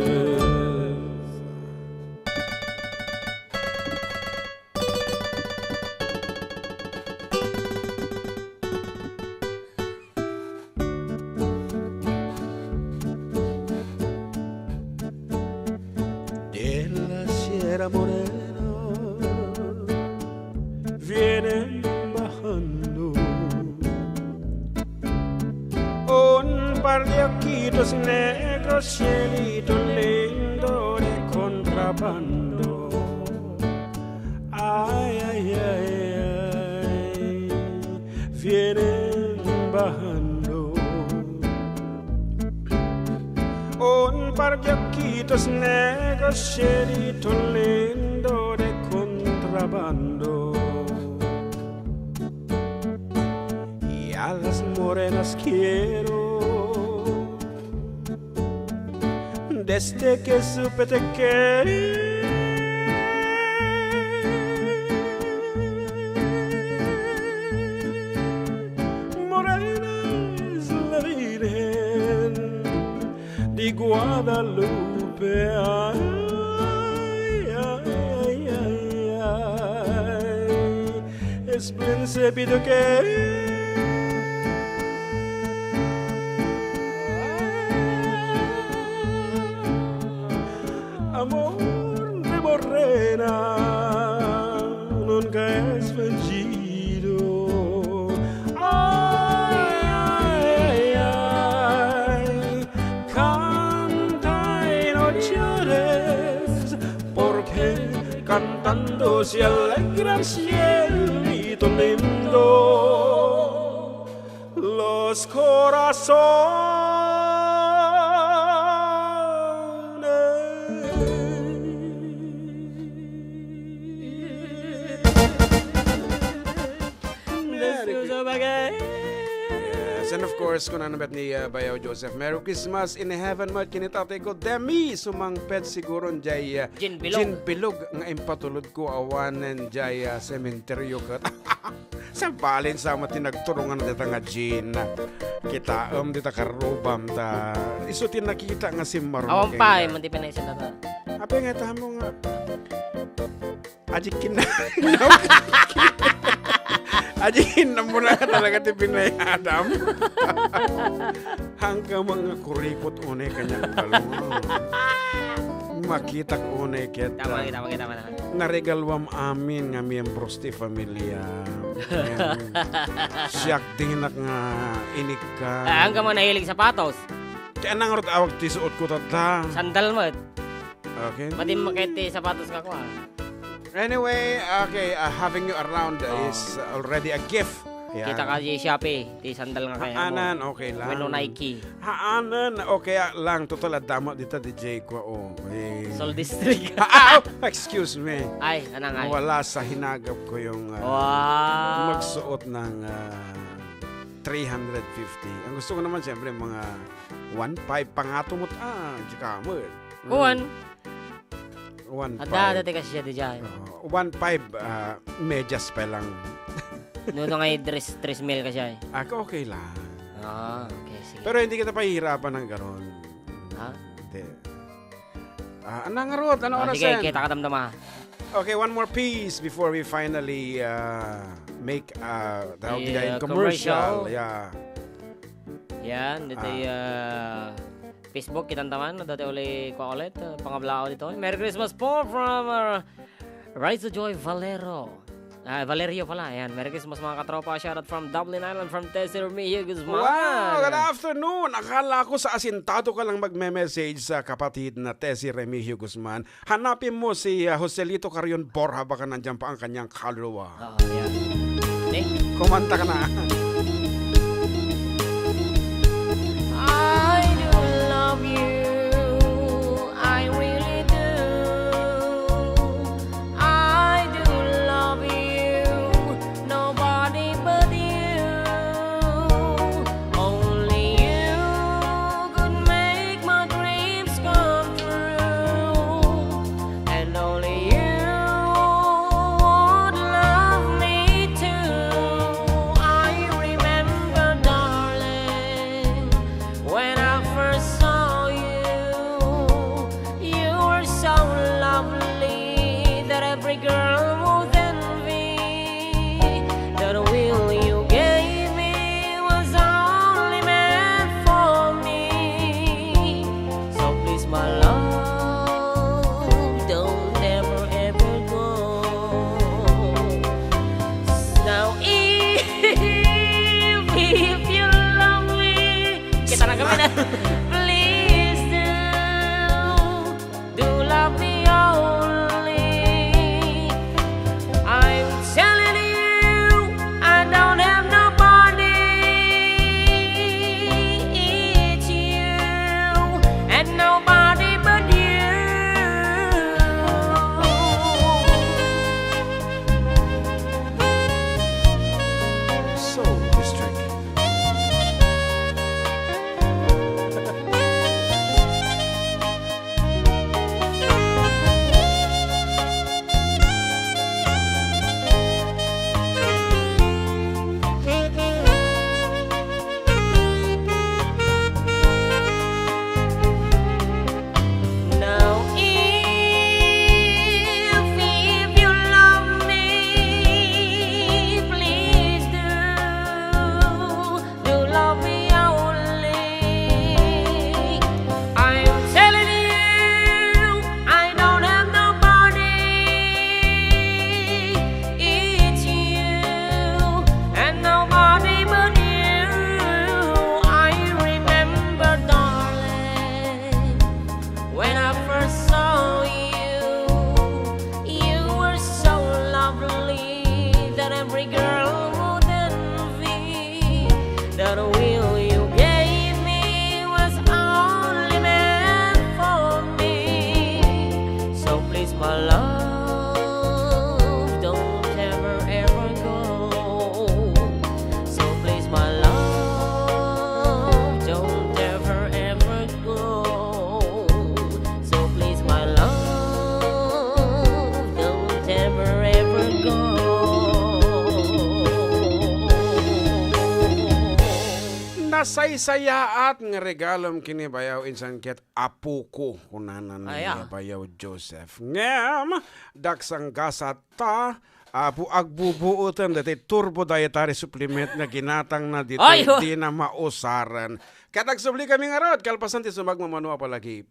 De la Sierra Morena, Tus negros, cielito lindo de contrabando. Ay, ay, ay, ay, vienen bajando. Un par de ojitos negros, cielito lindo de contrabando. Y a las morenas quiero desde que supe de que morena es la Virgen de Guadalupe. Ay, ay, ay, ay, ay. Es bien sabido que amor de morena nunca es fingido. Ay, ay, ay, canta y no llores, porque cantando se alegra el cielito lindo. Los corazones. Yes, and of course, kuna na met ni, uh, Bayaw Joseph, Merry Christmas in heaven met ken ni Tatay ko, Demi, sumangpet siguro jay, uh, Gin Bilog. Gin Bilog nga impatulod ko awanen jay, uh, sementeryo ket. Sabali sa met ti nagturungan dita nga Gin. Kitaem dita karrubam ta isu ti nakita nga simmaruno. Awan pay, man ti pinaisin na ta. Apay nga tamo nga. Aji kinna-, aji kinna mo na talaga ti pinayadam. Hangka mga kuripot unay kanyang balon. Makitak unay ket, tama, ah, kita, kita, kita, kita. Naregaluam amin nga miyembros ti familia. Ayan. Siak dinak nga inikka. Ah, hangka mo nahilig sapatos. Kaya nang rot awag ti suot ko tatta. Sandal mo. Okay. Pati mo kahit ti sapatos ka ko, ah. Anyway, okay, uh, having you around, oh, is already a gift. Yan. Kita ka di Shopee, ti sandal nga kaya mo. Haanan, okay lang. Wenno Nike. Haanan, okay lang. Total, adda met dita D J ko, oh. Eh. Sol District. Ah, ah, oh, excuse me. Ay, anang ay? Wala sa hinagap ko yung, ah, wow, magsuot ng, ah, three hundred fifty. Ang gusto ko naman, siyempre, mga one five pangato mo. Ah, di ka mo. Kuwan. One five. Adda, adda ti kasiya di jay. Oo, one five, ah, medyas pa lang. No, no, nga dress, dress mil kasiya, eh. Ah, okay lang. Ah, okay, sige. Pero hindi kita pahihirapan ng ganon. Ha? Hindi. Ah, ano nga, Ruth? Ano oras yan? Ah, sige, kita ka damdama. Okay, one more piece before we finally, ah, make, ah, tawag di commercial. Yeah. Yan, dito, ah, Facebook, kitanta man, dati uli, kua ulit, ah, pangablaaw dito. Merry Christmas po from, ah, Rise of Joy Valero. Ah, Valerio pala, ayan. Merry Christmas, mga katropa. Shoutout from Dublin Island, from Tessie Remigio Guzman. Wow, good afternoon. Akala ko sa asintado ka lang magme-message sa kapatid na Tessie Remigio Guzman. Hanapin mo si, ah, Joselito Carrion Borja, baka nandyan pa ang kanyang kaluluwa. Oo, yan. Eh? Kumanta ka na. I do love you, I really do. I do love you, nobody but you. Only you could make my dreams come true. And only you would love me too. I remember So please, my love, don't ever, ever go. So please, my love, don't ever, ever go. So please, my love, don't ever, ever go. Nasaysayaat nga regalom ken ni Bayaw insan ket apoko, kunana ni Aya. Bayaw Joseph. Ngem, daksang gasat ta, apo, agbubuoten dati turbo dietary supplement nga ginatangna ditoy Ay, ho! Di na mausaren. Ket agsubli kami ngarud, kalpasan ti sumagmamano a palagip.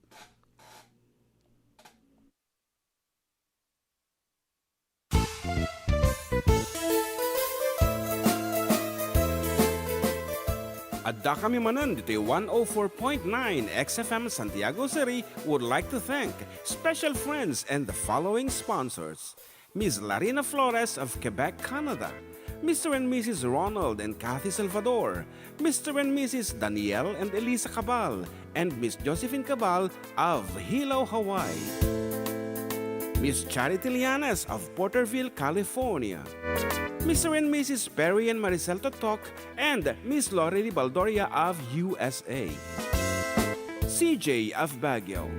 Adda kami manen ditoy one oh four point nine X F M Santiago City would like to thank special friends and the following sponsors: Miss Larina Flores of Quebec, Canada, Mister and Missus Ronald and Kathy Salvador, Mister and Missus Daniel and Elisa Cabal, and Miss Josephine Cabal of Hilo, Hawaii. Miss Charity Lianes of Porterville, California. Mister and Missus Perry and Maricel Totok and Miss Lorely Baldoria of U S A. C J of Baguio.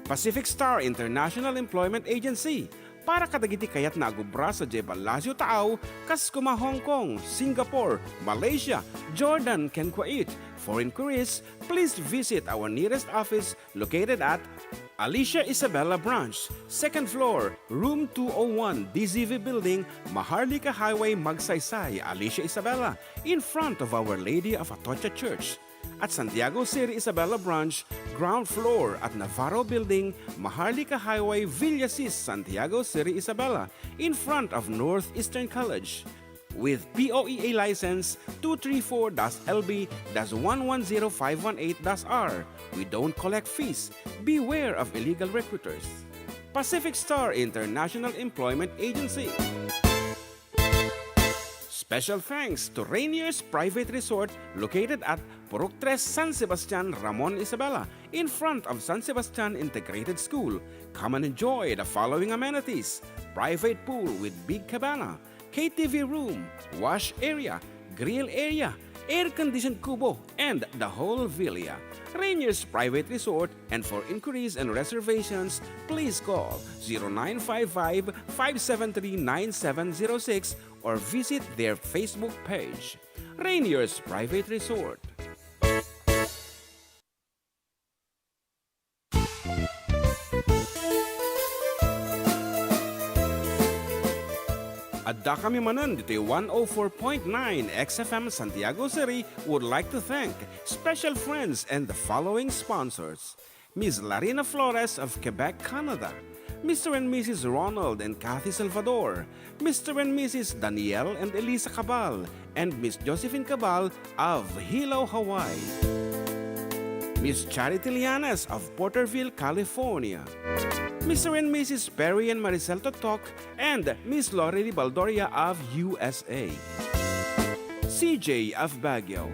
Pacific Star International Employment Agency, para kadagiti kayatna a agubra sadiay Palacio Taaw, kas koma Hong Kong, Singapore, Malaysia, Jordan, ken Kuwait. For inquiries, please visit our nearest office located at Alicia Isabela Branch, second floor, room two oh one, D Z V Building, Maharlika Highway, Magsaysay, Alicia Isabela, in front of Our Lady of Atocha Church. At Santiago City Isabela Branch, ground floor at Navarro Building, Maharlika Highway, Villasis, Santiago City Isabela, in front of Northeastern College. With P O E A license two three four dash L B dash one one zero five one eight dash R, we don't collect fees. Beware of illegal recruiters. Pacific Star International Employment Agency. Special thanks to Rainier's Private Resort located at Purok Tres, San Sebastian, Ramon Isabela, in front of San Sebastian Integrated School. Come and enjoy the following amenities: private pool with big cabana, K T V room, wash area, grill area, air-conditioned kubo, and the whole villa. Rainier's Private Resort, and for inquiries and reservations, please call zero nine five five, five seven three, nine seven zero six or visit their Facebook page. Rainier's Private Resort. Adda kami manen ditoy one oh four point nine X F M Santiago City would like to thank special friends and the following sponsors: Miss Larina Flores of Quebec, Canada, Mister and Missus Ronald and Kathy Salvador, Mister and Missus Daniel and Elisa Cabal, and Miss Josephine Cabal of Hilo, Hawaii. Miss Charity Lianes of Porterville, California. Mister and Missus Perry and Maricel Totok and Miss Lorely Baldoria of U S A. C J of Baguio.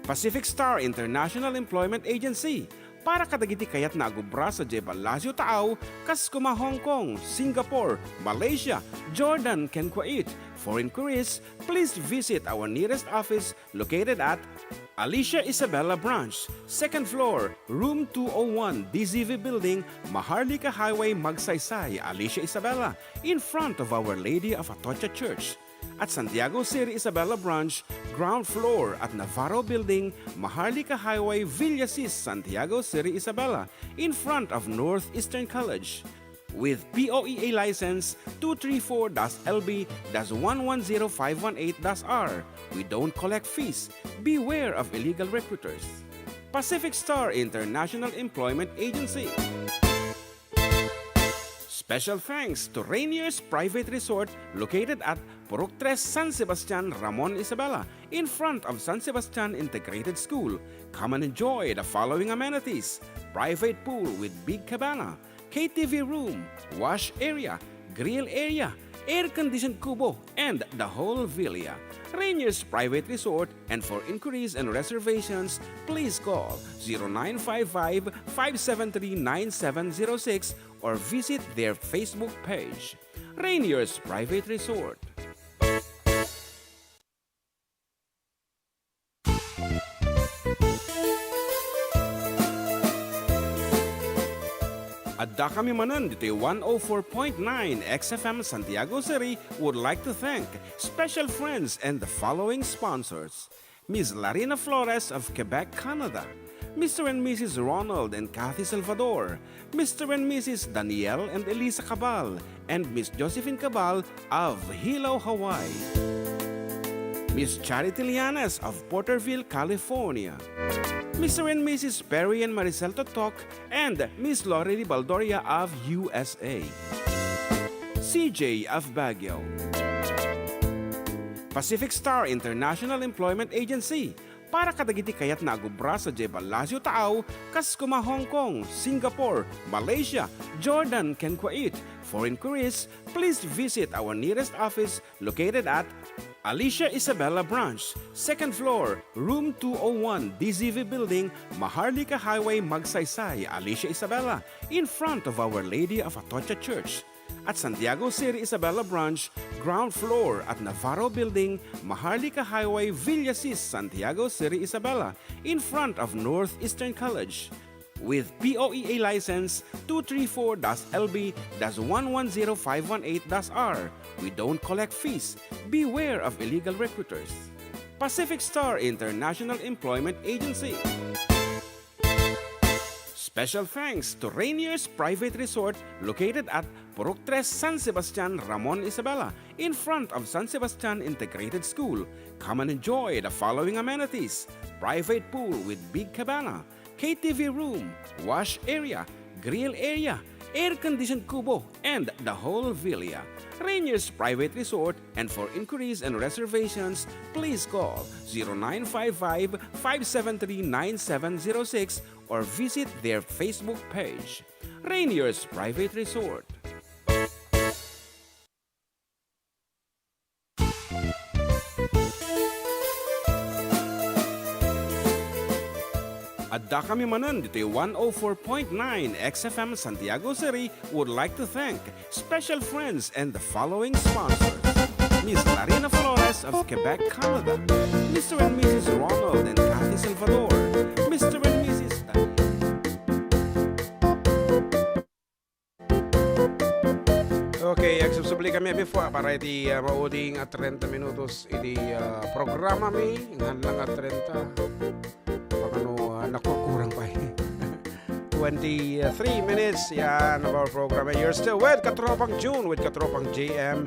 Pacific Star International Employment Agency, para kadagiti kayatna a gubra sadiay Palacio Taaw, kas koma Hong Kong, Singapore, Malaysia, Jordan, ken Kuwait. For inquiries, please visit our nearest office located at Alicia Isabela Branch, second floor, room two oh one, D Z V Building, Maharlika Highway, Magsaysay, Alicia Isabela, in front of Our Lady of Atocha Church. At Santiago City Isabela Branch, ground floor at Navarro Building, Maharlika Highway, Villasis, Santiago City Isabela, in front of Northeastern College. With P O E A license two three four dash L B dash one one zero five one eight dash R, we don't collect fees. Beware of illegal recruiters. Pacific Star International Employment Agency. Special thanks to Rainier's Private Resort located at Purok Tres, San Sebastian, Ramon Isabela, in front of San Sebastian Integrated School. Come and enjoy the following amenities: private pool with big cabana, K T V room, wash area, grill area, air-conditioned kubo, and the whole villa. Rainier's Private Resort, and for inquiries and reservations, please call zero nine five five, five seven three, nine seven zero six or visit their Facebook page. Rainier's Private Resort. Addakami manen ditoy one oh four point nine X F M Santiago City would like to thank special friends and the following sponsors: Miss Larina Flores of Quebec, Canada, Mister and Missus Ronald and Kathy Salvador, Mister and Missus Daniel and Elisa Cabal, and Miss Josephine Cabal of Hilo, Hawaii. Miss Charity Lianes of Porterville, California. Mister and Missus Perry and Maricel Totok and Miss Lorely Baldoria of U S A. C J of Baguio. Pacific Star International Employment Agency, para kadagiti kayatna a agubra sadiay Palacio Taaw, kas koma Hong Kong, Singapore, Malaysia, Jordan, ken Kuwait. For inquiries, please visit our nearest office located at Alicia Isabela Branch, second floor, room two oh one, D Z V Building, Maharlika Highway, Magsaysay, Alicia Isabela, in front of Our Lady of Atocha Church. At Santiago City Isabela Branch, ground floor at Navarro Building, Maharlika Highway, Villasis, Santiago City Isabela, in front of Northeastern College. With P O E A license two three four dash L B dash one one zero five one eight dash R, we don't collect fees. Beware of illegal recruiters. Pacific Star International Employment Agency. Special thanks to Rainier's Private Resort located at Purok Tres, San Sebastian, Ramon Isabela, in front of San Sebastian Integrated School. Come and enjoy the following amenities: private pool with big cabana, K T V room, wash area, grill area, air-conditioned kubo, and the whole villa. Rainier's Private Resort, and for inquiries and reservations, please call zero nine five five, five seven three, nine seven zero six or visit their Facebook page. Rainier's Private Resort. Addakami manen ditoy one oh four point nine X F M Santiago City would like to thank special friends and the following sponsors: Miss Larina Flores of Quebec, Canada, Mister and Missus Ronald and Kathy Salvador, Mister and Missus Daniel. Okay, agsubsubli kami before para iti, ah, mauding a treinta minutos iti, ah, programa mi, ngan lang a treinta. Baka no, ah, nakurkurang pa, eh. Twenty-three minutes, yan, of our program. And you're still with Katropang June, with Katropang J M.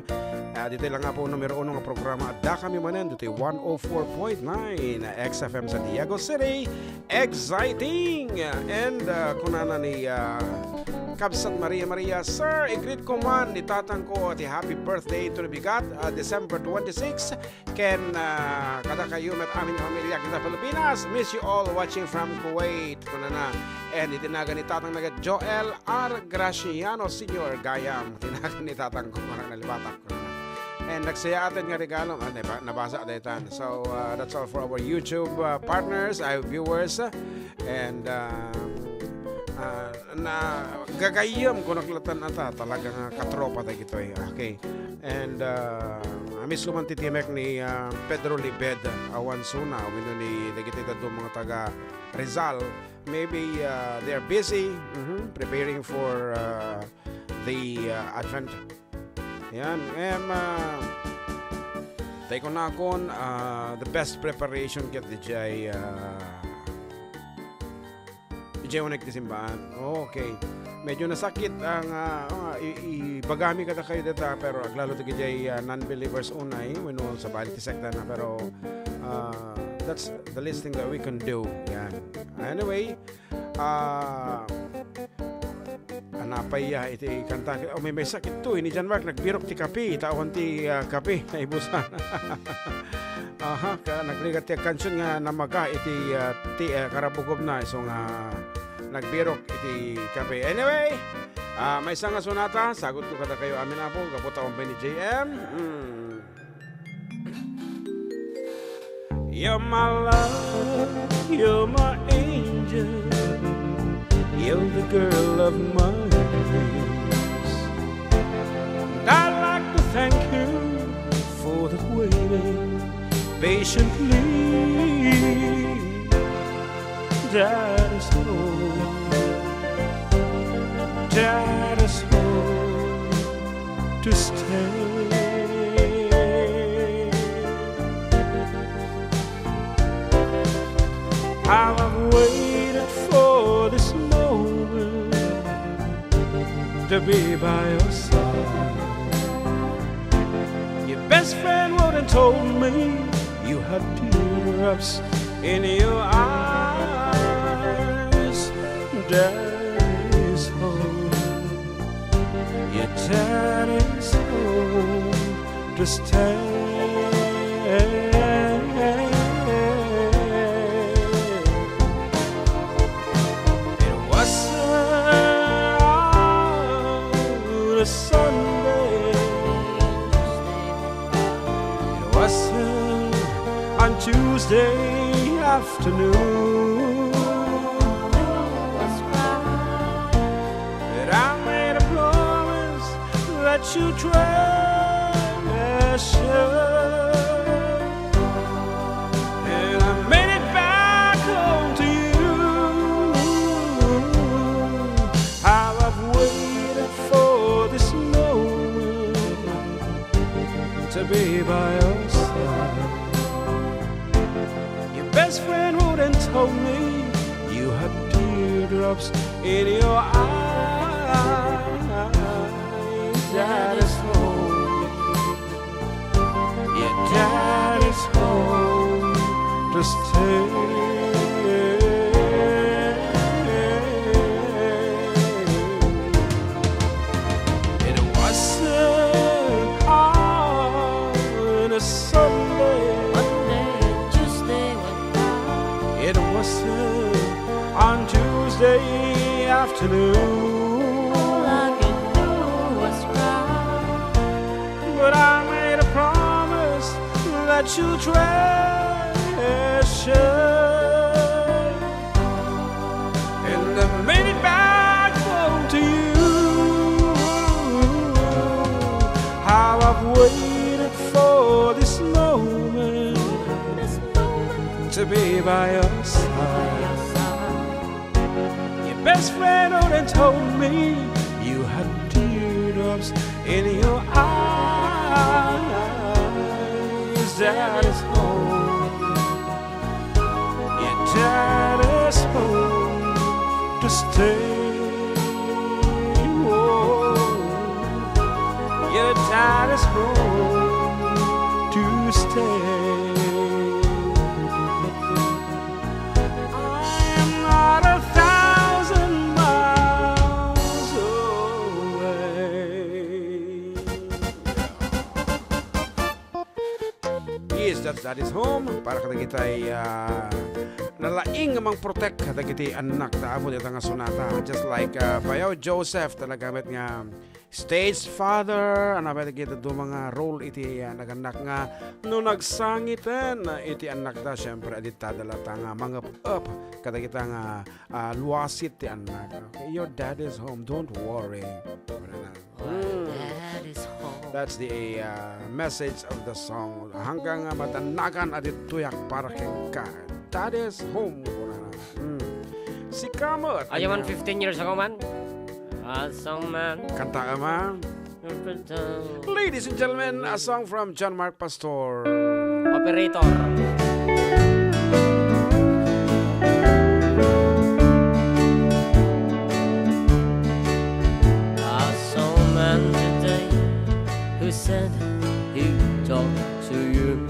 Ah, dito lang nga po, numero uno nga programa. Addakami manen, dito one oh four point nine X F M Santiago City. Exciting! And, ah, kunana ni, ah, Kabsat Maria Maria, "Sir, i-greet ko man ni tatang ko ti happy birthday to the bigat, ah, December twenty-six. Ken, ah, kadakayo met amin a pamilya kita Pilipinas. Miss you all, watching from Kuwait," kunana. And iti nagan ni tatang nagat Joel R Graciano Senior, gayam. Iti nagan ni tatang ko, parang nalibatak. And nagsayaaten nga regalo, ah, naba-, nabasa daytan. So, uh, that's all for our YouTube, uh, partners, our viewers. And, uh, uh, na gagayyem ko naklatan ata, talaga nga katropa dagitoy. Okay. And, uh, amis ko man titimek ni, uh, Pedro Libed, awan suna, wenno ni dagiti dadduma nga taga Rizal. Maybe, uh, they're busy, mhm, preparing for, uh, the, uh, Advent. Yan. Em, ah, tay kunakon, ah, the best preparation ket dijay, ah, dijay unek ti simbaan. Okay. Medyo nasakit ang, ah, ah, i-, ibagami kadakayo dita, pero aglalo ti dijay, ah, non-believers unay, wenno sabali ti sekta na, pero, ah, that's the least thing that we can do. Yan. Anyway, Ah, anapay ya iti kanta. O, may, may sakit to. Ini John Mark, nagbirok ti kape. Tawan ti, ah, kape. Naibusan. Aha, ka, nagligat ti kansion nga namaga iti, ah, ti, ah, karabukobna. So nga, nagbirok iti kape. Anyway, Ah, maysa nga sonata, sagutko kadakayo amin, Apo, gapu ta umbay ni J M. Hmm. You're my love, you're my angel, you're the girl of my dreams. And I'd like to thank you for the waiting patiently. That is home. That is home to stay. I've waited for this moment to be by your side. Your best friend wrote and told me you had teardrops in your eyes. That is home. Your dad is home to stay. It was on a Sunday. It was on Tuesday afternoon. But I made a promise that you treasure. And I made it back home to you. How I've waited for this moment to be by your side. Your best friend wrote and told me you had teardrops in your eyes. That is home. Your dad is home to stay. It wasn't on a Sunday. Monday and Tuesday went by. It wasn't on Tuesday afternoon. All I could do was cry. But I made a promise that you treasure. And I made it back home to you. How I've waited for this moment to be by your side. Your best friend wrote and told me you had teardrops in your eyes. That is home. Your dad is home to stay. Oh, your dad is home to stay. I am not a thousand miles away. Yes, that, that is home. Para kadagitay, ah, nalaing nga mangprotect kadagiti annak ta apo dita nga sonata. Just like, ah, Bayaw Joseph, talaga met nga stage father, ano ba kita duma nga role iti, ah, nagannak nga no nagsangiten iti annak ta, syempre, adita da latta nga mangep-ep kadagita nga, ah, luasit ti annak. Okay, your dad is home. Don't worry. Wala na. Your dad is home. That's the, uh, message of the song. Hanggang, uh, madannagan a ditoyak para kenka. Dad is home. Kunana. Hmm. Sika met. Ayaman fifteen years ago man. As a man. Kanta man. Ladies and gentlemen, a song from John Mark Pastor. Operator. I saw a man today who said he talked to you.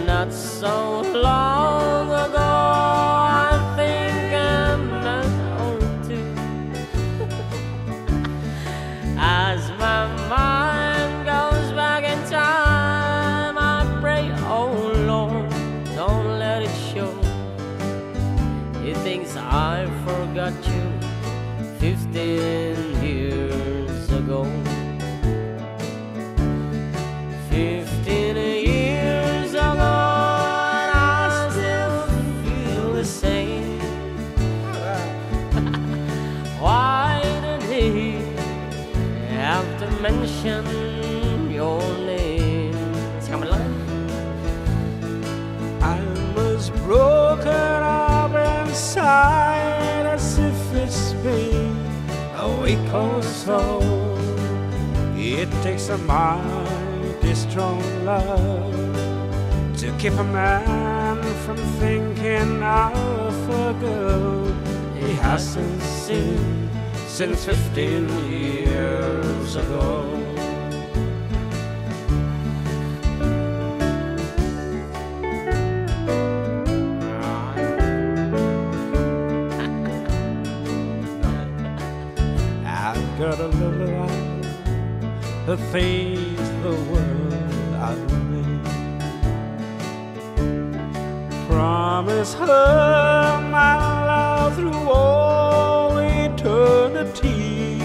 Not so long ago, I think a month or two. As my mind goes back in time, I pray, oh Lord, don't let it show. He thinks I forgot you. fifteen years ago. Fifteen years ago, and I still feel the same. Why did he have to mention your name? Sika man lang. I was broken up inside as if it's been a week or so. It takes a mighty strong love to keep a man from thinking of a girl he hasn't seen since fifteen years ago. I've got a little life, the things the world I made. Promise her my love through all eternity.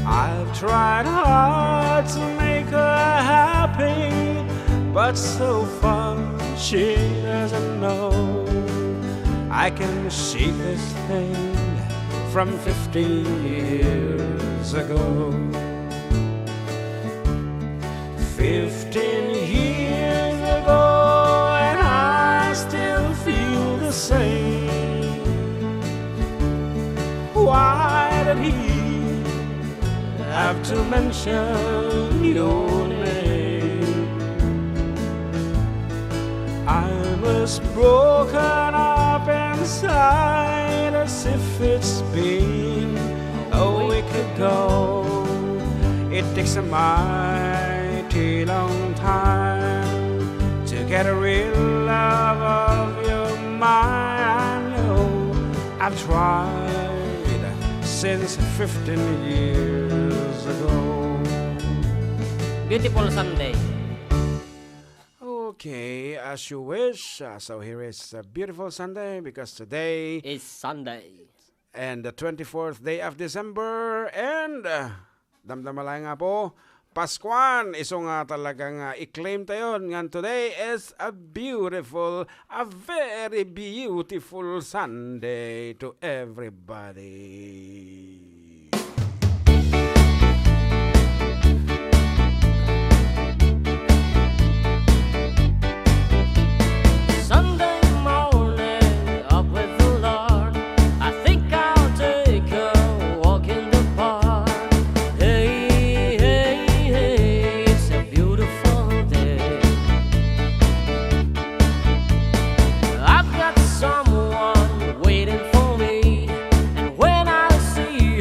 I've tried hard to make her happy, but so far she doesn't know. I can see this thing from fifteen years ago. Fifteen years ago, and I still feel the same. Why did he have to mention your name? I was broken up inside as if it's been a week ago. It takes a mighty long time to get a real love of your mind. I know I've tried since fifteen years ago. Beautiful Sunday. Okay, as you wish. Uh, so here is a beautiful Sunday because today is Sunday. And the twenty-fourth day of December, and, uh, damdama laeng nga po, Paskuan, isu nga talaga nga i-claim tayo nga today is a beautiful, a very beautiful Sunday to everybody. Sunday morning, up with the Lord. I think I'll take a walk in the park. Hey, hey, hey, it's a beautiful day. I've got someone waiting for me, and when I see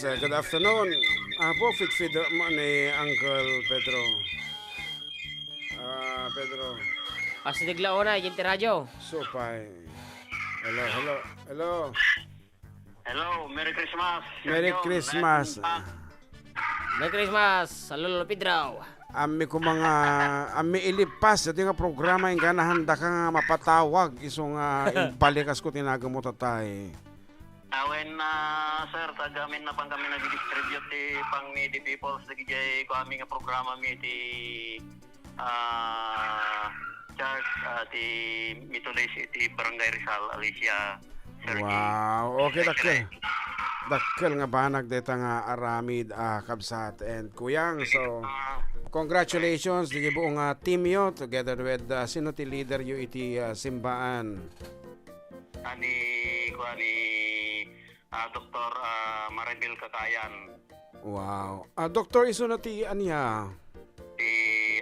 Good afternoon. Ah, po, fit fit mo ni Uncle Pedro. Ah, Pedro. Asi dagla una, idiay ti radyo. Supay. Hello, hello, hello. Hello, Merry Christmas, Sir Merry John. Christmas. Merry Christmas, Lolo Pedro. Ammi ko mga, ammi ilipas, iti nga programa, inggana handa ka nga mapatawag, isu nga imbalikas ko tinaga mo, tatay. Awen, ah, sir, tagamin na pang kami nag-distribute ti pang ni the peoples, dagijay ko amin nga programa mi ti, ah, church, ah, ti Methodist iti Barangay Rizal, Alicia, Sir G. Wow. Okay, dakkel. Dakkel nga banag deta nga aramid, ah, kabsat and kuyang. So, congratulations, dagiti buo nga team yo together with, ah, sino ti leader yo iti, ah, simbaan? Ani, kuan, ni, ah, Doktor, ah, Maribel Katayan. Wow. Ah, doktor, isu na ti ania? Ti,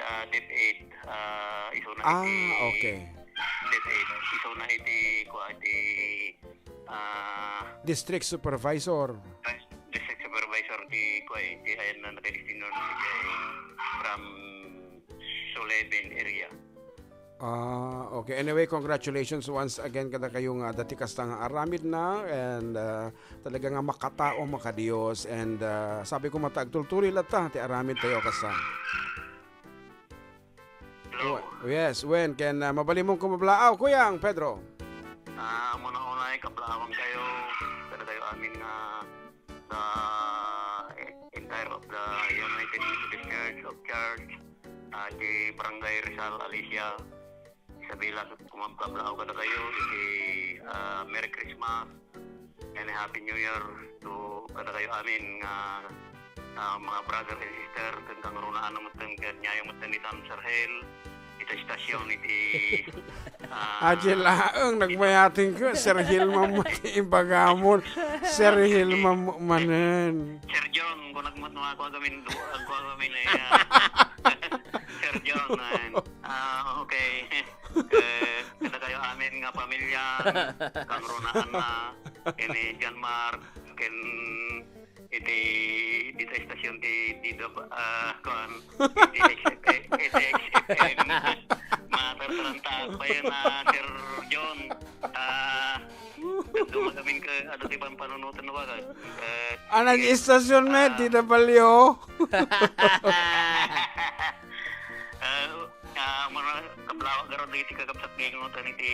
ah, DepEd, ah, isu na Ah, iti okay. DepEd, isu na iti, kua, iti, ah, District Supervisor. District Supervisor ti, kua, iti ayan na nakadestinasyon iti from Suleben area. Ah, okay. Anyway, congratulations once again kadakayo nga adda ti kasta nga aramidna and, ah, talaga nga makatao, makadios and, ah, sabi ko mata agtultuloy latta ti aramid tayo kasta. Hello. Yes, wen ken, ah, mabalinmo ko mablaaw, Kuyang Pedro. Ah, muna-una ay kablaawan kayo, kada kayo amin nga the entire of the United Methodist Church of Church, ah, di Barangay Rizal, Alicia, Isabela, kumabkablaaw kada kayo, iti, ah, Merry Christmas and Happy New Year to kada kayo amin nga, ah, mga brother and sister, ken kangrunaan na metten, ken niayo metten ni Tam Sir Hel, ita stasyon iti, ah, Adjay laeng, nagmayaten ko, Sir Hilmam ti ibagamon. Sir Hilmam manen. Sir John, kung nagmat-, nagkuha kami, nagkuha kami na iya. Sir John, ah, ah, okay. Eh, kada kayo amin nga pamilya, kangrunaan na, ini John Mark, ken iti, dita stasyon ti, ti, ah, kuan, iti X F M, iti X F M. Matartaranta pa yan, ah, Sir John. Ah, dumagaming ka, ano, ti pampanunutan na ba? Ah, nag-istasyon met, ah, D W. Ah, ah, mga kablawag, garo, dagiti kakabsat nga inutan iti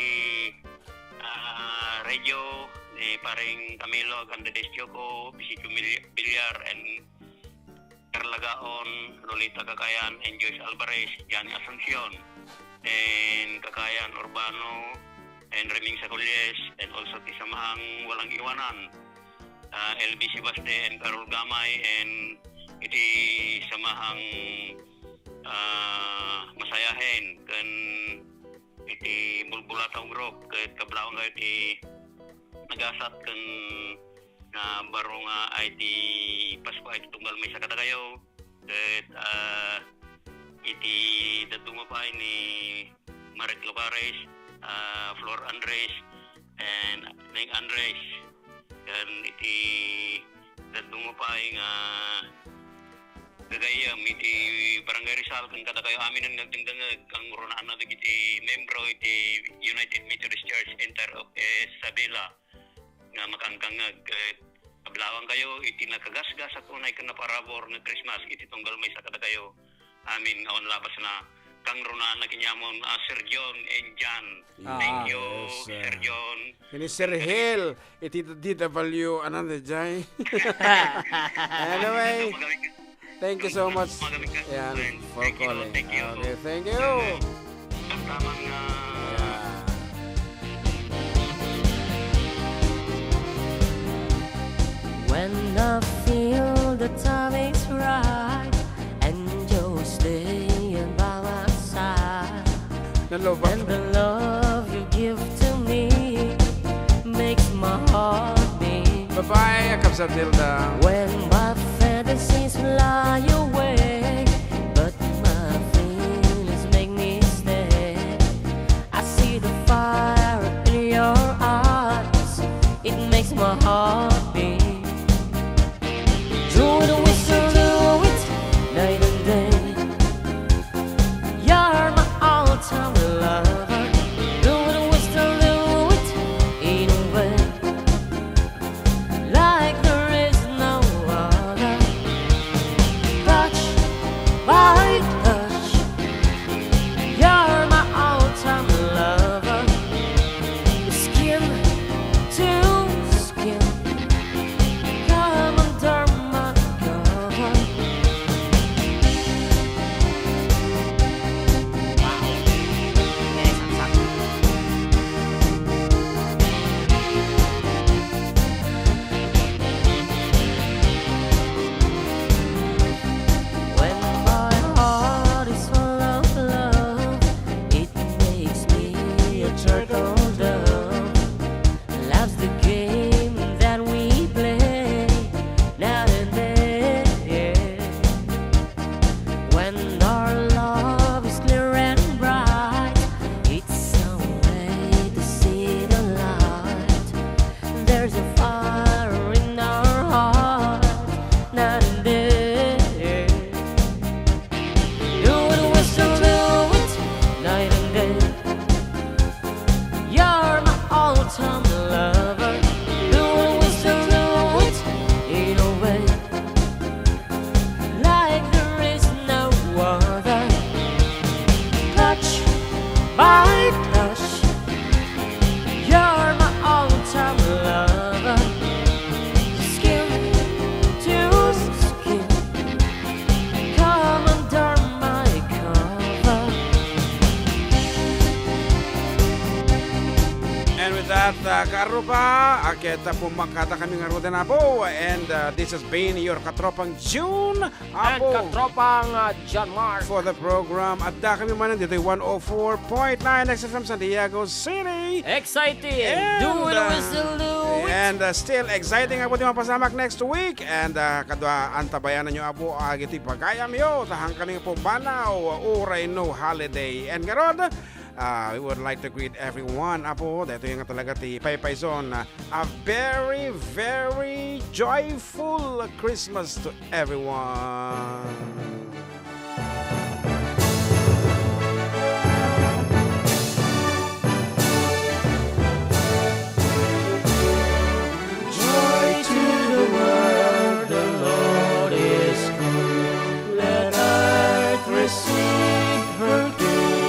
ah, radio, ni Paring Camilo Candidez Choco, Bisitio Mil-, Villar, and Carla Gaon, Lolita Kakayan, and Joyce Alvarez, Johnny Asuncion, and Kakayan Urbano, and Reming Sagulles, and also ti samahang walang iwanan, ah, L B Sebaste and Carol Gamay, and iti samahang, ah, masayahen, ken iti Bulbulataw Group, ket kablaawan kayo ti nagasat ken nga baro nga ay ti Pasko ay tunggal maysa kadakayo. Ket, ah, iti dadduma pay ni Maret Lucares, ah, Flor Andres, and Neng Andres. Ken iti dadduma pay nga gagayyem iti Barangay Rizal ken kadakayo amin nga agdengdengngeg, kangrunaan na dagiti membro iti United Methodist Church Inter of Isabela nga makangkangngeg. Ket kablaawan kayo iti nakagasgas a tunay ken naparabur nga Christmas iti tunggal maysa kadakayo amin nga awan labasna. Kangrunaan na kaniamon, ah, Sir John and Jan. Ah, thank you, yes, sir. Sir John. Ini Sir Hel, iti D W, ano na, Jay? Anyway, thank you so much. Yan, for calling. Thank you. Okay, thank you. Tamang, ah, yeah. When I feel the time is right and you're staying by my side, Nalobak. And the love you give to me makes my heart beat. Bye-bye, Akab Satilda. When my fantasies fly away, but my feelings make me stay. I see the fire in your eyes. It makes my heart beat. Some lover, the one we still do it in a way like there is no other. Touch by touch, you're my all-time lover. Skin to skin, come under my cover. And with that, uh, kaarrupa, uh, ket, uh, pumakada kami ngaruden, Apo. And, uh, this has been your katropang June, And Apo, katropang, uh, John Mark. For the program. Adda kami manen ditoy one oh four point nine X F M San Diego City. Exciting! And, do it, uh, we still do it. And, uh, still exciting, Apo, ti mapasamak next week. And, uh, kadua, antabayanan nyo, Apo, agitoy pagayam yo. Tahan kami pumanaw, uray no holiday. And ngarud, uh, we would like to greet everyone, Apo. Daytoy nga talaga ti paypayson, uh, a very, very joyful Christmas to everyone. Joy to the world, the Lord is good. Let earth receive her King.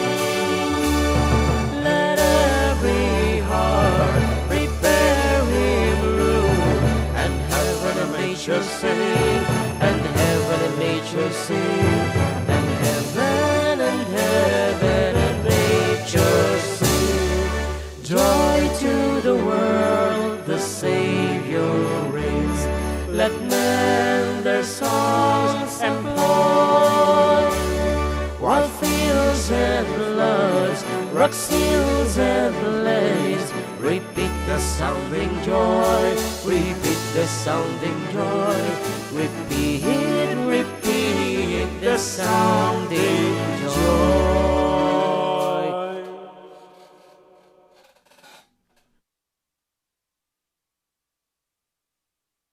Let every heart prepare him room, and heaven and nature sing, and heaven and nature sing, and heaven and heaven and nature sing. Joy to the world, the Savior reigns. Let men their songs employ. While fields and floods, rocks, hills and plains, repeat the sounding joy, repeat the sounding joy, repeat, repeat the sounding